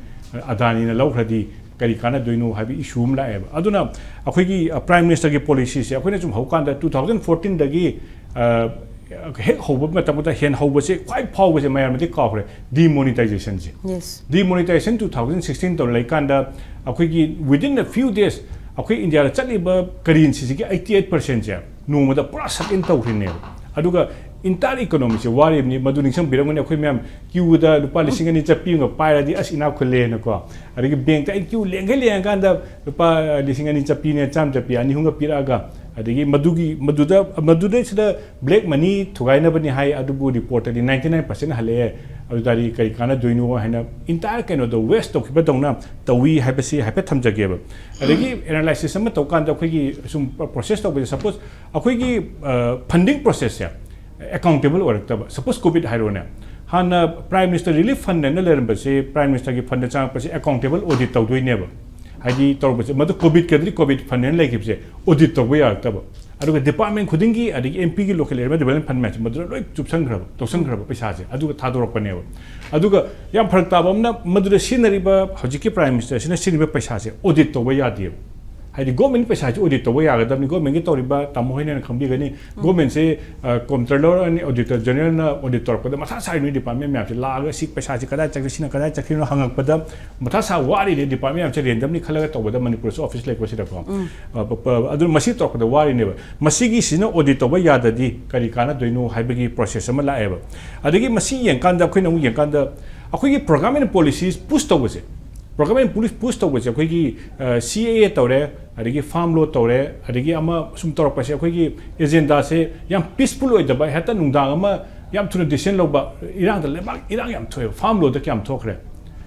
ꯑꯗꯥꯅꯤꯅ ꯂꯧꯈ꯭ꯔꯗꯤ ꯀꯔꯤ ꯀꯥꯟꯅꯗꯣꯏꯅꯣ ꯍꯥꯏꯕ ꯏꯁꯨ ꯑꯃ ꯂꯥꯛꯑꯦꯕ꯫ ꯑꯗꯨꯅ ꯑꯩꯈꯣꯏꯒꯤ, ꯑ, ꯄ꯭ꯔꯥꯏꯝ ꯃꯤꯅꯤꯁꯇꯔꯒꯤ ꯄꯣꯂꯤꯁꯤꯁꯦ ꯑꯩꯈꯣꯏꯅ ꯁꯨꯝ ꯍꯧꯀꯥꯟꯗ ꯇꯨ ꯊꯥꯎꯖꯟ ꯐꯣꯔꯇꯤꯟꯗꯒꯤ, ꯑ, ꯍꯦꯛ ꯍꯧꯕ ꯃꯇꯝꯗ ꯍꯦꯟ ꯍꯧꯕꯁꯦ ꯈ꯭ꯋꯥꯏ ꯐꯥꯎꯕꯁꯦ ꯃꯌꯥꯝꯅꯗꯤ ꯀꯥꯎꯈ꯭ꯔꯦ, demonetization ꯁꯦ꯫ Yes. Demonetization two thousand sixteen ꯇꯧꯔ ꯂꯩꯀꯥꯟꯗ ꯑꯩꯈꯣꯏꯒꯤ within a few days ꯑꯩꯈꯣꯏ ꯏꯟꯗꯤꯌꯥꯗ ꯆꯠꯂꯤꯕ currency ꯁꯤꯒꯤ eighty eight percent ꯁꯦ ꯅꯣꯡꯃꯗ ꯄꯨꯔꯥ shut in ꯇꯧꯈ꯭ꯔꯤꯅꯦꯕ꯫ ꯑꯗꯨꯒ entire economy ꯁꯦ ꯋꯥꯔꯤꯕꯅꯤ꯫ ꯃꯗꯨ ꯅꯤꯡꯁꯤꯡꯕꯤꯔꯝꯒꯅꯤ, ꯑꯩꯈꯣꯏ ꯃꯌꯥꯝ queue ꯗ ꯂꯨꯄꯥ ꯂꯤꯁꯤꯡ ꯑꯅꯤ ꯆꯠꯄꯤ ꯑꯃꯒ ꯄꯥꯏꯔꯗꯤ ꯑꯁ ꯏꯅꯥꯛ ꯈꯨꯜꯂꯦꯅꯀꯣ꯫ ꯑꯗꯒꯤ bank ꯇ ꯑꯩ queue ꯂꯦꯡꯒꯩ ꯂꯦꯡꯉꯀꯥꯟꯗ ꯂꯨꯄꯥ ꯂꯤꯁꯤꯡ ꯑꯅꯤ ꯆꯠꯄꯤꯅꯦ, ꯆꯥꯝꯃ ꯆꯠꯄꯤ ꯑꯅꯤ ꯑꯍꯨꯝꯒ ꯄꯤꯔꯛꯑꯒ, ꯑꯗꯒꯤ ꯃꯗꯨꯒꯤ ꯃꯗꯨꯗ ꯃꯗꯨꯗꯩꯁꯤꯗ black money ꯊꯨꯒꯥꯏꯅꯕꯅꯤ ꯍꯥꯏ, ꯑꯗꯨꯕꯨ report ꯇꯗꯤ ninety nine percent ꯍꯜꯂꯛꯑꯦ꯫ ꯑꯗꯨ ꯇꯥꯔꯗꯤ ꯀꯔꯤ ꯀꯥꯟꯅꯗꯣꯏꯅꯣ ꯍꯥꯏꯅ entire ꯀꯩꯅꯣꯗꯣ waste ꯇꯧꯈꯤꯕꯗꯧꯅ ꯇꯧꯏ ꯍꯥꯏꯕꯁꯤ ꯍꯥꯏꯐꯦꯠ ꯊꯝꯖꯒꯦꯕ꯫ ꯑꯗꯒꯤ analysis ꯑꯃ ꯇꯧꯀꯥꯟꯗ ꯑꯩꯈꯣꯏꯒꯤ ꯁꯨꯝ process ꯇꯧꯕꯁꯦ, suppose ꯑꯩꯈꯣꯏꯒꯤ funding process ꯁꯦ accountable ꯑꯣꯏꯔꯛꯇꯕ꯫ Suppose COVID ꯍꯥꯏꯔꯣꯅꯦ, ꯍꯥꯟꯅ Prime Minister Relief Fund ꯍꯥꯏꯅ ꯂꯩꯔꯝꯕꯁꯦ, Prime Minister ꯒꯤ fund ꯗ ꯆꯪꯉꯛꯄꯁꯦ accountable audit ꯇꯧꯗꯣꯏꯅꯦꯕ꯫ ꯍꯥꯏꯗꯤ ꯇꯧꯔꯛꯄꯁꯦ, ꯃꯗꯨ COVID ꯀꯗꯤ COVID fund ꯍꯥꯏꯅ ꯂꯩꯈꯤꯕꯁꯦ audit ꯇꯧꯕ ꯌꯥꯔꯛꯇꯕ꯫ ꯑꯗꯨꯒ department ꯈꯨꯗꯤꯡꯒꯤ, ꯑꯗꯒꯤ M P ꯒꯤ local area development fund ꯃꯌꯥꯝꯁꯦ ꯃꯗꯨꯗ ꯂꯣꯏ ꯆꯨꯞꯁꯟꯈ꯭ꯔꯕ, ꯇꯧꯁꯟꯈ꯭ꯔꯕ ꯄꯩꯁꯥꯁꯦ, ꯑꯗꯨꯒ ꯊꯥꯗꯣꯔꯛꯄꯅꯦꯕ꯫ ꯑꯗꯨꯒ ꯌꯥꯝ ꯐꯔꯛ ꯇꯥꯕ ꯑꯃꯅ, ꯃꯗꯨꯗ ꯁꯤꯖꯤꯟꯅꯔꯤꯕ, ꯍꯧꯖꯤꯛꯀꯤ Prime Minister ꯁꯤꯅ ꯁꯤꯖꯤꯟꯅꯔꯤꯕ ꯄꯩꯁꯥꯁꯦ audit ꯇꯧꯕ ꯌꯥꯗꯦꯕ꯫ ꯍꯥꯏꯗꯤ government ꯄꯩꯁꯥꯁꯦ audit ꯇꯧꯕ ꯌꯥꯒꯗꯕꯅꯤ꯫ Government ꯀꯤ ꯇꯧꯔꯤꯕ, ꯇꯥꯃꯣ ꯍꯣꯏꯅ ꯈꯪꯕꯤꯒꯅꯤ, government ꯁꯦ, ꯑ, Comptroller and Auditor General ꯅ audit ꯇꯧꯔꯛꯄꯗ ꯃꯊꯥ ꯁꯥꯏ, ꯅꯣꯏ department ꯃꯌꯥꯝꯁꯦ ꯂꯥꯛꯑꯒ ꯁꯤ ꯄꯩꯁꯥꯁꯤ ꯀꯗꯥꯏ ꯆꯠꯈ꯭ꯔꯦ, ꯁꯤꯅ ꯀꯗꯥꯏ ꯆꯠꯈ꯭ꯔꯤꯅꯣ ꯍꯪꯉꯛꯄꯗ ꯃꯊꯥ ꯁꯥ ꯋꯥꯔꯤꯅꯦ꯫ Department ꯃꯌꯥꯝꯁꯦ randomly ꯈꯜꯂꯒ ꯇꯧꯕꯗ ꯃꯅꯤꯄꯨꯔꯁꯨ office ꯂꯩꯀꯣ ꯁꯤꯗꯀꯣ꯫ ꯑ, ꯄ-, ꯄ-, ꯑꯗꯨ ꯃꯁꯤ ꯇꯧꯔꯛꯄꯗ ꯋꯥꯔꯤꯅꯦꯕ꯫ ꯃꯁꯤꯒꯤꯁꯤꯅ audit ꯇꯧꯕ ꯌꯥꯗꯗꯤ ꯀꯔꯤ ꯀꯥꯟꯅꯗꯣꯏꯅꯣ ꯍꯥꯏꯕꯒꯤ process ꯑꯃ ꯂꯥꯛꯑꯦꯕ꯫ ꯑꯗꯒꯤ ꯃꯁꯤ ꯌꯦꯡꯀꯥꯟꯗ, ꯑꯩꯈꯣꯏꯅ ꯑꯃꯨꯛ ꯌꯦꯡꯀꯥꯟꯗ, ꯑꯩꯈꯣꯏꯒꯤ program and policies push ꯇꯧꯕꯁꯦ, program and policy push ꯇꯧꯕꯁꯦ, ꯑꯩꯈꯣꯏꯒꯤ, ꯑ, C A A ꯇꯧꯔꯦ, ꯑꯗꯒꯤ farm law ꯇꯧꯔꯦ, ꯑꯗꯒꯤ ꯑꯃ ꯁꯨꯝ ꯇꯧꯔꯛꯄꯁꯦ, ꯑꯩꯈꯣꯏꯒꯤ agenda ꯁꯦ ꯌꯥꯝ peaceful ꯑꯣꯏꯗꯕ, ꯍꯦꯛꯇ ꯅꯨꯡꯗꯥꯡ ꯑꯃ ꯌꯥꯝ ꯊꯨꯅ decision ꯂꯧꯕ꯫ ꯏꯔꯥꯡꯗ, ꯂꯩꯕꯥꯛ ꯏꯔꯥꯡ ꯌꯥꯝ ꯊꯣꯛꯑꯦꯕ꯫ Farm law ꯗ ꯀꯌꯥꯝ ꯊꯣꯛꯈ꯭ꯔꯦ?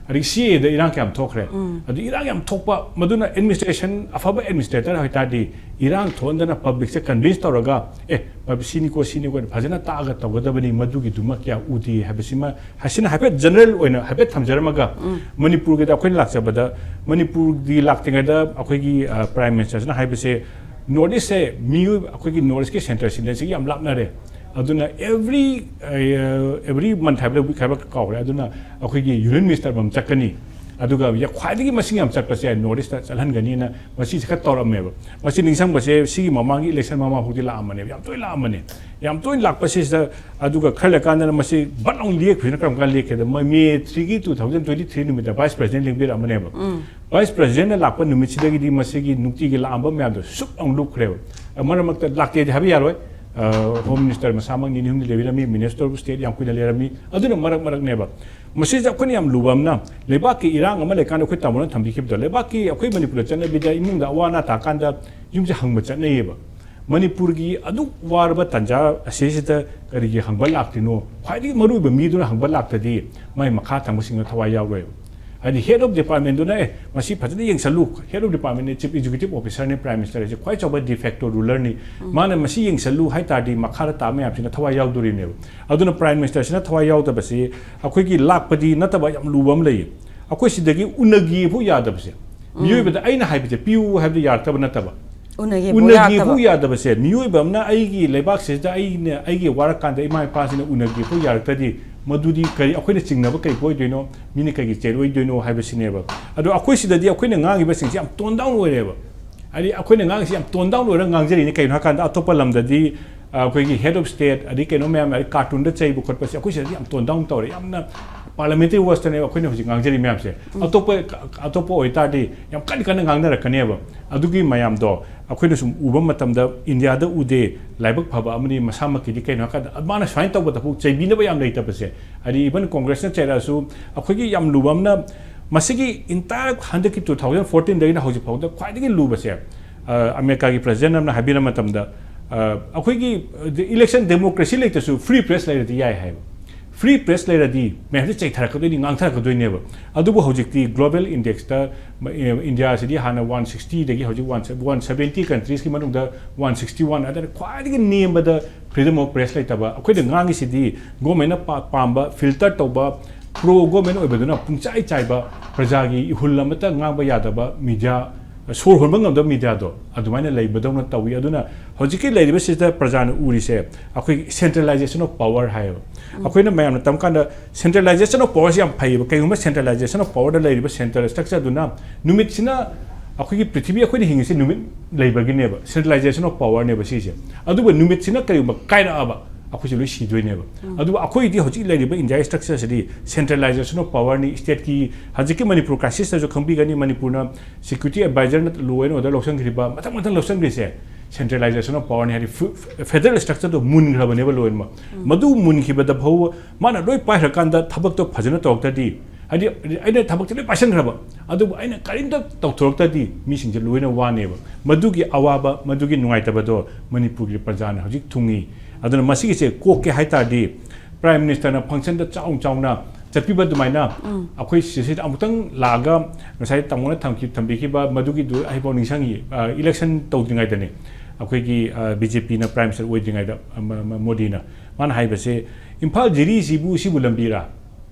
ꯑꯗꯒꯤ C A A ꯗ ꯏꯔꯥꯡ ꯀꯌꯥꯝ ꯊꯣꯛꯈ꯭ꯔꯦ? ꯑꯗꯨ ꯏꯔꯥꯡ ꯌꯥꯝ ꯊꯣꯛꯄ, ꯃꯗꯨꯅ administration, ꯑꯐꯕ administrator ꯑꯣꯏꯇꯥꯔꯗꯤ ꯏꯔꯥꯡ ꯊꯣꯛꯍꯟꯗꯅ public ꯁꯦ convince ꯇꯧꯔꯒ, ꯑꯦ, ꯁꯤꯅꯤꯀꯣ, ꯁꯤꯅꯤꯀꯣ, ꯐꯖꯅ ꯇꯥꯛꯑꯒ ꯇꯧꯒꯗꯕꯅꯤ, ꯃꯗꯨꯒꯤꯗꯨꯃ ꯀꯌꯥ ꯎꯗꯦ ꯍꯥꯏꯕꯁꯤꯃ, ꯍꯥꯏꯁꯤꯅ ꯍꯥꯏꯐꯦꯠ general ꯑꯣꯏꯅ ꯍꯥꯏꯐꯦꯠ ꯊꯝꯖꯔꯝꯃꯒ, ꯃꯅꯤꯄꯨꯔꯒꯤꯗ ꯑꯩꯈꯣꯏꯅ ꯂꯥꯛꯆꯕꯗ, ꯃꯅꯤꯄꯨꯔꯒꯤ ꯂꯥꯛꯇ꯭ꯔꯤꯉꯩꯗ ꯑꯩꯈꯣꯏꯒꯤ, ꯑ, Prime Minister ꯁꯤꯅ ꯍꯥꯏꯕꯁꯦ, North East ꯁꯦ ꯃꯤꯑꯣꯏ, ꯑꯩꯈꯣꯏꯒꯤ North East ꯀꯤ central ꯁꯤꯗ ꯁꯤꯒꯤ ꯌꯥꯝ ꯂꯥꯞꯅꯔꯦ꯫ ꯑꯗꯨꯅ every, ꯑ, every month ꯍꯥꯏꯕ꯭ꯔꯥ, week ꯍꯥꯏꯕ꯭ꯔꯥ ꯀꯥꯎꯈ꯭ꯔꯦ, ꯑꯗꯨꯅ ꯑꯩꯈꯣꯏꯒꯤ Union Minister ꯑꯃꯃꯝ ꯆꯠꯀꯅꯤ꯫ ꯑꯗꯨꯒ ꯌꯥ-, ꯈ꯭ꯋꯥꯏꯗꯒꯤ ꯃꯁꯤꯡ ꯌꯥꯝ ꯆꯠꯄꯁꯦ ꯅꯣꯔꯠ ꯏꯁꯇ ꯆꯠꯍꯟꯒꯅꯤꯅ ꯃꯁꯤꯁꯦ ꯈꯔ ꯇꯧꯔꯝꯃꯦꯕ꯫ ꯃꯁꯤ ꯅꯤꯡꯁꯤꯡꯕꯁꯦ ꯁꯤꯒꯤ ꯃꯃꯥꯡꯒꯤ ꯏꯂꯦꯛꯁꯟ ꯃꯃꯥꯡ ꯐꯥꯎꯗꯤ ꯂꯥꯛꯑꯝꯕꯅꯦꯕ, ꯌꯥꯝ ꯇꯣꯏꯅ ꯂꯥꯛꯑꯝꯕꯅꯦ꯫ ꯌꯥꯝ ꯇꯣꯏꯅ ꯂꯥꯛꯄꯁꯤꯗ, ꯑꯗꯨꯒ ꯈꯔ ꯂꯩꯔꯀꯥꯟꯗꯅ ꯃꯁꯤ ꯕꯠ ꯑꯃꯨꯛ ꯂꯦꯞꯈ꯭ꯔꯤꯁꯤꯅ ꯀꯔꯝ ꯀꯥꯟꯗ ꯂꯦꯞꯀꯦꯗ, ꯃ-, ꯃꯦ ꯊ꯭ꯔꯤꯒꯤ ꯇꯨ ꯊꯥꯎꯖꯟ ꯇ꯭ꯋꯦꯟꯇꯤ ꯊ꯭ꯔꯤ ꯅꯨꯃꯤꯠꯇ ꯚꯥꯏꯁ ꯄ꯭ꯔꯦꯁꯤꯗꯦꯟ ꯂꯦꯡꯕꯤꯔꯛꯑꯝꯕꯅꯦꯕ꯫ ꯚꯥꯏꯁ ꯄ꯭ꯔꯦꯁꯤꯗꯦꯟꯅ ꯂꯥꯛꯄ ꯅꯨꯃꯤꯠꯁꯤꯗꯒꯤꯗꯤ ꯃꯁꯤꯒꯤ ꯅꯨꯡꯇꯤꯒꯤ ꯂꯥꯛꯑꯝꯕ ꯃꯌꯥꯝꯗꯣ ꯁꯨꯛ ꯑꯃꯨꯛ ꯂꯨꯞꯈ꯭ꯔꯦꯕ꯫ ꯃꯔꯛ ꯃꯔꯛꯇ ꯂꯥꯛꯇꯦꯗꯤ ꯍꯥꯏꯕ ꯌꯥꯔꯣꯏ꯫ ꯑ, ꯍꯣꯝ ꯃꯤꯅꯤꯁꯇꯔ ꯃꯁꯥꯃꯛ ꯅꯤꯅꯤ ꯍꯨꯝꯅꯤ ꯂꯩꯕꯤꯔꯝꯃꯤ, ꯃꯤꯅꯤꯁꯇꯔ ꯑꯣꯐ ꯁ꯭ꯇꯦꯠ ꯌꯥꯝ ꯀꯨꯏꯅ ꯂꯩꯔꯝꯃꯤ꯫ ꯑꯗꯨꯅ ꯃꯔꯛ ꯃꯔꯛꯅꯦꯕ꯫ ꯃꯁꯤꯁꯦ ꯑꯩꯈꯣꯏꯅ ꯌꯥꯝ ꯂꯨꯕ ꯑꯃꯅ, ꯂꯩꯕꯥꯛꯀꯤ ꯏꯔꯥꯡ ꯑꯃ ꯂꯩꯀꯥꯟꯗ ꯑꯩꯈꯣꯏ ꯇꯥꯃꯣꯅ ꯊꯝꯕꯤꯈꯤꯕꯗꯣ, ꯂꯩꯕꯥꯛꯀꯤ, ꯑꯩꯈꯣꯏ ꯃꯅꯤꯄꯨꯔꯗ ꯆꯠꯅꯕꯤꯗ ꯏꯃꯨꯡꯗ ꯑꯋꯥ ꯑꯅꯥ ꯇꯥꯀꯥꯟꯗ ꯌꯨꯝꯁꯦ ꯍꯪꯕ ꯆꯠꯅꯩꯌꯦꯕ꯫ ꯃꯅꯤꯄꯨꯔꯒꯤ ꯑꯗꯨꯛ ꯋꯥꯔꯕ ꯇꯥꯟꯖꯥ ꯑꯁꯤꯁꯤꯗ ꯀꯔꯤꯒꯤ ꯍꯪꯕ ꯂꯥꯛꯇ꯭ꯔꯤꯅꯣ? ꯈ꯭ꯋꯥꯏꯗꯒꯤ ꯃꯔꯨꯑꯣꯏꯕ ꯃꯤꯗꯨꯅ ꯍꯪꯕ ꯂꯥꯛꯇꯗꯤ ꯃꯥꯏ ꯃꯈꯥ ꯊꯪꯕꯁꯤꯡꯗ ꯊꯋꯥꯏ ꯌꯥꯎꯔꯣꯏꯕ꯫ ꯍꯥꯏꯗꯤ head of department ꯗꯨꯅ, "ꯑꯦ, ꯃꯁꯤ ꯐꯖꯅ ꯌꯦꯡꯁꯜꯂꯨ"꯫ Head of department ꯅꯤ, chief executive officer ꯅꯤ, prime minister ꯁꯦ ꯈ꯭ꯋꯥꯏ ꯆꯥꯎꯕ de facto ruler ꯅꯤ꯫ ꯃꯥꯅ "ꯃꯁꯤ ꯌꯦꯡꯁꯜꯂꯨ" ꯍꯥꯏ ꯇꯥꯔꯗꯤ ꯃꯈꯥꯗ ꯇꯥꯕ ꯃꯌꯥꯝꯁꯤꯅ ꯊꯋꯥꯏ ꯌꯥꯎꯗꯣꯔꯤꯕꯅꯦꯕ꯫ ꯑꯗꯨꯅ prime minister ꯁꯤꯅ ꯊꯋꯥꯏ ꯌꯥꯎꯗꯕꯁꯤ ꯑꯩꯈꯣꯏꯒꯤ ꯂꯥꯛꯄꯗꯤ ꯅꯠꯇꯕ ꯌꯥꯝ ꯂꯨꯕ ꯑꯃ ꯂꯩꯌꯦ꯫ ꯑꯩꯈꯣꯏ ꯁꯤꯗꯒꯤ ꯎꯅꯒꯦ ꯐꯥꯎ ꯌꯥꯗꯕꯁꯦ꯫ ꯃꯤꯑꯣꯏꯕꯗ ꯑꯩꯅ ꯍꯥꯏꯕꯁꯦ ꯄꯤꯌꯨ ꯍꯥꯏꯕꯗ ꯌꯥꯔꯛꯇꯕ ꯅꯠꯇꯕ꯫ ꯎꯅꯒꯦ ꯐꯥꯎ ꯎꯅꯒꯦ ꯌꯥꯔꯛꯇꯕ꯫ ꯐꯥꯎ ꯌꯥꯗꯕꯁꯦ, ꯃꯤꯑꯣꯏꯕ ꯑꯃꯅ ꯑꯩꯒꯤ ꯂꯩꯕꯥꯛꯁꯤꯗ ꯑꯩꯅ, ꯑꯩꯒꯤ ꯋꯥꯔꯛ ꯀꯥꯟꯗ ꯏꯃꯥ ꯏꯄꯥꯁꯤꯅ ꯎꯅꯒꯦ ꯐꯥꯎ ꯌꯥꯔꯛꯇ꯭ꯔꯗꯤ ꯃꯗꯨꯗꯤ ꯀꯔꯤ, ꯑꯩꯈꯣꯏꯅ ꯆꯤꯡꯅꯕ ꯀꯩ ꯑꯣꯏꯗꯣꯏꯅꯣ? ꯃꯤꯅ ꯀꯩꯒꯤ ꯆꯦꯜꯂꯣꯏꯗꯣꯏꯅꯣ ꯍꯥꯏꯕꯁꯤꯅꯦꯕ꯫ ꯑꯗꯣ ꯑꯩꯈꯣꯏ ꯁꯤꯗꯗꯤ ꯑꯩꯈꯣꯏꯅ ꯉꯥꯡꯉꯤꯕꯁꯤꯡꯁꯦ ꯌꯥꯝ tone down ꯑꯣꯏꯔꯦꯕ꯫ ꯍꯥꯏꯗꯤ ꯑꯩꯈꯣꯏꯅ ꯉꯥꯡꯉꯤꯁꯤ ꯌꯥꯝ tone down ꯑꯣꯏꯔꯒ ꯉꯥꯡꯖꯔꯤꯅꯤ꯫ ꯀꯩꯅꯣ ꯍꯥꯏꯀꯥꯟꯗ ꯑꯇꯣꯞꯄ ꯂꯝꯗꯗꯤ, ꯑ, ꯑꯩꯈꯣꯏꯒꯤ head of state ꯑꯗꯩ ꯀꯩꯅꯣ ꯃꯌꯥꯝ, ꯑꯗꯩ cartoon ꯗ ꯆꯩꯕ ꯈꯣꯠꯄꯁꯦ ꯑꯩꯈꯣꯏ ꯁꯤꯗꯗꯤ ꯌꯥꯝ tone down ꯇꯧꯔꯦ꯫ ꯌꯥꯝꯅ parliamentary words ꯇꯅꯦꯕ ꯑꯩꯈꯣꯏꯅ ꯍꯧꯖꯤꯛ ꯉꯥꯡꯖꯔꯤ ꯃꯌꯥꯝꯁꯦ꯫ ꯑꯇꯣꯞꯄ, ꯑꯇꯣꯞꯄ ꯑꯣꯏꯇꯥꯔꯗꯤ ꯌꯥꯝ ꯀꯟꯅ ꯀꯟꯅ ꯉꯥꯡꯅꯔꯛꯀꯅꯦꯕ꯫ ꯑꯗꯨꯒꯤ ꯃꯌꯥꯝꯗꯣ ꯑꯩꯈꯣꯏꯅ ꯁꯨꯝ ꯎꯕ ꯃꯇꯝꯗ ꯏꯟꯗꯤꯌꯥꯗ ꯎꯗꯦ꯫ ꯂꯥꯏꯕꯛ ꯐꯕ ꯑꯃꯗꯤ ꯃꯁꯥꯃꯛꯀꯤꯗꯤ ꯀꯩꯅꯣ ꯍꯥꯏꯀꯥꯟꯗ ꯃꯥꯅ ꯁꯨꯃꯥꯏꯅ ꯇꯧꯕꯗꯐꯥꯎ ꯆꯩꯕꯤꯅꯕ ꯌꯥꯝ ꯂꯩꯇꯕꯁꯦ꯫ ꯍꯥꯏꯗꯤ even ꯀꯣꯡꯒ꯭ꯔꯦꯁꯅ ꯆꯩꯔꯛꯑꯁꯨ ꯑꯩꯈꯣꯏꯒꯤ ꯌꯥꯝ ꯂꯨꯕ ꯑꯃꯅ ꯃꯁꯤꯒꯤ entire ꯍꯟꯗꯛꯀꯤ two thousand fourteen ꯗꯒꯤꯅ ꯍꯧꯖꯤꯛ ꯐꯥꯎꯗ ꯈ꯭ꯋꯥꯏꯗꯒꯤ ꯂꯨꯕꯁꯦ, ꯑ, ꯑꯃꯦꯔꯤꯀꯥꯒꯤ ꯄ꯭ꯔꯦꯁꯤꯗꯦꯟ ꯑꯃꯅ ꯍꯥꯏꯕꯤꯔ ꯃꯇꯝꯗ, ꯑ, ꯑꯩꯈꯣꯏꯒꯤ, ꯑ, election democracy ꯂꯩꯇ꯭ꯔꯁꯨ free press ꯂꯩꯔꯗꯤ ꯌꯥꯏ ꯍꯥꯏꯕ꯫ Free press ꯂꯩꯔꯗꯤ ꯃꯌꯥꯝꯁꯦ ꯆꯩꯊꯔꯛꯀꯗꯣꯏꯅꯤ, ꯉꯥꯡꯊꯔꯛꯀꯗꯣꯏꯅꯦꯕ꯫ ꯑꯗꯨꯕꯨ ꯍꯧꯖꯤꯛꯇꯤ global index ꯇ, ꯃ-, ꯑꯦ, ꯏꯟꯗꯤꯌꯥꯁꯤꯗꯤ ꯍꯥꯟꯅ one sixty ꯗꯒꯤ ꯍꯧꯖꯤꯛ one, one seventy countries ꯀꯤ ꯃꯅꯨꯡꯗ one sixty one ꯍꯥꯏꯇꯥꯔꯦ, ꯈ꯭ꯋꯥꯏꯗꯒꯤ ꯅꯦꯝꯕꯗ freedom of press ꯂꯩꯇꯕ꯫ ꯑꯩꯈꯣꯏꯅ ꯉꯥꯡꯉꯤꯁꯤꯗꯤ government ꯅ ꯄꯥ-, ꯄꯥꯝꯕ filter ꯇꯧꯕ, pro government ꯑꯣꯏꯕꯗꯨꯅ ꯄꯨꯡꯆꯥꯏ ꯆꯥꯏꯕ, ꯄ꯭ꯔꯖꯥꯒꯤ ꯏꯍꯨꯜ ꯑꯃꯠꯇ ꯉꯥꯡꯕ ꯌꯥꯗꯕ media ꯁꯣꯔ ꯍꯣꯟꯕ ꯉꯝꯗꯕ ꯃꯤꯗꯤꯌꯥꯗꯣ ꯑꯗꯨꯃꯥꯏꯅ ꯂꯩꯕꯗꯧꯅ ꯇꯧꯏ꯫ ꯑꯗꯨꯅ ꯍꯧꯖꯤꯛꯀꯤ ꯂꯩꯔꯤꯕꯁꯤꯗ ꯄ꯭ꯔꯖꯥꯅ ꯎꯔꯤꯁꯦ ꯑꯩꯈꯣꯏꯒꯤ centralization of power ꯍꯥꯏꯌꯦꯕ꯫ ꯑꯩꯈꯣꯏꯅ ꯃꯌꯥꯝꯅ ꯇꯝ ꯀꯥꯟꯗ centralization of powerꯁꯤ ꯌꯥꯝ ꯐꯩꯌꯦꯕ꯫ ꯀꯩꯒꯨꯝꯕ centralization of powerꯗ ꯂꯩꯔꯤꯕ central structureꯗꯨꯅ ꯅꯨꯃꯤꯠꯁꯤꯅ, ꯑꯩꯈꯣꯏꯒꯤ ꯄ꯭ꯔꯤꯊꯤꯕꯤ ꯑꯩꯈꯣꯏꯅ ꯍꯤꯡꯉꯤꯁꯤ ꯅꯨꯃꯤꯠ ꯂꯩꯕꯒꯤꯅꯦꯕ, centralization of powerꯅꯦꯕ ꯁꯤꯁꯦ꯫ ꯑꯗꯨꯕꯨ ꯅꯨꯃꯤꯠꯁꯤꯅ ꯀꯔꯤꯒꯨꯝꯕ ꯀꯥꯏꯔꯛꯑꯕ ꯑꯩꯈꯣꯏꯁꯦ ꯂꯣꯏ ꯁꯤꯗꯣꯏꯅꯦꯕ꯫ ꯑꯗꯨꯕꯨ ꯑꯩꯈꯣꯏꯗꯤ ꯍꯧꯖꯤꯛ ꯂꯩꯔꯤꯕ ꯏꯟꯗꯤꯌꯥꯒꯤ structureꯁꯤꯗꯤ centralization of powerꯅꯤ꯫ stateꯀꯤ ꯍꯧꯖꯤꯛꯀꯤ ꯃꯅꯤꯄꯨꯔ crisisꯇꯁꯨ ꯈꯪꯕꯤꯒꯅꯤ, ꯃꯅꯤꯄꯨꯔꯅ security advisorꯅ law and order ꯂꯧꯁꯤꯟꯈ꯭ꯔꯤꯕ, ꯃꯊꯪ ꯃꯊꯪ ꯂꯧꯁꯤꯟꯈ꯭ꯔꯤꯁꯦ centralization of powerꯅꯤ꯫ ꯍꯥꯏꯗꯤ ꯐ-, federal structureꯗꯣ ꯃꯨꯟꯈ꯭ꯔꯕꯅꯦꯕ ꯂꯣꯏꯅꯃꯛ꯫ ꯃꯗꯨ ꯃꯨꯟꯈꯤꯕꯗ ꯐꯥꯎꯕ ꯃꯥꯅ ꯂꯣꯏ ꯄꯥꯏꯈ꯭ꯔꯀꯥꯟꯗ ꯊꯕꯛꯇꯣ ꯐꯖꯅ ꯇꯧꯔꯛꯇ꯭ꯔꯗꯤ, ꯍꯥꯏꯗꯤ ꯑꯩꯅ ꯊꯕꯛꯁꯦ ꯂꯣꯏ ꯄꯥꯏꯁꯟꯈ꯭ꯔꯕ, ꯑꯗꯨꯕꯨ ꯑꯩꯅ ꯀꯔꯤꯝꯇ ꯇꯧꯊꯣꯔꯛꯇ꯭ꯔꯗꯤ ꯃꯤꯁꯤꯡꯁꯦ ꯂꯣꯏꯅ ꯋꯥꯅꯦꯕ꯫ ꯃꯗꯨꯒꯤ ꯑꯋꯥꯕ, ꯃꯗꯨꯒꯤ ꯅꯨꯡꯉꯥꯏꯇꯕꯗꯣ ꯃꯅꯤꯄꯨꯔꯒꯤ ꯄ꯭ꯔꯖꯥꯅ ꯍꯧꯖꯤꯛ ꯊꯨꯡꯉꯤ꯫ ꯑꯗꯨꯅ ꯃꯁꯤꯒꯤꯁꯦ ꯀꯣꯛꯀꯦ ꯍꯥꯏ ꯇꯥꯔꯗꯤ Prime Ministerꯅ functionꯗ ꯆꯥꯎ ꯆꯥꯎꯅ ꯆꯠꯄꯤꯕ ꯑꯗꯨꯃꯥꯏꯅ ꯑꯩꯈꯣꯏ ꯁꯤꯁꯤꯗ ꯑꯃꯨꯛꯇꯪ ꯂꯥꯛꯑꯒ ꯉꯁꯥꯏ ꯇꯥꯃꯣꯅ ꯊꯝꯈꯤ-, ꯊꯝꯕꯤꯈꯤꯕ ꯃꯗꯨꯒꯤꯗꯨ ꯑꯩꯐꯥꯎ ꯅꯤꯡꯁꯤꯡꯉꯤ꯫ ꯑ, election ꯇꯧꯗ꯭ꯔꯤꯉꯩꯗꯅꯦ, ꯑꯩꯈꯣꯏꯒꯤ, ꯑ, BJPꯅ Prime Minister ꯑꯣꯏꯗ꯭ꯔꯤꯉꯩꯗ, ꯑ, ꯃ-, ꯃ-, ꯃꯣꯗꯤꯅ, ꯃꯥꯅ ꯍꯥꯏꯕꯁꯦ, "ꯏꯝꯐꯥꯜ ꯖꯤꯔꯤꯁꯤꯕꯨ ꯁꯤꯕꯨ ꯂꯝꯕꯤꯔꯥ?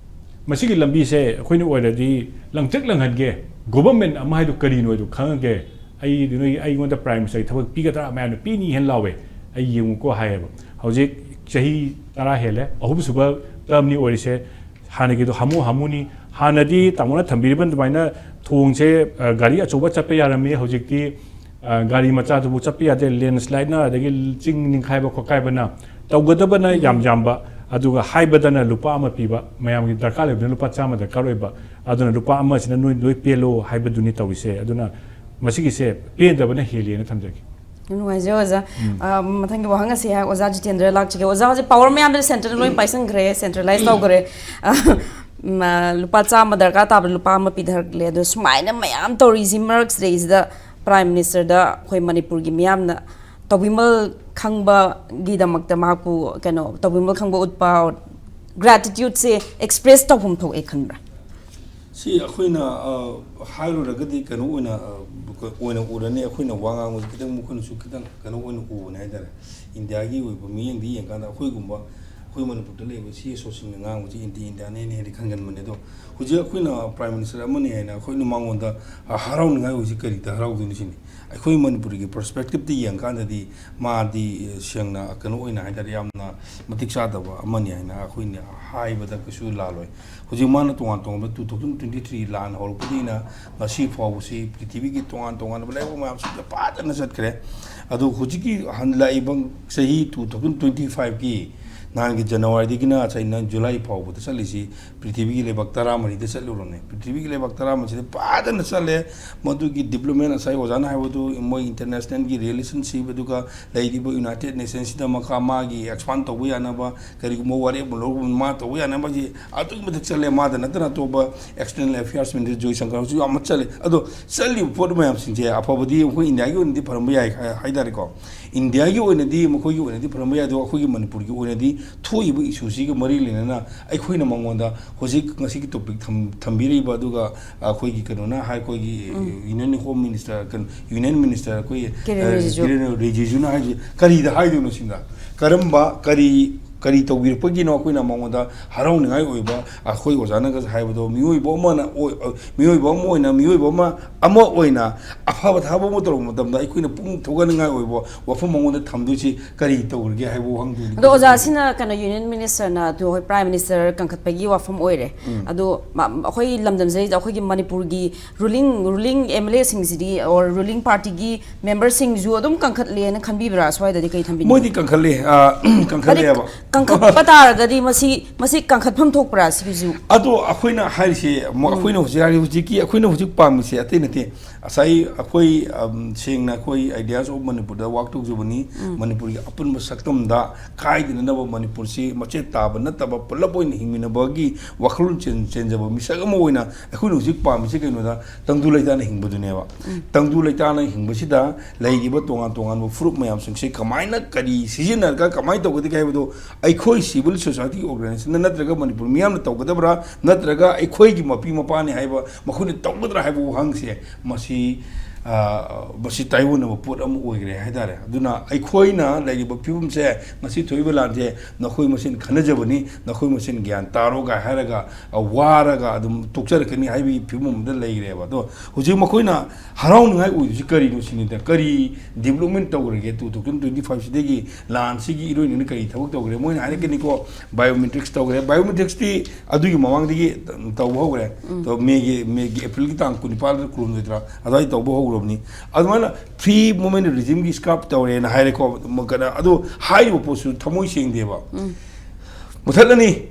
ꯃꯁꯤꯒꯤ ꯂꯝꯕꯤꯁꯦ ꯑꯩꯈꯣꯏꯅ ꯑꯣꯏꯔꯗꯤ ꯂꯪꯇ꯭ꯔꯤꯛ ꯂꯪꯍꯟꯒꯦ, government ꯑꯃ ꯍꯥꯏꯗꯨ ꯀꯔꯤꯅꯣ ꯍꯥꯏꯗꯨ ꯈꯪꯉꯒꯦ, ꯑꯩ ꯅꯣꯏ, ꯑꯩꯉꯣꯟꯗ Prime Ministerꯒꯤ ꯊꯕꯛ ꯄꯤꯒꯗ꯭ꯔꯥ? ꯃꯌꯥꯝꯅ ꯄꯤꯅꯤ ꯍꯦꯟꯅ ꯂꯥꯎꯋꯦ, ꯑꯩ ꯌꯦꯡꯉꯨꯀꯣ" ꯍꯥꯏꯌꯦꯕ꯫ ꯍꯧꯖꯤꯛ ꯆꯍꯤ ꯇꯔꯥ ꯍꯦꯜꯂꯦ, ꯑꯍꯨꯝꯁꯨꯕ termꯅꯤ ꯑꯣꯏꯔꯤꯁꯦ꯫ ꯍꯥꯟꯅꯒꯤꯗꯣ ꯍꯥꯃꯨ ꯍꯥꯃꯨꯅꯤ꯫ ꯍꯥꯟꯅꯗꯤ ꯇꯥꯃꯣꯅ ꯊꯝꯕꯤꯔꯤꯕ ꯑꯗꯨꯃꯥꯏꯅ ꯊꯣꯡꯁꯦ, ꯑ, ꯒꯥꯔꯤ ꯑꯆꯧꯕ ꯆꯠꯄ ꯌꯥꯔꯝꯃꯤ, ꯍꯧꯖꯤꯛꯇꯤ, ꯑ, ꯒꯥꯔꯤ ꯃꯆꯥꯗꯨꯕꯨ ꯆꯠꯄ ꯌꯥꯗꯦ, landslide ꯑꯗꯒꯤ ꯆꯤꯡ ꯅꯤꯡꯈꯥꯏꯕ ꯈꯣꯠꯀꯥꯏꯕꯅ ꯇꯧꯒꯗꯕꯅ ꯌꯥꯝ ꯌꯥꯝꯕ, ꯑꯗꯨꯒ ꯍꯥꯏꯕꯗꯅ ꯂꯨꯄꯥ ꯑꯃ ꯄꯤꯕ, ꯃꯌꯥꯝꯒꯤ ꯗꯔꯀꯥꯔ ꯂꯩꯕꯅ ꯂꯨꯄꯥ ꯆꯥꯝꯃ ꯗꯔꯀꯥꯔ ꯑꯣꯏꯕ, ꯑꯗꯨꯅ ꯂꯨꯄꯥ ꯑꯃꯁꯤꯅ ꯅꯣꯏ ꯂꯣꯏ ꯄꯦꯜꯂꯣ ꯍꯥꯏꯕꯗꯨꯅꯤ ꯇꯧꯔꯤꯁꯦ꯫ ꯑꯗꯨꯅ ꯃꯁꯤꯒꯤꯁꯦ ꯄꯦꯟꯗꯕꯅ ꯍꯦꯜꯂꯦꯅ ꯊꯝꯖꯒꯦ꯫ ꯌꯥꯝ ꯅꯨꯡꯉꯥꯏꯖꯔꯦ ꯑꯣꯖꯥ꯫ ꯑ, ꯃꯊꯪꯒꯤ ꯋꯥꯍꯪ ꯑꯁꯤ ꯑꯣꯖꯥ ꯖꯤꯇꯦꯟꯗ꯭ꯔ ꯂꯥꯛꯆꯒꯦ꯫ ꯑꯣꯖꯥ, ꯍꯧꯖꯤꯛ power ꯃꯌꯥꯝꯗꯨ centreꯗ ꯂꯣꯏ ꯄꯥꯏꯁꯟꯈ꯭ꯔꯦ, centralize ꯇꯧꯈ꯭ꯔꯦ꯫ ꯑ, ꯃ, ꯂꯨꯄꯥ ꯆꯥꯝꯃ ꯗꯔꯀꯥꯔ ꯇꯥꯕ ꯂꯨꯄꯥ ꯑꯃ ꯄꯤꯊꯔꯛꯂꯦ꯫ ꯑꯗꯣ ꯁꯨꯃꯥꯏꯅ ꯃꯌꯥꯝ ꯇꯧꯔꯤꯁꯤ ꯃꯔꯛꯁꯤꯗꯩꯁꯤꯗ Prime Ministerꯗ ꯑꯩꯈꯣꯏ ꯃꯅꯤꯄꯨꯔꯒꯤ ꯃꯤꯌꯥꯝꯅ ꯇꯧꯕꯤꯃꯜ ꯈꯪꯕꯒꯤꯗꯃꯛꯇ ꯃꯍꯥꯛꯄꯨ, ꯀꯩꯅꯣ, ꯇꯧꯕꯤꯃꯜ ꯈꯪꯕ ꯎꯠꯄ, gratitudeꯁꯦ express ꯇꯧꯐꯝ ꯊꯣꯛꯑꯦ ꯈꯟꯕ꯭ꯔꯥ? ꯁꯤ ꯑꯩꯈꯣꯏꯅ, ꯑ, ꯍꯥꯏꯔꯨꯔꯒꯗꯤ ꯀꯩꯅꯣ ꯑꯣꯏꯅ, ꯑ, ꯑꯣꯏꯅ ꯎꯔꯅꯤ꯫ ꯑꯩꯈꯣꯏꯅ ꯋꯥ ꯉꯥꯡꯕꯁꯤ ꯈꯤꯇꯪ ꯃꯈꯣꯏꯅꯁꯨ ꯈꯤꯇꯪ ꯀꯩꯅꯣ ꯑꯣꯏꯅ ꯎꯕꯅꯦ ꯍꯥꯏꯇꯥꯔꯦ꯫ ꯏꯟꯗꯤꯌꯥꯒꯤ ꯑꯣꯏꯕ ꯃꯤꯠꯌꯦꯡꯗ ꯌꯦꯡꯀꯥꯟꯗ ꯑꯩꯈꯣꯏꯒꯨꯝꯕ, ꯑꯩꯈꯣꯏ ꯃꯅꯤꯄꯨꯔꯗ ꯂꯩꯕ ꯁꯤ ꯑꯦꯁ ꯑꯣꯁꯤꯡꯅ ꯉꯥꯡꯕꯁꯤ ꯑꯦꯟꯇꯤ ꯏꯟꯗꯤꯌꯥꯅꯦꯅ ꯍꯦꯟꯅ ꯈꯟꯒꯟꯕꯅꯦ꯫ ꯑꯗꯣ ꯍꯧꯖꯤꯛ ꯑꯩꯈꯣꯏꯅ ꯄ꯭ꯔꯥꯏꯝ ꯃꯤꯅꯤꯁꯇꯔ ꯑꯃꯅꯤ ꯍꯥꯏꯅ ꯑꯩꯈꯣꯏꯅ ꯃꯉꯣꯟꯗ ꯍꯔꯥꯎꯅꯤꯡꯉꯥꯏ ꯑꯣꯏꯁꯤ ꯀꯔꯤꯗ ꯍꯔꯥꯎꯗꯣꯏꯅꯣ ꯁꯤꯅꯤ꯫ ꯑꯩꯈꯣꯏ ꯃꯅꯤꯄꯨꯔꯒꯤ ꯄꯔꯁꯄꯦꯛꯇꯤꯞꯇ ꯌꯦꯡꯀꯥꯟꯗꯗꯤ ꯃꯥꯗꯤ ꯁꯦꯡꯅ ꯀꯩꯅꯣ ꯑꯣꯏꯅ ꯍꯥꯏꯇꯥꯔꯦ, ꯌꯥꯝꯅ ꯃꯇꯤꯛ ꯆꯥꯗꯕ ꯑꯃꯅꯤ ꯍꯥꯏꯅ ꯑꯩꯈꯣꯏꯅ ꯍꯥꯏꯕꯗ ꯀꯩꯁꯨ ꯂꯥꯜꯂꯣꯏ꯫ ꯍꯧꯖꯤꯛ ꯃꯥꯅ ꯇꯣꯉꯥꯟ ꯇꯣꯉꯥꯟꯕ two thousand twenty three ꯂꯥꯟ ꯍꯧꯔꯛꯄꯗꯒꯤꯅ ꯉꯁꯤ ꯐꯥꯎꯕꯁꯤ ꯄ꯭ꯔꯤꯊꯤꯕꯤꯒꯤ ꯇꯣꯉꯥꯟ ꯇꯣꯉꯥꯟꯕ ꯂꯩꯕꯥꯛ ꯃꯌꯥꯝꯁꯤꯗ ꯐꯖꯅ ꯆꯠꯈ꯭ꯔꯦ꯫ ꯑꯗꯨ ꯍꯧꯖꯤꯛꯀꯤ ꯍꯟꯂꯛꯏꯕ ꯆꯍꯤ two thousand twenty five ꯀꯤ ꯅꯍꯥꯟꯒꯤ ꯖꯅꯋꯥꯔꯤꯗꯒꯤꯅ ꯆꯩꯅ ꯖꯨꯂꯥꯏ ꯐꯥꯎꯕꯗ ꯆꯠꯂꯤꯁꯤ ꯄ꯭ꯔꯤꯊꯤꯕꯤꯒꯤ ꯂꯩꯕꯥꯛ ꯇꯔꯥꯃꯔꯤꯗ ꯆꯠꯂꯨꯔꯕꯅꯦ꯫ ꯄ꯭ꯔꯤꯊꯤꯕꯤꯒꯤ ꯂꯩꯕꯥꯛ ꯇꯔꯥꯃꯔꯤꯁꯤꯗ ꯐꯖꯅ ꯆꯠꯂꯦ꯫ ꯃꯗꯨꯒꯤ ꯗꯤꯕ꯭ꯂꯞꯃꯦꯟ ꯉꯁꯥꯏ ꯑꯣꯖꯥꯅ ꯍꯥꯏꯕꯗꯨ ꯃꯣꯏ ꯏꯟꯇꯔꯅꯦꯁꯅꯦꯜꯒꯤ ꯔꯤꯂꯦꯁꯟꯁꯤꯞ, ꯑꯗꯨꯒ ꯂꯩꯔꯤꯕ ꯌꯨꯅꯥꯏꯇꯦꯠ ꯅꯦꯁꯟꯁꯤꯗ ꯃꯈꯥ ꯃꯥꯒꯤ ꯑꯦꯛꯁꯄꯥꯟ ꯇꯧꯕ ꯌꯥꯅꯕ, ꯀꯔꯤꯒꯨꯝꯕ ꯋꯥꯔꯦꯞ ꯑꯃ ꯂꯧꯔꯒ ꯃꯥ ꯇꯧꯕ ꯌꯥꯅꯕꯁꯤ ꯑꯗꯨꯛꯀꯤ ꯃꯇꯤꯛ ꯆꯠꯂꯦ꯫ ꯃꯥꯗ ꯅꯠꯇꯅ ꯑꯇꯣꯞꯄ ꯑꯦꯛꯁꯇꯔꯅꯦꯜ ꯑꯦꯐꯤꯌꯔꯁ ꯃꯤꯅꯤꯁꯇꯔ ꯖꯣꯏꯁꯪꯀꯔ ꯍꯧꯖꯤꯛ ꯌꯥꯝꯅ ꯆꯠꯂꯦ꯫ ꯑꯗꯣ ꯆꯠꯂꯤꯕ ꯄꯣꯠ ꯃꯌꯥꯝꯁꯤꯡꯁꯦ ꯑꯐꯕꯗꯤ ꯑꯩꯈꯣꯏ ꯏꯟꯗꯤꯌꯥꯒꯤ ꯑꯣꯏꯅꯗꯤ ꯐꯔꯝꯕ ꯌꯥꯏ ꯍꯥꯏ-, ꯍꯥꯏꯇꯥꯔꯦꯀꯣ꯫ ꯏꯟꯗꯤꯌꯥꯒꯤ ꯑꯣꯏꯅꯗꯤ ꯃꯈꯣꯏꯒꯤ ꯑꯣꯏꯅꯗꯤ ꯐꯔꯝꯕ ꯌꯥꯏ꯫ ꯑꯗꯣ ꯑꯩꯈꯣꯏꯒꯤ ꯃꯅꯤꯄꯨꯔꯒꯤ ꯑꯣꯏꯅꯗꯤ ꯊꯣꯛꯏꯕ ꯏꯁꯨꯁꯤꯒ ꯃꯔꯤ ꯂꯩꯅꯅ ꯑꯩꯈꯣꯏꯅ ꯃꯉꯣꯟꯗ ꯍꯧꯖꯤꯛ ꯉꯁꯤꯒꯤ ꯇꯣꯄꯤꯛ ꯊꯝ-, ꯊꯝꯕꯤꯔꯤꯕ, ꯑꯗꯨꯒ ꯑꯩꯈꯣꯏꯒꯤ ꯀꯩꯅꯣꯅ ꯍꯥꯏ, ꯑꯩꯈꯣꯏꯒꯤ ꯎꯝ꯫ ꯌꯨꯅꯤꯌꯟ ꯍꯣꯝ ꯃꯤꯅꯤꯁꯇꯔ, ꯀꯩꯅꯣ, ꯌꯨꯅꯤꯌꯟ ꯃꯤꯅꯤꯁꯇꯔ ꯑꯩꯈꯣꯏꯒꯤ, ꯀꯤꯔꯦꯟ ꯑ, ꯔꯤꯖꯤꯖꯨ꯫ ꯀꯤꯔꯦꯟ ꯔꯤꯖꯤꯖꯨꯅ ꯍꯥꯏꯁꯦ ꯀꯔꯤꯗ ꯍꯥꯏꯗꯣꯏꯅꯣ ꯁꯤꯗ? ꯀꯔꯝꯕ, ꯀꯔꯤ, ꯀꯔꯤ ꯇꯧꯕꯤꯔꯛꯄꯒꯤꯅꯣ ꯑꯩꯈꯣꯏꯅ ꯃꯉꯣꯟꯗ ꯍꯔꯥꯎꯅꯤꯡꯉꯥꯏ ꯑꯣꯏꯕ? ꯑꯩꯈꯣꯏ ꯑꯣꯖꯥꯅꯒ ꯍꯥꯏꯕꯗꯣ ꯃꯤꯑꯣꯏꯕ ꯑꯃꯅ ꯑꯣꯏ-, ꯑ, ꯃꯤꯑꯣꯏꯕ ꯑꯃ ꯑꯣꯏꯅ, ꯃꯤꯑꯣꯏꯕ ꯑꯃ, ꯑꯃ ꯑꯣꯏꯅ ꯑꯐꯕ ꯊꯕꯛ ꯑꯃ ꯇꯧꯔꯛꯄ ꯃꯇꯝꯗ ꯑꯩꯈꯣꯏꯅ ꯄꯨꯛꯅꯤꯡ ꯊꯧꯒꯠꯅꯤꯡꯉꯥꯏ ꯑꯣꯏꯕ ꯋꯥꯐꯝ ꯃꯉꯣꯟꯗ ꯊꯝꯗꯣꯏꯁꯤ ꯀꯔꯤ ꯇꯧꯔꯒꯦ ꯍꯥꯏꯕ ꯋꯥꯍꯪꯗꯨꯅꯤ꯫ ꯑꯗꯣ ꯑꯣꯖꯥꯁꯤꯅ ꯀꯩꯅꯣ ꯌꯨꯅꯤꯌꯟ ꯃꯤꯅꯤꯁꯇꯔꯅ ꯑꯗꯣ ꯍꯣꯏ ꯄ꯭ꯔꯥꯏꯝ ꯃꯤꯅꯤꯁꯇꯔ ꯀꯟꯈꯠꯄꯒꯤ ꯋꯥꯐꯝ ꯑꯣꯏꯔꯦ꯫ ꯎꯝ꯫ ꯑꯗꯣ ꯃ-, ꯑꯩꯈꯣꯏ ꯂꯝꯗꯝꯁꯤꯗꯩꯗ ꯑꯩꯈꯣꯏꯒꯤ ꯃꯅꯤꯄꯨꯔꯒꯤ ꯔꯨꯂꯤꯡ, ꯔꯨꯂꯤꯡ ꯑꯦꯝ ꯑꯦꯜ ꯑꯦꯁꯤꯡꯁꯤꯗꯤ, ꯑꯣꯔ ꯔꯨꯂꯤꯡ ꯄꯥꯔꯇꯤꯒꯤ ꯃꯦꯝꯕꯔꯁꯤꯡꯁꯨ ꯑꯗꯨꯝ ꯀꯟꯈꯠꯂꯦꯅ ꯈꯟꯕꯤꯕ꯭ꯔꯥ? ꯁ꯭ꯋꯥꯏꯗꯗꯤ ꯀꯩ ꯊꯝꯕꯤꯅꯤꯡꯉꯤ? ꯃꯣꯏꯗꯤ ꯀꯟꯈꯠꯂꯦ, ꯑ, ꯍꯥꯏꯗꯤ ꯀꯟꯈꯠꯂꯦꯕ꯫ ꯀꯟꯈꯠꯄ ꯇꯥꯔꯒꯗꯤ ꯃꯁꯤ, ꯃꯁꯤ ꯀꯟꯈꯠꯐꯝ ꯊꯣꯛꯄ꯭ꯔꯥ ꯁꯤꯒꯤꯁꯨ? ꯑꯗꯣ ꯑꯩꯈꯣꯏꯅ ꯍꯥꯏꯔꯤꯁꯦ, ꯃ-, ꯎꯝ꯫ ꯑꯩꯈꯣꯏꯅ ꯍꯧꯖꯤꯛ ꯍꯥꯏꯔꯤ, ꯍꯧꯖꯤꯛꯀꯤ ꯑꯩꯈꯣꯏꯅ ꯍꯧꯖꯤꯛ ꯄꯥꯝꯃꯤꯁꯦ ꯑꯇꯩ ꯅꯠꯇꯦ꯫ ꯉꯁꯥꯏ ꯑꯩꯈꯣꯏ, ꯑꯝ, ꯁꯦꯡꯅ ꯑꯩꯈꯣꯏ Ideas of Manipur ꯗ ꯋꯥꯛ ꯇꯧꯖꯕꯅꯤ꯫ ꯎꯝ꯫ ꯃꯅꯤꯄꯨꯔꯒꯤ ꯑꯄꯨꯟꯕ ꯁꯛꯇꯝꯗ ꯀꯥꯏꯗꯅꯅꯕ ꯃꯅꯤꯄꯨꯔꯁꯤ ꯃꯆꯦꯠ ꯇꯥꯕ ꯅꯠꯇꯕ ꯄꯨꯂꯞ ꯑꯣꯏꯅ ꯍꯤꯡꯃꯤꯟꯅꯕꯒꯤ ꯋꯥꯈꯜꯂꯣꯟ ꯆꯦꯟ-, ꯆꯦꯟꯖꯕ ꯃꯤꯁꯛ ꯑꯃ ꯑꯣꯏꯅ ꯑꯩꯈꯣꯏꯅ ꯍꯧꯖꯤꯛ ꯄꯥꯝꯃꯤꯁꯤ ꯀꯩꯅꯣꯗ, ꯇꯪꯗꯨ ꯂꯩꯇꯥꯅ ꯍꯤꯡꯕꯗꯨꯅꯦꯕ꯫ ꯎꯝ꯫ ꯇꯪꯗꯨ ꯂꯩꯇꯥꯅ ꯍꯤꯡꯕꯁꯤꯗ ꯂꯩꯔꯤꯕ ꯇꯣꯉꯥꯟ ꯇꯣꯉꯥꯟꯕ ꯐꯨꯔꯨꯞ ꯃꯌꯥꯝꯁꯤꯡꯁꯤ ꯀꯃꯥꯏꯅ, ꯀꯔꯤ ꯁꯤꯖꯤꯟꯅꯔꯒ ꯀꯃꯥꯏꯅ ꯇꯧꯒꯗꯒꯦ ꯍꯥꯏꯕꯗꯣ ꯑꯩꯈꯣꯏ civil society organization ꯅ ꯅꯠꯇ꯭ꯔꯒ ꯃꯅꯤꯄꯨꯔ ꯃꯤꯌꯥꯝꯅ ꯇꯧꯒꯗꯕ꯭ꯔꯥ, ꯅꯠꯇ꯭ꯔꯒ ꯑꯩꯈꯣꯏꯒꯤ ꯃꯄꯤ ꯃꯄꯥꯅꯤ ꯍꯥꯏꯕ ꯃꯈꯣꯏꯅ ꯇꯧꯒꯗ꯭ꯔꯥ ꯍꯥꯏꯕ ꯋꯥꯍꯪꯁꯦ, ꯃꯁꯤ ꯑ, ꯃꯁꯤ ꯇꯥꯏꯑꯣꯟꯅꯕ ꯄꯣꯠ ꯑꯃ ꯑꯣꯏꯈ꯭ꯔꯦ ꯍꯥꯏꯇꯥꯔꯦ꯫ ꯑꯗꯨꯅ ꯑꯩꯈꯣꯏꯅ ꯂꯩꯔꯤꯕ ꯐꯤꯕꯝꯁꯦ, ꯉꯁꯤ ꯊꯣꯛꯏꯕ ꯂꯥꯟꯁꯦ ꯅꯈꯣꯏ ꯃꯁꯦꯟ ꯈꯟꯅꯖꯕꯅꯤ, ꯅꯈꯣꯏ ꯃꯁꯦꯟ ꯒ꯭ꯌꯥꯟ ꯇꯥꯔꯣ ꯀꯥꯏ ꯍꯥꯏꯔꯒ, ꯑ, ꯋꯥꯔꯒ ꯑꯗꯨꯝ ꯇꯣꯛꯆꯔꯛꯀꯅꯤ ꯍꯥꯏꯕꯒꯤ ꯐꯤꯕꯝ ꯑꯃꯗ ꯂꯩꯈ꯭ꯔꯦꯕ꯫ ꯑꯗꯣ ꯍꯧꯖꯤꯛ ꯃꯈꯣꯏꯅ ꯍꯔꯥꯎꯅꯤꯡꯉꯥꯏ ꯑꯣꯏꯗꯣꯏꯁꯤ ꯀꯔꯤꯅꯣ ꯁꯤꯅꯤꯗ? ꯀꯔꯤ development ꯇꯧꯈ꯭ꯔꯒꯦ two thousand twenty five ꯁꯤꯗꯒꯤ ꯂꯥꯟꯁꯤꯒꯤ ꯏꯔꯣꯏꯅꯅ ꯀꯔꯤ ꯊꯕꯛ ꯇꯧꯈ꯭ꯔꯦ? ꯃꯣꯏꯅ ꯍꯥꯏꯔꯛꯀꯅꯤꯀꯣ, biometrics ꯇꯧꯈ꯭ꯔꯦ꯫ Biometricsꯇꯤ ꯑꯗꯨꯒꯤ ꯃꯃꯥꯡꯗꯒꯤ ꯇꯧꯕ ꯍꯧꯈ꯭ꯔꯦ꯫ ꯎꯝ꯫ ꯑꯗꯣ ꯃꯦꯒꯤ, ꯃꯦꯒꯤ, ꯑꯦꯄ꯭ꯔꯤꯜꯒꯤ ꯇꯥꯡ ꯀꯨꯟꯅꯤꯄꯥꯜꯗ, ꯀꯨꯟꯍꯨꯝꯗꯣꯏꯗꯔ ꯑꯗꯨꯋꯥꯏ ꯇꯧꯕ ꯍꯧꯈ꯭ꯔꯕꯅꯤ꯫ ꯑꯗꯨꯃꯥꯏꯅ free movement regimeꯒꯤ scrap ꯇꯧꯔꯦꯅ ꯍꯥꯏꯔꯦꯀꯣ꯫ ꯃ-, ꯀꯩꯅꯣ, ꯑꯗꯣ ꯍꯥꯏꯔꯤꯕ ꯄꯣꯠꯁꯨ ꯊꯃꯣꯏ ꯁꯦꯡꯗꯦꯕ꯫ ꯎꯝ꯫ ꯃꯨꯊꯠꯂꯅꯤ,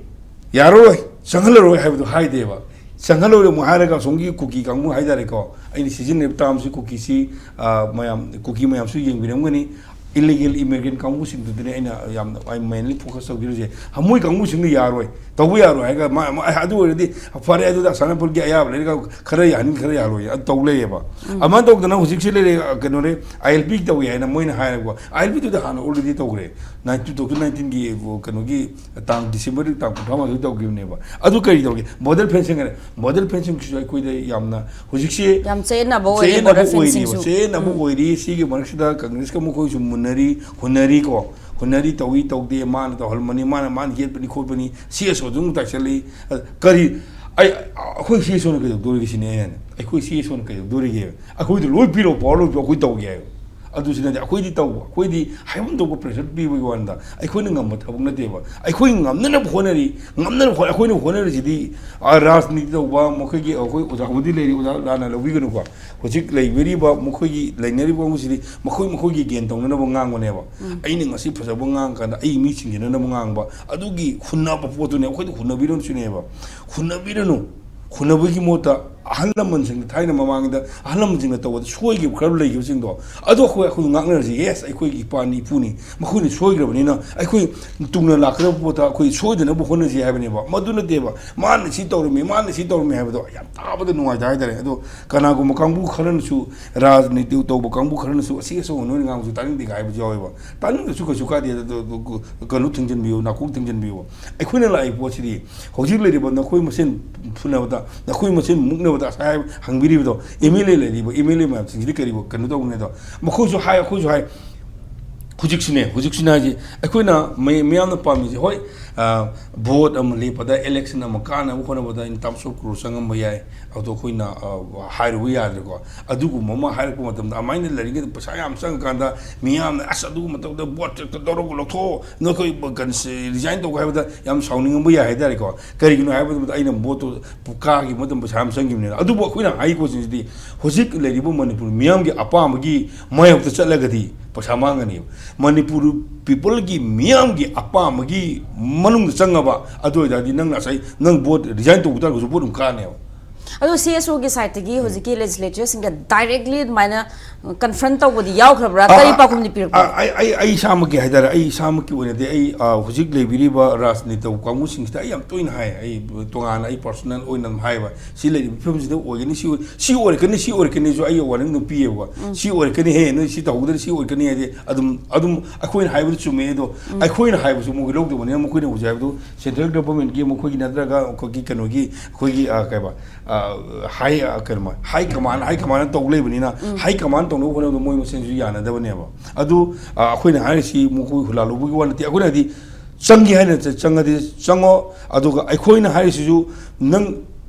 ꯌꯥꯔꯔꯣꯏ, ꯆꯪꯍꯜꯂꯔꯣꯏ ꯍꯥꯏꯕꯗꯣ ꯍꯥꯏꯗꯦꯕ꯫ ꯆꯪꯍꯜꯂꯣꯏ ꯑꯃꯨꯛ ꯍꯥꯏꯔꯒ ꯑꯁꯣꯝꯒꯤ ꯀꯨꯀꯤ ꯀꯥꯡꯕꯨ ꯍꯥꯏꯇꯥꯔꯦꯀꯣ, ꯑꯩꯅ ꯁꯤꯖꯤꯟꯅꯔꯤꯕ termꯁꯤ ꯀꯨꯀꯤꯁꯤ, ꯑ, ꯃꯌꯥꯝ, ꯀꯨꯀꯤ ꯃꯌꯥꯝꯁꯨ ꯌꯦꯡꯕꯤꯔꯝꯒꯅꯤ꯫ Illegal immigrant ꯀꯥꯡꯕꯨꯁꯤꯡꯗꯨꯗꯅꯦ ꯑꯩꯅ ꯌꯥꯝꯅ, ꯑꯩ mainly focus ꯇꯧꯖꯔꯤꯁꯦ꯫ ꯃꯣꯏ ꯀꯥꯡꯕꯨꯁꯤꯡꯅ ꯌꯥꯔꯣꯏ, ꯇꯧꯕ ꯌꯥꯔꯣꯏ ꯍꯥꯏꯔꯒ ꯃꯥ-, ꯃꯥ-, ꯑꯗꯨ ꯑꯣꯏꯔꯗꯤ ꯐꯔꯦ, ꯑꯗꯨꯗ ꯑꯁꯥꯅꯄꯨꯔꯒꯤ ꯑꯌꯥꯕ ꯂꯩꯔꯒ ꯈꯔ ꯌꯥꯍꯟ, ꯈꯔ ꯌꯥꯍꯜꯂꯣꯏ, ꯑꯗꯨ ꯇꯧ ꯂꯩꯌꯦꯕ꯫ ꯎꯝ꯫ ꯑꯗꯨꯃꯥꯏꯅ ꯇꯧꯗꯅ ꯍꯧꯖꯤꯛꯁꯤ ꯂꯩꯔꯦ, ꯀꯩꯅꯣꯅꯦ, ILP ꯇꯧꯏ ꯍꯥꯏꯅ ꯃꯣꯏꯅ ꯍꯥꯏꯔꯦꯕꯀꯣ꯫ ILPꯗꯨꯗ ꯍꯥꯟꯅ already ꯇꯧꯈ꯭ꯔꯦ꯫ Nine-, two thousand nineteenꯒꯤ ꯀꯩꯅꯣꯒꯤ ꯇꯥꯡ Decemberꯒꯤ ꯇꯥꯡ ꯀꯨꯟꯊ꯭ꯔꯥ ꯃꯥꯊꯣꯏ ꯇꯧꯈꯤꯕꯅꯦꯕ꯫ ꯑꯗꯨ ꯀꯔꯤ ꯇꯧꯒꯦ? Border fencing ꯍꯥꯏꯔꯦ꯫ Border fencingꯁꯤꯁꯨ ꯑꯩꯈꯣꯏꯗ ꯌꯥꯝꯅ ꯍꯧꯖꯤꯛꯁꯤ ꯌꯥꯝ ꯆꯌꯦꯠꯅꯕ ꯑꯣꯏꯔꯦ, ꯆꯌꯦꯠꯅꯕ border ꯑꯣꯏꯔꯤꯕ, fencingꯁꯨ꯫ ꯆꯌꯦꯠꯅꯕ ꯎꯝ꯫ ꯑꯣꯏꯔꯤ꯫ ꯁꯤꯒꯤ ꯃꯔꯛꯁꯤꯗ ꯀꯪꯒ꯭ꯔꯦꯁꯀ ꯃꯈꯣꯏꯁꯨ ꯃꯨꯟꯅꯔꯤ, ꯍꯨꯟꯅꯔꯤꯀꯣ꯫ ꯍꯨꯟꯅꯔꯤ, ꯇꯧꯏ ꯇꯧꯗꯦ, ꯃꯥꯅ ꯇꯧꯍꯜꯂꯝꯃꯅꯤ, ꯃꯥꯅ, ꯃꯥꯅ ꯌꯦꯠꯄꯅꯤ ꯈꯣꯠꯄꯅꯤ, CSOꯗꯨ ꯑꯃꯨꯛ ꯇꯥꯏꯁꯜꯂꯤ꯫ ꯑ, ꯀꯔꯤ, ꯑꯩ, ꯑꯩꯈꯣꯏ CSOꯅ ꯀꯩꯗꯧꯗꯣꯔꯤꯒꯦ ꯁꯤꯅꯦ ꯑꯩꯅ ꯍꯥꯏꯅ꯫ ꯑꯩꯈꯣꯏ CSOꯅ ꯀꯩꯗꯧꯗꯣꯔꯤꯒꯦ? ꯑꯩꯈꯣꯏꯗ ꯂꯣꯏ ꯄꯤꯔꯛꯑꯣ, power ꯂꯣꯏ ꯄꯤꯔꯛꯑꯣ, ꯑꯩꯈꯣꯏ ꯇꯧꯒꯦ ꯍꯥꯏꯕ꯫ ꯑꯗꯨꯁꯨ ꯅꯠꯇꯦ, ꯑꯩꯈꯣꯏꯗꯤ ꯇꯧꯕ, ꯑꯩꯈꯣꯏꯗꯤ ꯍꯥꯏꯐꯝ ꯊꯣꯛꯄ pressure ꯄꯤꯕꯒꯤ ꯋꯥꯅꯤꯗ꯫ ꯑꯩꯈꯣꯏꯅ ꯉꯝꯕ ꯊꯕꯛ ꯅꯠꯇꯦꯕ꯫ ꯑꯩꯈꯣꯏ ꯉꯝꯅꯅꯕ ꯍꯣꯠꯅꯔꯤ, ꯉꯝꯅꯅꯕ ꯍꯣꯠ-, ꯑꯩꯈꯣꯏꯅ ꯍꯣꯠꯅꯔꯤꯁꯤꯗꯤ, ꯑ, ꯔꯥꯖꯅꯤꯇꯤ ꯇꯧꯕ ꯃꯈꯣꯏꯒꯤ, ꯑꯩꯈꯣꯏ ꯑꯣꯖꯥ ꯑꯃꯗꯤ ꯂꯩꯔꯤ, ꯑꯣꯖꯥ ꯂꯥꯟꯅ ꯂꯧꯕꯤꯒꯅꯨꯀꯣ꯫ ꯍꯧꯖꯤꯛ ꯂꯩꯕꯤꯔꯤꯕ ꯃꯈꯣꯏꯒꯤ, ꯂꯩꯅꯔꯤꯕ ꯀꯥꯡꯕꯨꯁꯤꯗꯤ ꯃꯈꯣꯏ ꯃꯈꯣꯏꯒꯤ gain ꯇꯧꯅꯅꯕ ꯉꯥꯡꯕꯅꯦꯕ꯫ ꯎꯝ꯫ ꯑꯩꯅ ꯉꯁꯤ ꯐꯖꯕ ꯉꯥꯡꯉꯀꯥꯟꯗ ꯑꯩ ꯃꯤ ꯆꯤꯡꯁꯤꯟꯅꯅꯕ ꯉꯥꯡꯕ, ꯑꯗꯨꯒꯤ ꯍꯨꯟꯅꯕ ꯄꯣꯠꯇꯨꯅꯦ, ꯑꯩꯈꯣꯏꯗ ꯍꯨꯟꯅꯕꯤꯔꯣꯅ ꯁꯤꯅꯦꯕ꯫ ꯍꯨꯟꯅꯕꯤꯔꯅꯨ꯫ ꯍꯨꯟꯅꯕꯒꯤ ꯃꯍꯨꯠꯇ ꯑꯍꯜ ꯂꯃꯟꯁꯤꯡꯅ, ꯊꯥꯏꯅ ꯃꯃꯥꯡꯗ ꯑꯍꯜ ꯂꯃꯟꯁꯤꯡꯅ ꯇꯧꯕꯗ ꯁꯣꯏꯈꯤꯕ ꯈꯔ ꯂꯩꯈꯤꯕꯁꯤꯡꯗꯣ, ꯑꯗꯣ ꯑꯩꯈꯣꯏ, ꯑꯩꯈꯣꯏ ꯉꯥꯛꯅꯔꯁꯤ꯫ Yes, ꯑꯩꯈꯣꯏꯒꯤ ꯏꯄꯥꯅꯤ ꯏꯄꯨꯅꯤ, ꯃꯈꯣꯏꯅ ꯁꯣꯏꯈ꯭ꯔꯕꯅꯤꯅ ꯑꯩꯈꯣꯏ ꯇꯨꯡꯅ ꯂꯥꯛꯀꯗꯕ ꯄꯣꯠꯇ ꯑꯩꯈꯣꯏ ꯁꯣꯏꯗꯅꯕ ꯍꯣꯠꯅꯁꯤ ꯍꯥꯏꯕꯅꯦꯕ꯫ ꯃꯗꯨ ꯅꯠꯇꯦꯕ, ꯃꯥꯅ ꯁꯤ ꯇꯧꯔꯝꯃꯤ, ꯃꯥꯅ ꯁꯤ ꯇꯧꯔꯝꯃꯤ ꯍꯥꯏꯕꯗꯣ ꯌꯥꯝ ꯇꯥꯕꯗ ꯅꯨꯡꯉꯥꯏꯇꯦ ꯍꯥꯏꯇꯥꯔꯦ꯫ ꯑꯗꯣ ꯀꯅꯥꯒꯨꯝꯕ ꯀꯥꯡꯕꯨ ꯈꯔꯅꯁꯨ, ꯔꯥꯖꯅꯤꯇꯤ ꯇꯧꯕ ꯀꯥꯡꯕꯨ ꯈꯔꯅꯁꯨ, "ꯑꯁꯤ ꯑꯁꯣꯝ ꯅꯣꯏꯅ ꯉꯥꯡꯕꯁꯨ ꯇꯥꯅꯤꯡꯗꯦ" ꯍꯥꯏꯕꯁꯨ ꯌꯥꯎꯋꯦꯕ꯫ ꯇꯥꯅꯤꯡꯗ꯭ꯔꯁꯨ ꯀꯩꯁꯨ ꯀꯥꯏꯗꯦ, ꯑꯗꯣ, ꯑꯗꯣ, ꯀꯩꯅꯣ ꯊꯤꯡꯖꯤꯟꯕꯤꯌꯨ, ꯅꯥꯀꯣꯡ ꯊꯤꯡꯖꯤꯟꯕꯤꯌꯨ꯫ ꯑꯩꯈꯣꯏꯅ ꯂꯥꯛꯏ ꯄꯣꯠꯁꯤꯗꯤ ꯍꯧꯖꯤꯛ ꯂꯩꯔꯤꯕ ꯅꯈꯣꯏ ꯃꯁꯦꯟ ꯐꯨꯅꯕꯗ, ꯅꯈꯣꯏ ꯃꯁꯦꯟ ꯃꯨꯛꯅ ꯉꯁꯥꯏ ꯍꯥꯏꯕ ꯍꯪꯕꯤꯔꯤꯕꯗꯣ, ꯑꯦꯝ ꯑꯦꯜ ꯑꯦ ꯂꯩꯔꯤꯕ ꯑꯦꯝ ꯑꯦꯜ ꯑꯦ ꯃꯌꯥꯝꯁꯤꯡꯁꯤꯗꯤ ꯀꯔꯤꯕꯨ ꯀꯩꯅꯣ ꯇꯧꯕꯅꯦ ꯑꯗꯣ, ꯃꯈꯣꯏꯁꯨ ꯍꯥꯏ, ꯑꯩꯈꯣꯏꯁꯨ ꯍꯥꯏ꯫ ꯍꯧꯖꯤꯛꯁꯤꯅꯦ, ꯍꯧꯖꯤꯛꯁꯤꯅ ꯍꯥꯏꯁꯦ, ꯑꯩꯈꯣꯏꯅ ꯃꯤ-, ꯃꯤꯌꯥꯝꯅ ꯄꯥꯝꯃꯤꯁꯦ, ꯍꯣꯏ, ꯚꯣꯠ ꯑꯃ ꯂꯦꯞꯄꯗ, ꯏꯂꯦꯛꯁꯟ ꯑꯃ ꯀꯥꯅꯕ ꯍꯣꯠꯅꯕꯗ in terms of crore ꯆꯪꯉꯝꯕ ꯌꯥꯏ꯫ ꯑꯗꯣ ꯑꯩꯈꯣꯏꯅ ꯍꯥꯏꯔꯨꯕ ꯌꯥꯗ꯭ꯔꯦꯀꯣ꯫ ꯑꯗꯨꯒꯨꯝꯕ ꯑꯃ ꯍꯥꯏꯔꯛꯄ ꯃꯇꯝꯗ, ꯑꯗꯨꯃꯥꯏꯅ ꯂꯩꯔꯤꯉꯩꯗ ꯄꯩꯁꯥ ꯌꯥꯝ ꯆꯪꯉꯀꯥꯟꯗ, ꯃꯤꯌꯥꯝꯅ "ꯑꯁ, ꯑꯗꯨꯒꯨꯝꯕ ꯇꯧꯗ, ꯚꯣꯠ ꯇꯧꯔꯒ ꯂꯧꯊꯣꯛꯑꯣ, ꯅꯈꯣꯏ ꯀꯩꯅꯣꯁꯦ, ꯔꯤꯖꯥꯏꯟ ꯇꯧꯒꯦ" ꯍꯥꯏꯕꯗ ꯌꯥꯝ ꯁꯥꯎꯅꯤꯡꯉꯝꯕ ꯌꯥꯏ ꯍꯥꯏꯇꯥꯔꯦꯀꯣ꯫ ꯀꯔꯤꯒꯤꯅꯣ ꯍꯥꯏꯕ ꯃꯇꯝꯗ, ꯑꯩꯅ ꯚꯣꯠꯇꯨ ꯀꯥꯈꯤꯕ ꯃꯇꯝꯗ ꯄꯩꯁꯥ ꯌꯥꯝ ꯆꯪꯈꯤꯕꯅꯤꯅ꯫ ꯑꯗꯨꯕꯨ ꯑꯩꯈꯣꯏꯅ ꯍꯥꯏꯔꯤꯕꯁꯤꯡꯁꯤꯗꯤ, ꯍꯧꯖꯤꯛ ꯂꯩꯔꯤꯕ ꯃꯅꯤꯄꯨꯔ ꯃꯤꯌꯥꯝꯒꯤ ꯑꯄꯥꯝꯕꯒꯤ ꯃꯥꯌꯣꯛꯇ ꯆꯠꯂꯒꯗꯤ ꯄꯩꯁꯥ ꯃꯥꯡꯒꯅꯦꯕ꯫ ꯃꯅꯤꯄꯨꯔ ꯄꯤꯄꯜꯒꯤ ꯃꯤꯌꯥꯝꯒꯤ ꯑꯄꯥꯝꯕꯒꯤ ꯃꯅꯨꯡꯗ ꯆꯪꯉꯕ, ꯑꯗꯨ ꯑꯣꯏꯇꯥꯔꯗꯤ ꯅꯪ ꯉꯁꯥꯏ ꯅꯪ ꯚꯣꯠ ꯔꯤꯖꯥꯏꯟ ꯇꯧꯕ ꯇꯥꯔꯒꯁꯨ ꯚꯣꯠ ꯑꯗꯨꯝ ꯀꯥꯅꯦꯕ꯫ ꯑꯗꯣ ꯁꯤ ꯑꯦꯁ ꯑꯣꯒꯤ ꯁꯥꯏꯠꯇꯒꯤ ꯍꯧꯖꯤꯛꯀꯤ ꯂꯦꯖꯤꯁꯂꯦꯆꯔꯁꯤꯡꯒ ꯗꯥꯏꯔꯦꯛꯂꯤ ꯑꯗꯨꯃꯥꯏꯅ ꯀꯟꯐ꯭ꯔꯟ ꯇꯧꯕꯗꯤ ꯌꯥꯎꯈ꯭ꯔꯕ꯭ꯔꯥ? ꯀꯔꯤ ꯄꯥꯎꯈꯨꯝꯗꯤ ꯄꯤꯔꯛꯄ? ꯑ, ꯑꯩ, ꯑꯩ, ꯑꯩ ꯏꯁꯥꯃꯛꯀꯤ ꯍꯥꯏꯇꯥꯔꯦ, ꯑꯩ ꯏꯁꯥꯃꯛꯀꯤ ꯑꯣꯏꯅꯗꯤ, ꯑꯩ, ꯑ, ꯍꯧꯖꯤꯛ ꯂꯩꯕꯤꯔꯤꯕ ꯔꯥꯖꯅꯤꯇꯤ ꯇꯧꯕ ꯀꯥꯡꯕꯨꯁꯤꯡꯁꯤꯗ ꯑꯩ ꯌꯥꯝ ꯇꯣꯏꯅ ꯍꯥꯏ, ꯑꯩ ꯇꯣꯉꯥꯟꯅ ꯑꯩ ꯄꯔꯁꯣꯅꯦꯜ ꯑꯣꯏꯅ ꯑꯗꯨꯝ ꯍꯥꯏꯕ, ꯁꯤ ꯂꯩꯔꯤꯕ ꯐꯤꯕꯝꯁꯤꯗ ꯑꯣꯏꯒꯅꯤ, ꯁꯤ ꯑꯣꯏ-, ꯁꯤ ꯑꯣꯏꯔꯛꯀꯅꯤ, ꯁꯤ ꯑꯣꯏꯔꯛꯀꯅꯤꯁꯨ ꯑꯩ ꯋꯥꯔꯅꯤꯡ ꯑꯗꯨꯝ ꯄꯤꯌꯦꯕꯀꯣ꯫ ꯁꯤ ꯑꯣꯏꯔꯛꯀꯅꯤ ꯍꯦ, ꯅꯣꯏ ꯁꯤ ꯇꯧꯍꯧꯗ꯭ꯔꯗꯤ ꯁꯤ ꯑꯣꯏꯔꯛꯀꯅꯤ ꯍꯥꯏꯗꯤ, ꯑꯗꯨꯝ, ꯑꯗꯨꯝ ꯑꯩꯈꯣꯏꯅ ꯍꯥꯏꯕꯗꯨ ꯆꯨꯝꯃꯦ, ꯑꯗꯣ ꯑꯩꯈꯣꯏꯅ ꯍꯥꯏꯕꯁꯨ ꯃꯣꯏꯒꯤ ꯂꯧꯗꯕꯅꯤꯅ, ꯃꯈꯣꯏꯅ ꯍꯧꯖꯤꯛ ꯍꯥꯏꯕꯗꯨ ꯁꯦꯟꯇ꯭ꯔꯦꯜ ꯒꯚꯔꯟꯃꯦꯟꯠꯀꯤ, ꯃꯈꯣꯏꯒꯤ ꯅꯠꯇ꯭ꯔꯒ ꯑꯩꯈꯣꯏꯒꯤ ꯀꯩꯅꯣꯒꯤ, ꯑꯩꯈꯣꯏꯒꯤ, ꯑ, ꯀꯩꯕ, ꯑ, ꯍꯥꯏ, ꯑ, ꯀꯩꯅꯣ, ꯍꯥꯏ ꯀꯃꯥꯟ, ꯍꯥꯏ ꯀꯃꯥꯟ ꯇꯧ ꯂꯩꯕꯅꯤꯅ, ꯍꯥꯏ ꯀꯃꯥꯟ ꯇꯧꯅꯕ ꯍꯣꯠꯅꯕꯗ ꯃꯣꯏ ꯃꯁꯦꯟꯁꯨ ꯌꯥꯅꯗꯕꯅꯦꯕ꯫ ꯑꯗꯨ, ꯑ, ꯑꯩꯈꯣꯏꯅ ꯍꯥꯏꯔꯤꯁꯤ ꯃꯈꯣꯏ ꯍꯨꯂꯥꯜꯂꯨꯕꯒꯤ ꯋꯥ ꯅꯠꯇꯦ꯫ ꯑꯩꯈꯣꯏꯅ ꯍꯥꯏꯗꯤ ꯆꯪꯒꯦ ꯍꯥꯏꯅ ꯆ-, ꯆꯪꯉꯗꯤ ꯆꯪꯉꯣ, ꯑꯗꯨꯒ ꯑꯩꯈꯣꯏꯅ ꯍꯥꯏꯔꯤꯁꯤꯁꯨ ꯅꯪ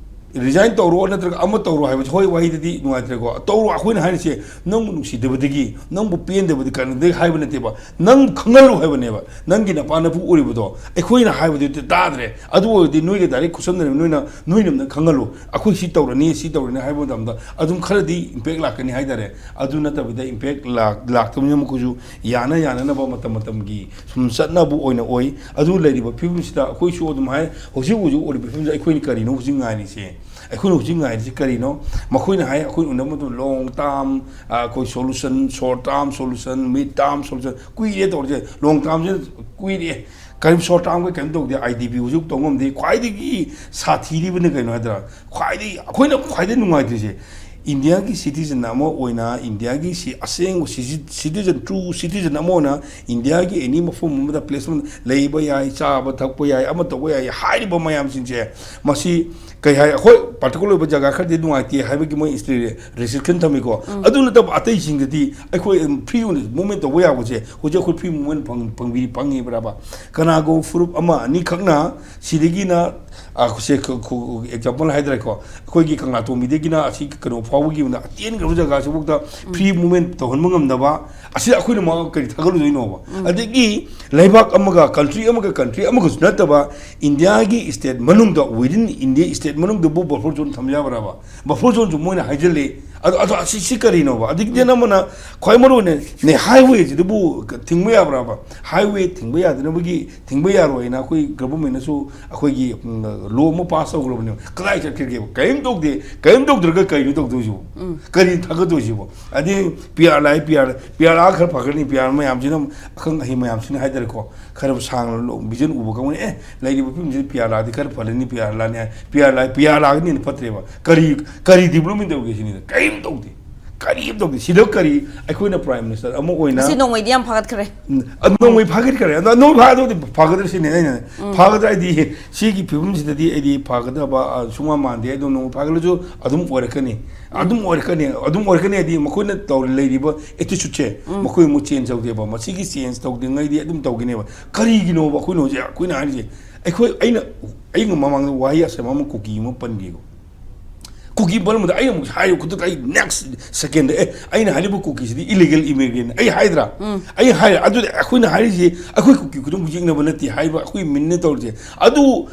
ꯔꯤꯖꯥꯏꯟ ꯇꯧꯔꯣ ꯅꯠꯇ꯭ꯔꯒ ꯑꯃ ꯇꯧꯔꯣ ꯍꯥꯏꯕꯁꯦ, ꯍꯣꯏ, ꯋꯥꯍꯩꯗꯗꯤ ꯅꯨꯡꯉꯥꯏꯇ꯭ꯔꯦꯀꯣ꯫ ꯇꯧꯔꯣ, ꯑꯩꯈꯣꯏꯅ ꯍꯥꯏꯔꯤꯁꯦ ꯅꯪꯕꯨ ꯅꯨꯡꯁꯤꯗꯕꯗꯒꯤ, ꯅꯪꯕꯨ ꯄꯦꯟꯗꯕꯗꯤ ꯀꯩꯅꯣꯗꯒꯤ ꯍꯥꯏꯕ ꯅꯠꯇꯦꯕ, ꯅꯪ ꯈꯪꯍꯜꯂꯨ ꯍꯥꯏꯕꯅꯦꯕ꯫ ꯅꯪꯒꯤ ꯅꯄꯥ ꯅꯄꯨ ꯑꯣꯏꯔꯤꯕꯗꯣ ꯑꯩꯈꯣꯏꯅ ꯍꯥꯏꯕꯗꯨꯗꯤ ꯇꯥꯗ꯭ꯔꯦ꯫ ꯑꯗꯨ ꯑꯣꯏꯔꯗꯤ ꯅꯣꯏꯒ ꯗꯥꯏꯔꯦꯛ ꯈꯨꯠꯁꯝꯅꯔꯤꯕ ꯅꯣꯏꯅ, ꯅꯣꯏꯅ ꯑꯝꯇ ꯈꯪꯍꯜꯂꯨ꯫ ꯑꯩꯈꯣꯏ ꯁꯤ ꯇꯧꯔꯅꯤ, ꯁꯤ ꯇꯧꯔꯅꯤ ꯍꯥꯏꯕ ꯃꯇꯝꯗ ꯑꯗꯨꯝ ꯈꯔꯗꯤ ꯏꯝꯄꯦꯛ ꯂꯥꯛꯀꯅꯤ ꯍꯥꯏꯇꯥꯔꯦ꯫ ꯑꯗꯨ ꯅꯠꯇꯕꯤꯗ ꯏꯝꯄꯦꯛ ꯂꯥꯛ-, ꯂꯥꯛꯇꯕꯅꯤꯅ ꯃꯈꯣꯏꯁꯨ ꯌꯥꯅ ꯌꯥꯅꯅꯕ ꯃꯇꯝ ꯃꯇꯝꯒꯤ ꯁꯨꯝ ꯆꯠꯅꯕ ꯑꯣꯏꯅ ꯑꯣꯏ꯫ ꯑꯗꯨ ꯂꯩꯔꯤꯕ ꯐꯤꯕꯝꯁꯤꯗ ꯑꯩꯈꯣꯏꯁꯨ ꯑꯗꯨꯝ ꯍꯥꯏ, ꯍꯧꯖꯤꯛ ꯍꯧꯖꯤꯛ ꯑꯣꯏꯔꯤꯕ ꯐꯤꯕꯝꯁꯤꯗ ꯑꯩꯈꯣꯏꯅ ꯀꯔꯤꯅꯣ ꯍꯧꯖꯤꯛ ꯉꯥꯏꯔꯤꯁꯦ? ꯑꯩꯈꯣꯏꯅ ꯍꯧꯖꯤꯛ ꯉꯥꯏꯔꯤꯁꯤ ꯀꯔꯤꯅꯣ? ꯃꯈꯣꯏꯅ ꯍꯥꯏ, ꯑꯩꯈꯣꯏ ꯎꯅꯕ ꯃꯇꯝꯗ long term, ꯑ, ꯑꯩꯈꯣꯏ solution, short term solution, mid term solution, ꯀꯨꯏꯔꯦ ꯇꯧꯔꯤꯁꯦ, long term ꯁꯦ ꯀꯨꯏꯔꯦ꯫ ꯀꯔꯤꯝ short term ꯒ ꯀꯔꯤꯝ ꯇꯧꯗꯦ, ꯑꯥꯏ ꯗꯤ ꯄꯤ ꯍꯧꯖꯤꯛ ꯇꯧ ꯉꯝꯗꯦ꯫ ꯈ꯭ꯋꯥꯏꯗꯒꯤ ꯁꯥꯊꯤꯔꯤꯕꯅ ꯀꯩꯅꯣ ꯍꯥꯏꯗ꯭ꯔꯥ? ꯈ꯭ꯋꯥꯏꯗꯒꯤ, ꯑꯩꯈꯣꯏꯅ ꯈ꯭ꯋꯥꯏꯗꯒꯤ ꯅꯨꯡꯉꯥꯏꯇ꯭ꯔꯤꯁꯦ, ꯏꯟꯗꯤꯌꯥꯒꯤ ꯁꯤꯇꯤꯖꯟ ꯑꯃ ꯑꯣꯏꯅ, ꯏꯟꯗꯤꯌꯥꯒꯤ ꯁꯤ ꯑꯁꯦꯡꯕ ꯁꯤꯇꯤꯖꯟ, ꯇ꯭ꯔꯨ ꯁꯤꯇꯤꯖꯟ ꯑꯃ ꯑꯣꯏꯅ, ꯏꯟꯗꯤꯌꯥꯒꯤ ꯑꯦꯅꯤ ꯃꯐꯝ ꯑꯃꯗ ꯄ꯭ꯂꯦꯁ ꯑꯃ ꯂꯩꯕ ꯌꯥꯏ, ꯆꯥꯕ ꯊꯛꯄ ꯌꯥꯏ, ꯑꯃ ꯇꯧꯕ ꯌꯥꯏ ꯍꯥꯏꯔꯤꯕ ꯃꯌꯥꯝꯁꯤꯡꯁꯦ, ꯃꯁꯤ ꯀꯩ ꯍꯥꯏ, ꯍꯣꯏ, ꯄꯥꯔꯇꯤꯀꯨꯂꯔ ꯑꯣꯏꯕ ꯖꯒꯥ ꯈꯔꯗꯤ ꯅꯨꯡꯉꯥꯏꯇꯦ ꯍꯥꯏꯕꯒꯤ ꯃꯣꯏ ꯔꯦꯁꯇ꯭ꯔꯤꯛꯁꯟ ꯊꯝꯃꯤꯀꯣ꯫ ꯑꯗꯨ ꯅꯠꯇꯕ ꯑꯇꯩꯁꯤꯡꯗꯗꯤ ꯑꯩꯈꯣꯏ ꯐ꯭ꯔꯤ ꯑꯣꯏꯅ ꯃꯨꯞꯃꯦꯟ ꯇꯧꯕ ꯌꯥꯕꯁꯦ ꯍꯧꯖꯤꯛ ꯑꯩꯈꯣꯏ ꯐ꯭ꯔꯤ ꯃꯨꯞꯃꯦꯟ ꯐꯪ-, ꯐꯪꯕꯤ-, ꯐꯪꯉꯤꯕ꯭ꯔꯕ? ꯀꯅꯥꯒꯨꯝꯕ ꯐꯨꯔꯨꯞ ꯑꯃ ꯑꯅꯤꯈꯛꯅ ꯁꯤꯗꯒꯤꯅ, ꯑ, ꯁꯦ, ꯈ-, ꯈ-, ꯑꯦꯛꯖꯥꯝꯄꯜ ꯍꯥꯏꯇꯥꯔꯦꯀꯣ, ꯑꯩꯈꯣꯏꯒꯤ ꯀꯪꯂꯥꯇꯣꯡꯕꯤꯗꯒꯤꯅ ꯑꯁꯤ ꯀꯩꯅꯣ ꯐꯥꯎꯕꯒꯤ ꯑꯣꯏꯅ ꯑꯇꯦꯟꯈ꯭ꯔꯕ ꯖꯒꯥꯁꯤꯐꯥꯎꯗ ꯐ꯭ꯔꯤ ꯃꯨꯞꯃꯦꯟ ꯇꯧꯍꯟꯕ ꯉꯝꯗꯕ, ꯑꯁꯤꯗ ꯑꯩꯈꯣꯏꯅ ꯃꯥ ꯀꯔꯤ ꯊꯥꯒꯠꯂꯨꯗꯣꯏꯅꯣꯕ? ꯑꯗꯒꯤ ꯂꯩꯕꯥꯛ ꯑꯃꯒ, ꯀꯟꯇ꯭ꯔꯤ ꯑꯃꯒ ꯀꯟꯇ꯭ꯔꯤ ꯑꯃꯒꯁꯨ ꯅꯠꯇꯕ, ꯏꯟꯗꯤꯌꯥꯒꯤ ꯁ꯭ꯇꯦꯠ ꯃꯅꯨꯡꯗ, ꯋꯤꯗꯤꯟ ꯏꯟꯗꯤꯌꯥ ꯁ꯭ꯇꯦꯠ ꯃꯅꯨꯡꯗꯕꯨ ꯕꯐꯔ ꯖꯣꯟ ꯊꯝ ꯌꯥꯕ꯭ꯔꯕ? ꯕꯐꯔ ꯖꯣꯟꯁꯨ ꯃꯣꯏꯅ ꯍꯥꯏꯖꯜꯂꯤ꯫ ꯑꯗꯣ, ꯑꯗꯣ ꯑꯁꯤ, ꯁꯤ ꯀꯔꯤꯅꯣꯕ? ꯑꯗꯒꯤꯗꯤ ꯑꯃꯅ ꯈ꯭ꯋꯥꯏ ꯃꯔꯨ ꯑꯣꯏꯅ ꯅꯦ, ꯍꯥꯏꯋꯦ ꯑꯁꯤꯗꯕꯨ ꯊꯤꯡꯕ ꯌꯥꯕ꯭ꯔꯕ? ꯍꯥꯏꯋꯦ ꯊꯤꯡꯕ ꯌꯥꯗꯅꯕꯒꯤ, ꯊꯤꯡꯕ ꯌꯥꯔꯣꯏꯅ ꯑꯩꯈꯣꯏ ꯒꯚꯔꯟꯃꯦꯟꯠꯅꯁꯨ ꯑꯩꯈꯣꯏꯒꯤ, ꯎꯝ, ꯂꯣ ꯑꯃ ꯄꯥꯁ ꯇꯧꯈ꯭ꯔꯕꯅꯦꯕ꯫ ꯀꯗꯥꯏ ꯆꯠꯈ꯭ꯔꯒꯦꯕ? ꯀꯔꯤꯝ ꯇꯧꯗꯦ꯫ ꯀꯔꯤꯝ ꯇꯧꯗ꯭ꯔꯒ ꯀꯔꯤꯅꯣ ꯇꯧꯗꯣꯏꯁꯤꯕꯣ? ꯀꯔꯤ ꯊꯥꯒꯠꯇꯣꯏꯁꯤꯕꯣ? ꯑꯗꯩ ꯄꯤ ꯑꯥꯔ ꯂꯥꯛꯑꯦ, ꯄꯤ ꯑꯥꯔ, ꯄꯤ ꯑꯥꯔ ꯂꯥꯛꯑꯒ ꯈꯔ ꯐꯒꯠꯅꯤ, ꯄꯤ ꯑꯥꯔ ꯃꯌꯥꯝꯁꯤꯅ, ꯑꯈꯪ ꯑꯍꯩ ꯃꯌꯥꯝꯁꯤꯅ ꯍꯥꯏꯇꯥꯔꯦꯀꯣ, ꯈꯔ ꯁꯥꯡꯅ ꯂꯣ-, ꯚꯤꯖꯟ ꯎꯕ ꯀꯥꯡꯕꯨꯅ, "ꯑꯦ, ꯂꯩꯔꯤꯕ ꯐꯤꯕꯝꯁꯤꯗ ꯄꯤ ꯑꯥꯔ ꯂꯥꯛꯑꯗꯤ ꯈꯔ ꯐꯔꯅꯤ, ꯄꯤ ꯑꯥꯔ ꯂꯥꯛꯑꯅꯤ" ꯍꯥꯏ꯫ ꯄꯤ ꯑꯥꯔ ꯂꯥꯛꯑꯦ, ꯄꯤ ꯑꯥꯔ ꯂꯥꯛꯑꯒꯅꯤꯅ ꯐꯠꯇ꯭ꯔꯦꯕ꯫ ꯀꯔꯤ, ꯀꯔꯤ ꯗꯤꯕ꯭ꯂꯞꯃꯦꯟ ꯇꯧꯒꯦ ꯁꯤꯅꯤꯗ? ꯀꯔꯤꯝ ꯇꯧꯗꯦ꯫ ꯀꯔꯤꯝ ꯇꯧꯗꯦ꯫ ꯁꯤꯗ ꯀꯔꯤ, ꯑꯩꯈꯣꯏꯅ ꯄ꯭ꯔꯥꯏꯝ ꯃꯤꯅꯤꯁꯇꯔ ꯑꯃ ꯑꯣꯏꯅ ꯉꯁꯤ ꯅꯣꯡꯃꯩꯗꯤ ꯌꯥꯝ ꯐꯒꯠꯈ꯭ꯔꯦ꯫ ꯎꯝ, ꯑꯗꯨ ꯅꯣꯡꯃꯩ ꯐꯥꯒꯠꯈ꯭ꯔꯦ꯫ ꯑꯗꯣ ꯅꯣꯡꯃꯩ ꯐꯥꯒꯗꯧꯗꯤ ꯐꯒꯗ꯭ꯔꯥ ꯁꯤꯅꯦ ꯑꯩꯅ꯫ ꯐꯒꯗ꯭ꯔꯥ ꯍꯥꯏꯗꯤ ꯁꯤꯒꯤ ꯐꯤꯕꯝꯁꯤꯗꯗꯤ ꯑꯩꯗꯤ ꯐꯒꯗꯕ, ꯑ, ꯁꯨꯡꯃꯥꯟ ꯃꯥꯟꯗꯦ꯫ ꯑꯗꯣ ꯅꯣꯡꯃꯩ ꯐꯥꯒꯠꯂꯁꯨ ꯑꯗꯨꯝ ꯑꯣꯏꯔꯛꯀꯅꯤ꯫ ꯑꯗꯨꯝ ꯑꯣꯏꯔꯛꯀꯅꯤ꯫ ꯑꯗꯨꯝ ꯑꯣꯏꯔꯛꯀꯅꯤ ꯍꯥꯏꯗꯤ ꯃꯈꯣꯏꯅ ꯇꯧꯔꯤ ꯂꯩꯔꯤꯕ ꯑꯦꯇꯤꯆꯨꯠꯁꯦ ꯃꯈꯣꯏ ꯑꯃꯨꯛ ꯆꯦꯟꯖ ꯇꯧꯗꯦꯕ꯫ ꯃꯁꯤꯒꯤ ꯆꯦꯟꯖ ꯇꯧꯗ꯭ꯔꯤꯉꯩꯗꯤ ꯑꯗꯨꯝ ꯇꯧꯒꯅꯦꯕ꯫ ꯀꯔꯤꯒꯤꯅꯣꯕ ꯑꯩꯈꯣꯏꯅ ꯍꯧꯖꯤꯛ, ꯑꯩꯈꯣꯏꯅ ꯍꯥꯏꯔꯤꯁꯦ? ꯑꯩꯈꯣꯏ, ꯑꯩꯅ, ꯑꯩꯅ ꯃꯃꯥꯡꯗ ꯋꯥꯍꯩ ꯑꯁꯦꯡꯕ ꯑꯃ ꯀꯨꯀꯤ ꯑꯃ ꯄꯟꯈꯤꯀꯣ꯫ ꯀꯨꯀꯤ ꯄꯜꯂꯝꯕꯗ ꯑꯩ ꯑꯃꯨꯛ ꯍꯥꯏꯌꯨ ꯈꯨꯗꯛꯇ ꯑꯩ ꯅꯦꯛꯁ ꯁꯦꯀꯦꯟꯗ, "ꯑꯦ, ꯑꯩꯅ ꯍꯥꯏꯔꯤꯕ ꯀꯨꯀꯤꯁꯤꯗꯤ ꯏꯂꯤꯒꯦꯜ ꯏꯃꯤꯒ꯭ꯔꯦꯟ" ꯑꯩ ꯍꯥꯏꯗ꯭ꯔꯥ? ꯑꯩ ꯍꯥꯏꯔꯦ꯫ ꯑꯗꯨꯗꯤ ꯑꯩꯈꯣꯏꯅ ꯍꯥꯏꯔꯤꯁꯤ ꯑꯩꯈꯣꯏ ꯀꯨꯀꯤ ꯈꯨꯗꯣꯡ ꯌꯦꯛꯅꯕ ꯅꯠꯇꯦ ꯍꯥꯏꯕ ꯑꯩꯈꯣꯏ ꯃꯤꯟꯅ ꯇꯧꯔꯤꯁꯦ꯫ ꯑꯗꯨ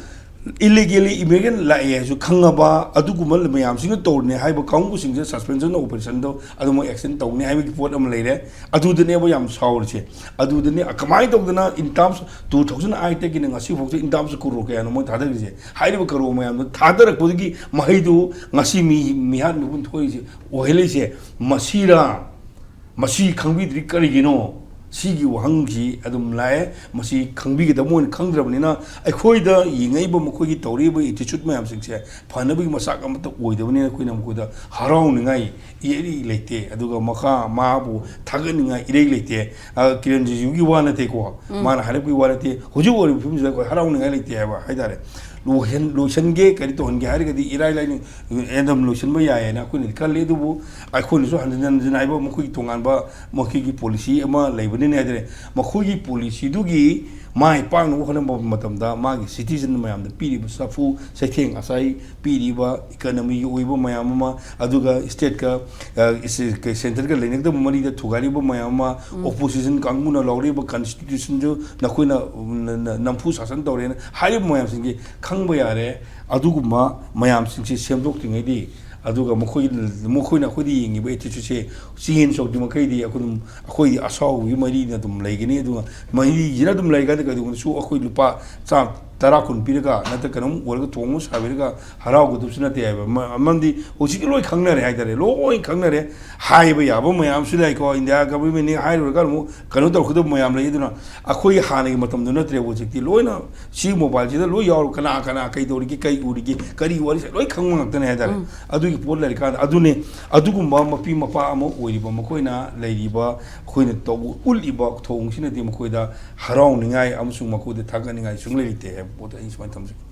ꯏꯂꯤꯒꯦꯜꯂꯤ ꯏꯃꯤꯒ꯭ꯔꯦꯟ ꯂꯥꯛꯑꯦ ꯍꯥꯏꯁꯨ ꯈꯪꯉꯕ, ꯑꯗꯨꯒꯨꯝꯕ ꯃꯌꯥꯝꯁꯤꯅ ꯇꯧꯔꯤꯅꯦ ꯍꯥꯏꯕ ꯀꯥꯡꯕꯨꯁꯤꯡꯁꯦ ꯁꯁꯄꯦꯟꯁꯟ ꯑꯣꯄꯔꯦꯁꯟꯗꯣ ꯑꯗꯨꯃꯛ ꯑꯦꯛꯁꯟ ꯇꯧꯅꯤ ꯍꯥꯏꯕꯒꯤ ꯄꯣꯠ ꯑꯃ ꯂꯩꯔꯦ꯫ ꯑꯗꯨꯗꯅꯦꯕ ꯌꯥꯝ ꯁꯥꯎꯔꯤꯁꯦ꯫ ꯑꯗꯨꯗꯅꯦ ꯀꯃꯥꯏꯅ ꯇꯧꯗꯅ in terms two thousand eight ꯇꯒꯤꯅ ꯉꯁꯤ ꯐꯥꯎꯗ in terms ꯀ꯭ꯔꯣꯔ ꯀꯌꯥꯅꯣ ꯃꯣꯏ ꯊꯥꯗꯈ꯭ꯔꯤꯁꯦ? ꯍꯥꯏꯔꯤꯕ ꯀ꯭ꯔꯣꯔ ꯃꯌꯥꯝꯗꯣ ꯊꯥꯗꯔꯛꯄꯗꯒꯤ ꯃꯍꯩꯗꯣ ꯉꯁꯤ ꯃꯤ ꯃꯤꯍꯥꯠ ꯃꯤꯄꯨꯟ ꯊꯣꯛꯏꯁꯦ, ꯑꯣꯏꯍꯜꯂꯤꯁꯦ ꯃꯁꯤꯔꯥ? ꯃꯁꯤ ꯈꯪꯕꯤꯗ꯭ꯔꯤ ꯀꯔꯤꯒꯤꯅꯣ? ꯁꯤꯒꯤ ꯋꯥꯍꯪꯁꯤ ꯑꯗꯨꯝ ꯂꯥꯛꯑꯦ꯫ ꯃꯁꯤ ꯈꯪꯕꯤꯒꯗꯕ ꯃꯣꯏꯅ ꯈꯪꯗ꯭ꯔꯕꯅꯤꯅ, ꯑꯩꯈꯣꯏꯗ ꯌꯦꯡꯉꯛꯏꯕ, ꯃꯈꯣꯏꯒꯤ ꯇꯧꯔꯛꯏꯕ attitude ꯃꯌꯥꯝꯁꯤꯡꯁꯦ ꯐꯅꯕꯒꯤ ꯃꯆꯥꯛ ꯑꯃꯠꯇ ꯑꯣꯏꯗꯕꯅꯤꯅ, ꯑꯩꯈꯣꯏꯅ ꯃꯈꯣꯏꯗ ꯍꯔꯥꯎꯅꯤꯡꯉꯥꯏ ꯏꯔꯩ ꯂꯩꯇꯦ꯫ ꯑꯗꯨꯒ ꯃꯈꯥ ꯃꯥꯕꯨ ꯊꯥꯒꯠꯅꯤꯡꯉꯥꯏ ꯏꯔꯩ ꯂꯩꯇꯦ꯫ ꯑ, ꯀꯤꯔꯟ ꯔꯤꯖꯤꯖꯨꯒꯤ ꯋꯥ ꯅꯠꯇꯦꯀꯣ, ꯃꯥꯅ ꯍꯥꯏꯔꯛꯄꯒꯤ ꯋꯥ ꯅꯠꯇꯦ꯫ ꯍꯧꯖꯤꯛ ꯑꯣꯏꯔꯤꯕ ꯐꯤꯕꯝꯁꯤꯗ ꯑꯩꯈꯣꯏ ꯍꯔꯥꯎꯅꯤꯡꯉꯥꯏ ꯂꯩꯇꯦ ꯍꯥꯏꯕ ꯍꯥꯏꯇꯥꯔꯦ꯫ ꯂꯣꯏꯍꯟ-, ꯂꯣꯏꯁꯟꯒꯦ, ꯀꯔꯤ ꯇꯧꯍꯟꯒꯦ ꯍꯥꯏꯔꯒꯗꯤ ꯏꯔꯥꯏ ꯂꯥꯏꯅ ꯑꯗꯨꯝ ꯂꯣꯏꯁꯤꯟꯕ ꯌꯥꯏꯌꯦꯅ ꯑꯩꯈꯣꯏꯅꯗꯤ ꯈꯜꯂꯤ꯫ ꯑꯗꯨꯕꯨ ꯑꯩꯈꯣꯏꯅꯁꯨ ꯍꯟꯖꯤꯟ ꯍꯟꯖꯤꯟ ꯍꯥꯏꯕ, ꯃꯈꯣꯏꯒꯤ ꯇꯣꯉꯥꯟꯕ ꯃꯈꯣꯏꯒꯤ policy ꯑꯃ ꯂꯩꯕꯅꯤꯅꯦ ꯍꯥꯏꯇꯥꯔꯦ꯫ ꯃꯈꯣꯏꯒꯤ policyꯗꯨꯒꯤ ꯃꯥꯏ ꯄꯥꯛꯅꯕ ꯍꯣꯠꯅꯕ ꯃꯇꯝꯗ ꯃꯥꯒꯤ citizen ꯃꯌꯥꯝꯗ ꯄꯤꯔꯤꯕ ꯁꯥꯐꯨ ꯁꯩꯊꯦꯡ ꯑꯁꯥꯏ, ꯄꯤꯔꯤꯕ economyꯒꯤ ꯑꯣꯏꯕ ꯃꯌꯥꯝ ꯑꯃ, ꯑꯗꯨꯒ stateꯀ, ꯑ, ꯏꯁ-, ꯀ-, centreꯒ ꯂꯩꯅꯒꯗꯕ ꯃꯔꯤꯗ ꯊꯨꯒꯥꯏꯔꯤꯕ ꯃꯌꯥꯝ ꯑꯃ, opposition ꯀꯥꯡꯕꯨꯅ ꯂꯧꯔꯤꯕ constitutionꯁꯨ ꯅꯈꯣꯏꯅ, ꯎꯝ, ꯅ-, ꯅ-, ꯅꯝꯐꯨ ꯁꯥꯁꯟ ꯇꯧꯔꯦꯅ ꯍꯥꯏꯔꯤꯕ ꯃꯌꯥꯝꯁꯤꯡꯁꯦ ꯈꯪꯕ ꯌꯥꯔꯦ꯫ ꯑꯗꯨꯒꯨꯝꯕ ꯃꯌꯥꯝꯁꯤꯡꯁꯦ ꯁꯦꯝꯗꯣꯛꯇ꯭ꯔꯤꯉꯩꯗꯤ, ꯑꯗꯨꯒ ꯃꯈꯣꯏ, ꯃꯈꯣꯏꯅ ꯑꯩꯈꯣꯏꯗ ꯌꯦꯡꯉꯤꯕ attitudeꯁꯦ ꯆꯦꯟ ꯆꯣꯛꯇ꯭ꯔꯤ ꯃꯈꯩꯗꯤ ꯑꯩꯈꯣꯏ ꯑꯗꯨꯝ, ꯑꯩꯈꯣꯏꯗꯤ ꯑꯁꯥꯎꯕꯒꯤ ꯃꯔꯤꯅ ꯑꯗꯨꯝ ꯂꯩꯒꯅꯤ꯫ ꯑꯗꯨꯒ ꯃꯔꯤꯁꯤꯅ ꯑꯗꯨꯝ ꯂꯩꯔꯀꯥꯟꯗ ꯀꯩꯗꯧꯕꯗꯁꯨ ꯑꯩꯈꯣꯏ ꯂꯨꯄꯥ ꯆꯥꯝ, ꯇꯔꯥ ꯀꯨꯟ ꯄꯤꯔꯒ ꯅꯠꯇ꯭ꯔꯒ ꯀꯩꯅꯣꯝ ꯑꯣꯏꯔꯒ ꯊꯣꯡ ꯑꯃ ꯁꯥꯕꯤꯔꯒ ꯍꯔꯥꯎꯒꯗꯕꯁꯨ ꯅꯠꯇꯦ ꯍꯥꯏꯕ꯫ ꯃ-, ꯃꯔꯝꯗꯤ ꯍꯧꯖꯤꯛꯇꯤ ꯂꯣꯏ ꯈꯪꯅꯔꯦ ꯍꯥꯏꯇꯥꯔꯦ, ꯂꯣꯏ ꯈꯪꯅꯔꯦ꯫ ꯍꯥꯏꯕ ꯌꯥꯕ ꯃꯌꯥꯝꯁꯨ ꯂꯩꯀꯣ, India governmentꯅ ꯍꯥꯏꯔꯨꯔꯒ ꯑꯃꯨꯛ ꯀꯩꯅꯣ ꯇꯧꯔꯛꯀꯗꯕ ꯃꯌꯥꯝ ꯂꯩ꯫ ꯑꯗꯨꯅ ꯑꯩꯈꯣꯏꯒꯤ ꯍꯥꯟꯅꯒꯤ ꯃꯇꯝꯗꯨ ꯅꯠꯇ꯭ꯔꯦꯕ ꯍꯧꯖꯤꯛꯇꯤ꯫ ꯂꯣꯏꯅ ꯁꯤ mobileꯁꯤꯗ ꯂꯣꯏ ꯌꯥꯎꯔꯕ, ꯀꯅꯥ ꯀꯅꯥ ꯀꯩ ꯇꯧꯔꯤꯒꯦ, ꯀꯩ ꯎꯔꯤꯒꯦ, ꯀꯔꯤ ꯋꯥꯔꯤ ꯁꯥ-, ꯂꯣꯏ ꯈꯪꯕ ꯉꯥꯛꯇꯅꯦ ꯍꯥꯏꯇꯥꯔꯦ꯫ ꯑꯗꯨꯒꯤ ꯄꯣꯠ ꯂꯩꯔꯀꯥꯟꯗ, ꯑꯗꯨꯅꯦ, ꯑꯗꯨꯒꯨꯝꯕ ꯃꯄꯤ ꯃꯄꯥ ꯑꯃ ꯑꯣꯏꯔꯤꯕ ꯃꯈꯣꯏꯅ ꯂꯩꯔꯤꯕ, ꯑꯩꯈꯣꯏꯅ ꯇꯧꯕ, ꯎꯠꯂꯤꯕ ꯊꯧꯑꯣꯡꯁꯤꯅꯗꯤ ꯃꯈꯣꯏꯗ ꯍꯔꯥꯎꯅꯤꯡꯉꯥꯏ ꯑꯃꯁꯨꯡ ꯃꯈꯣꯏꯗ ꯊꯥꯒꯠꯅꯤꯡꯉꯥꯏ ꯁꯨꯡꯂꯩ ꯂꯩꯇꯦ ꯍꯥꯏꯕ ꯄꯣꯠꯇꯣ ꯑꯩ ꯁꯨꯃꯥꯏꯅ ꯊꯝꯖꯒꯦ꯫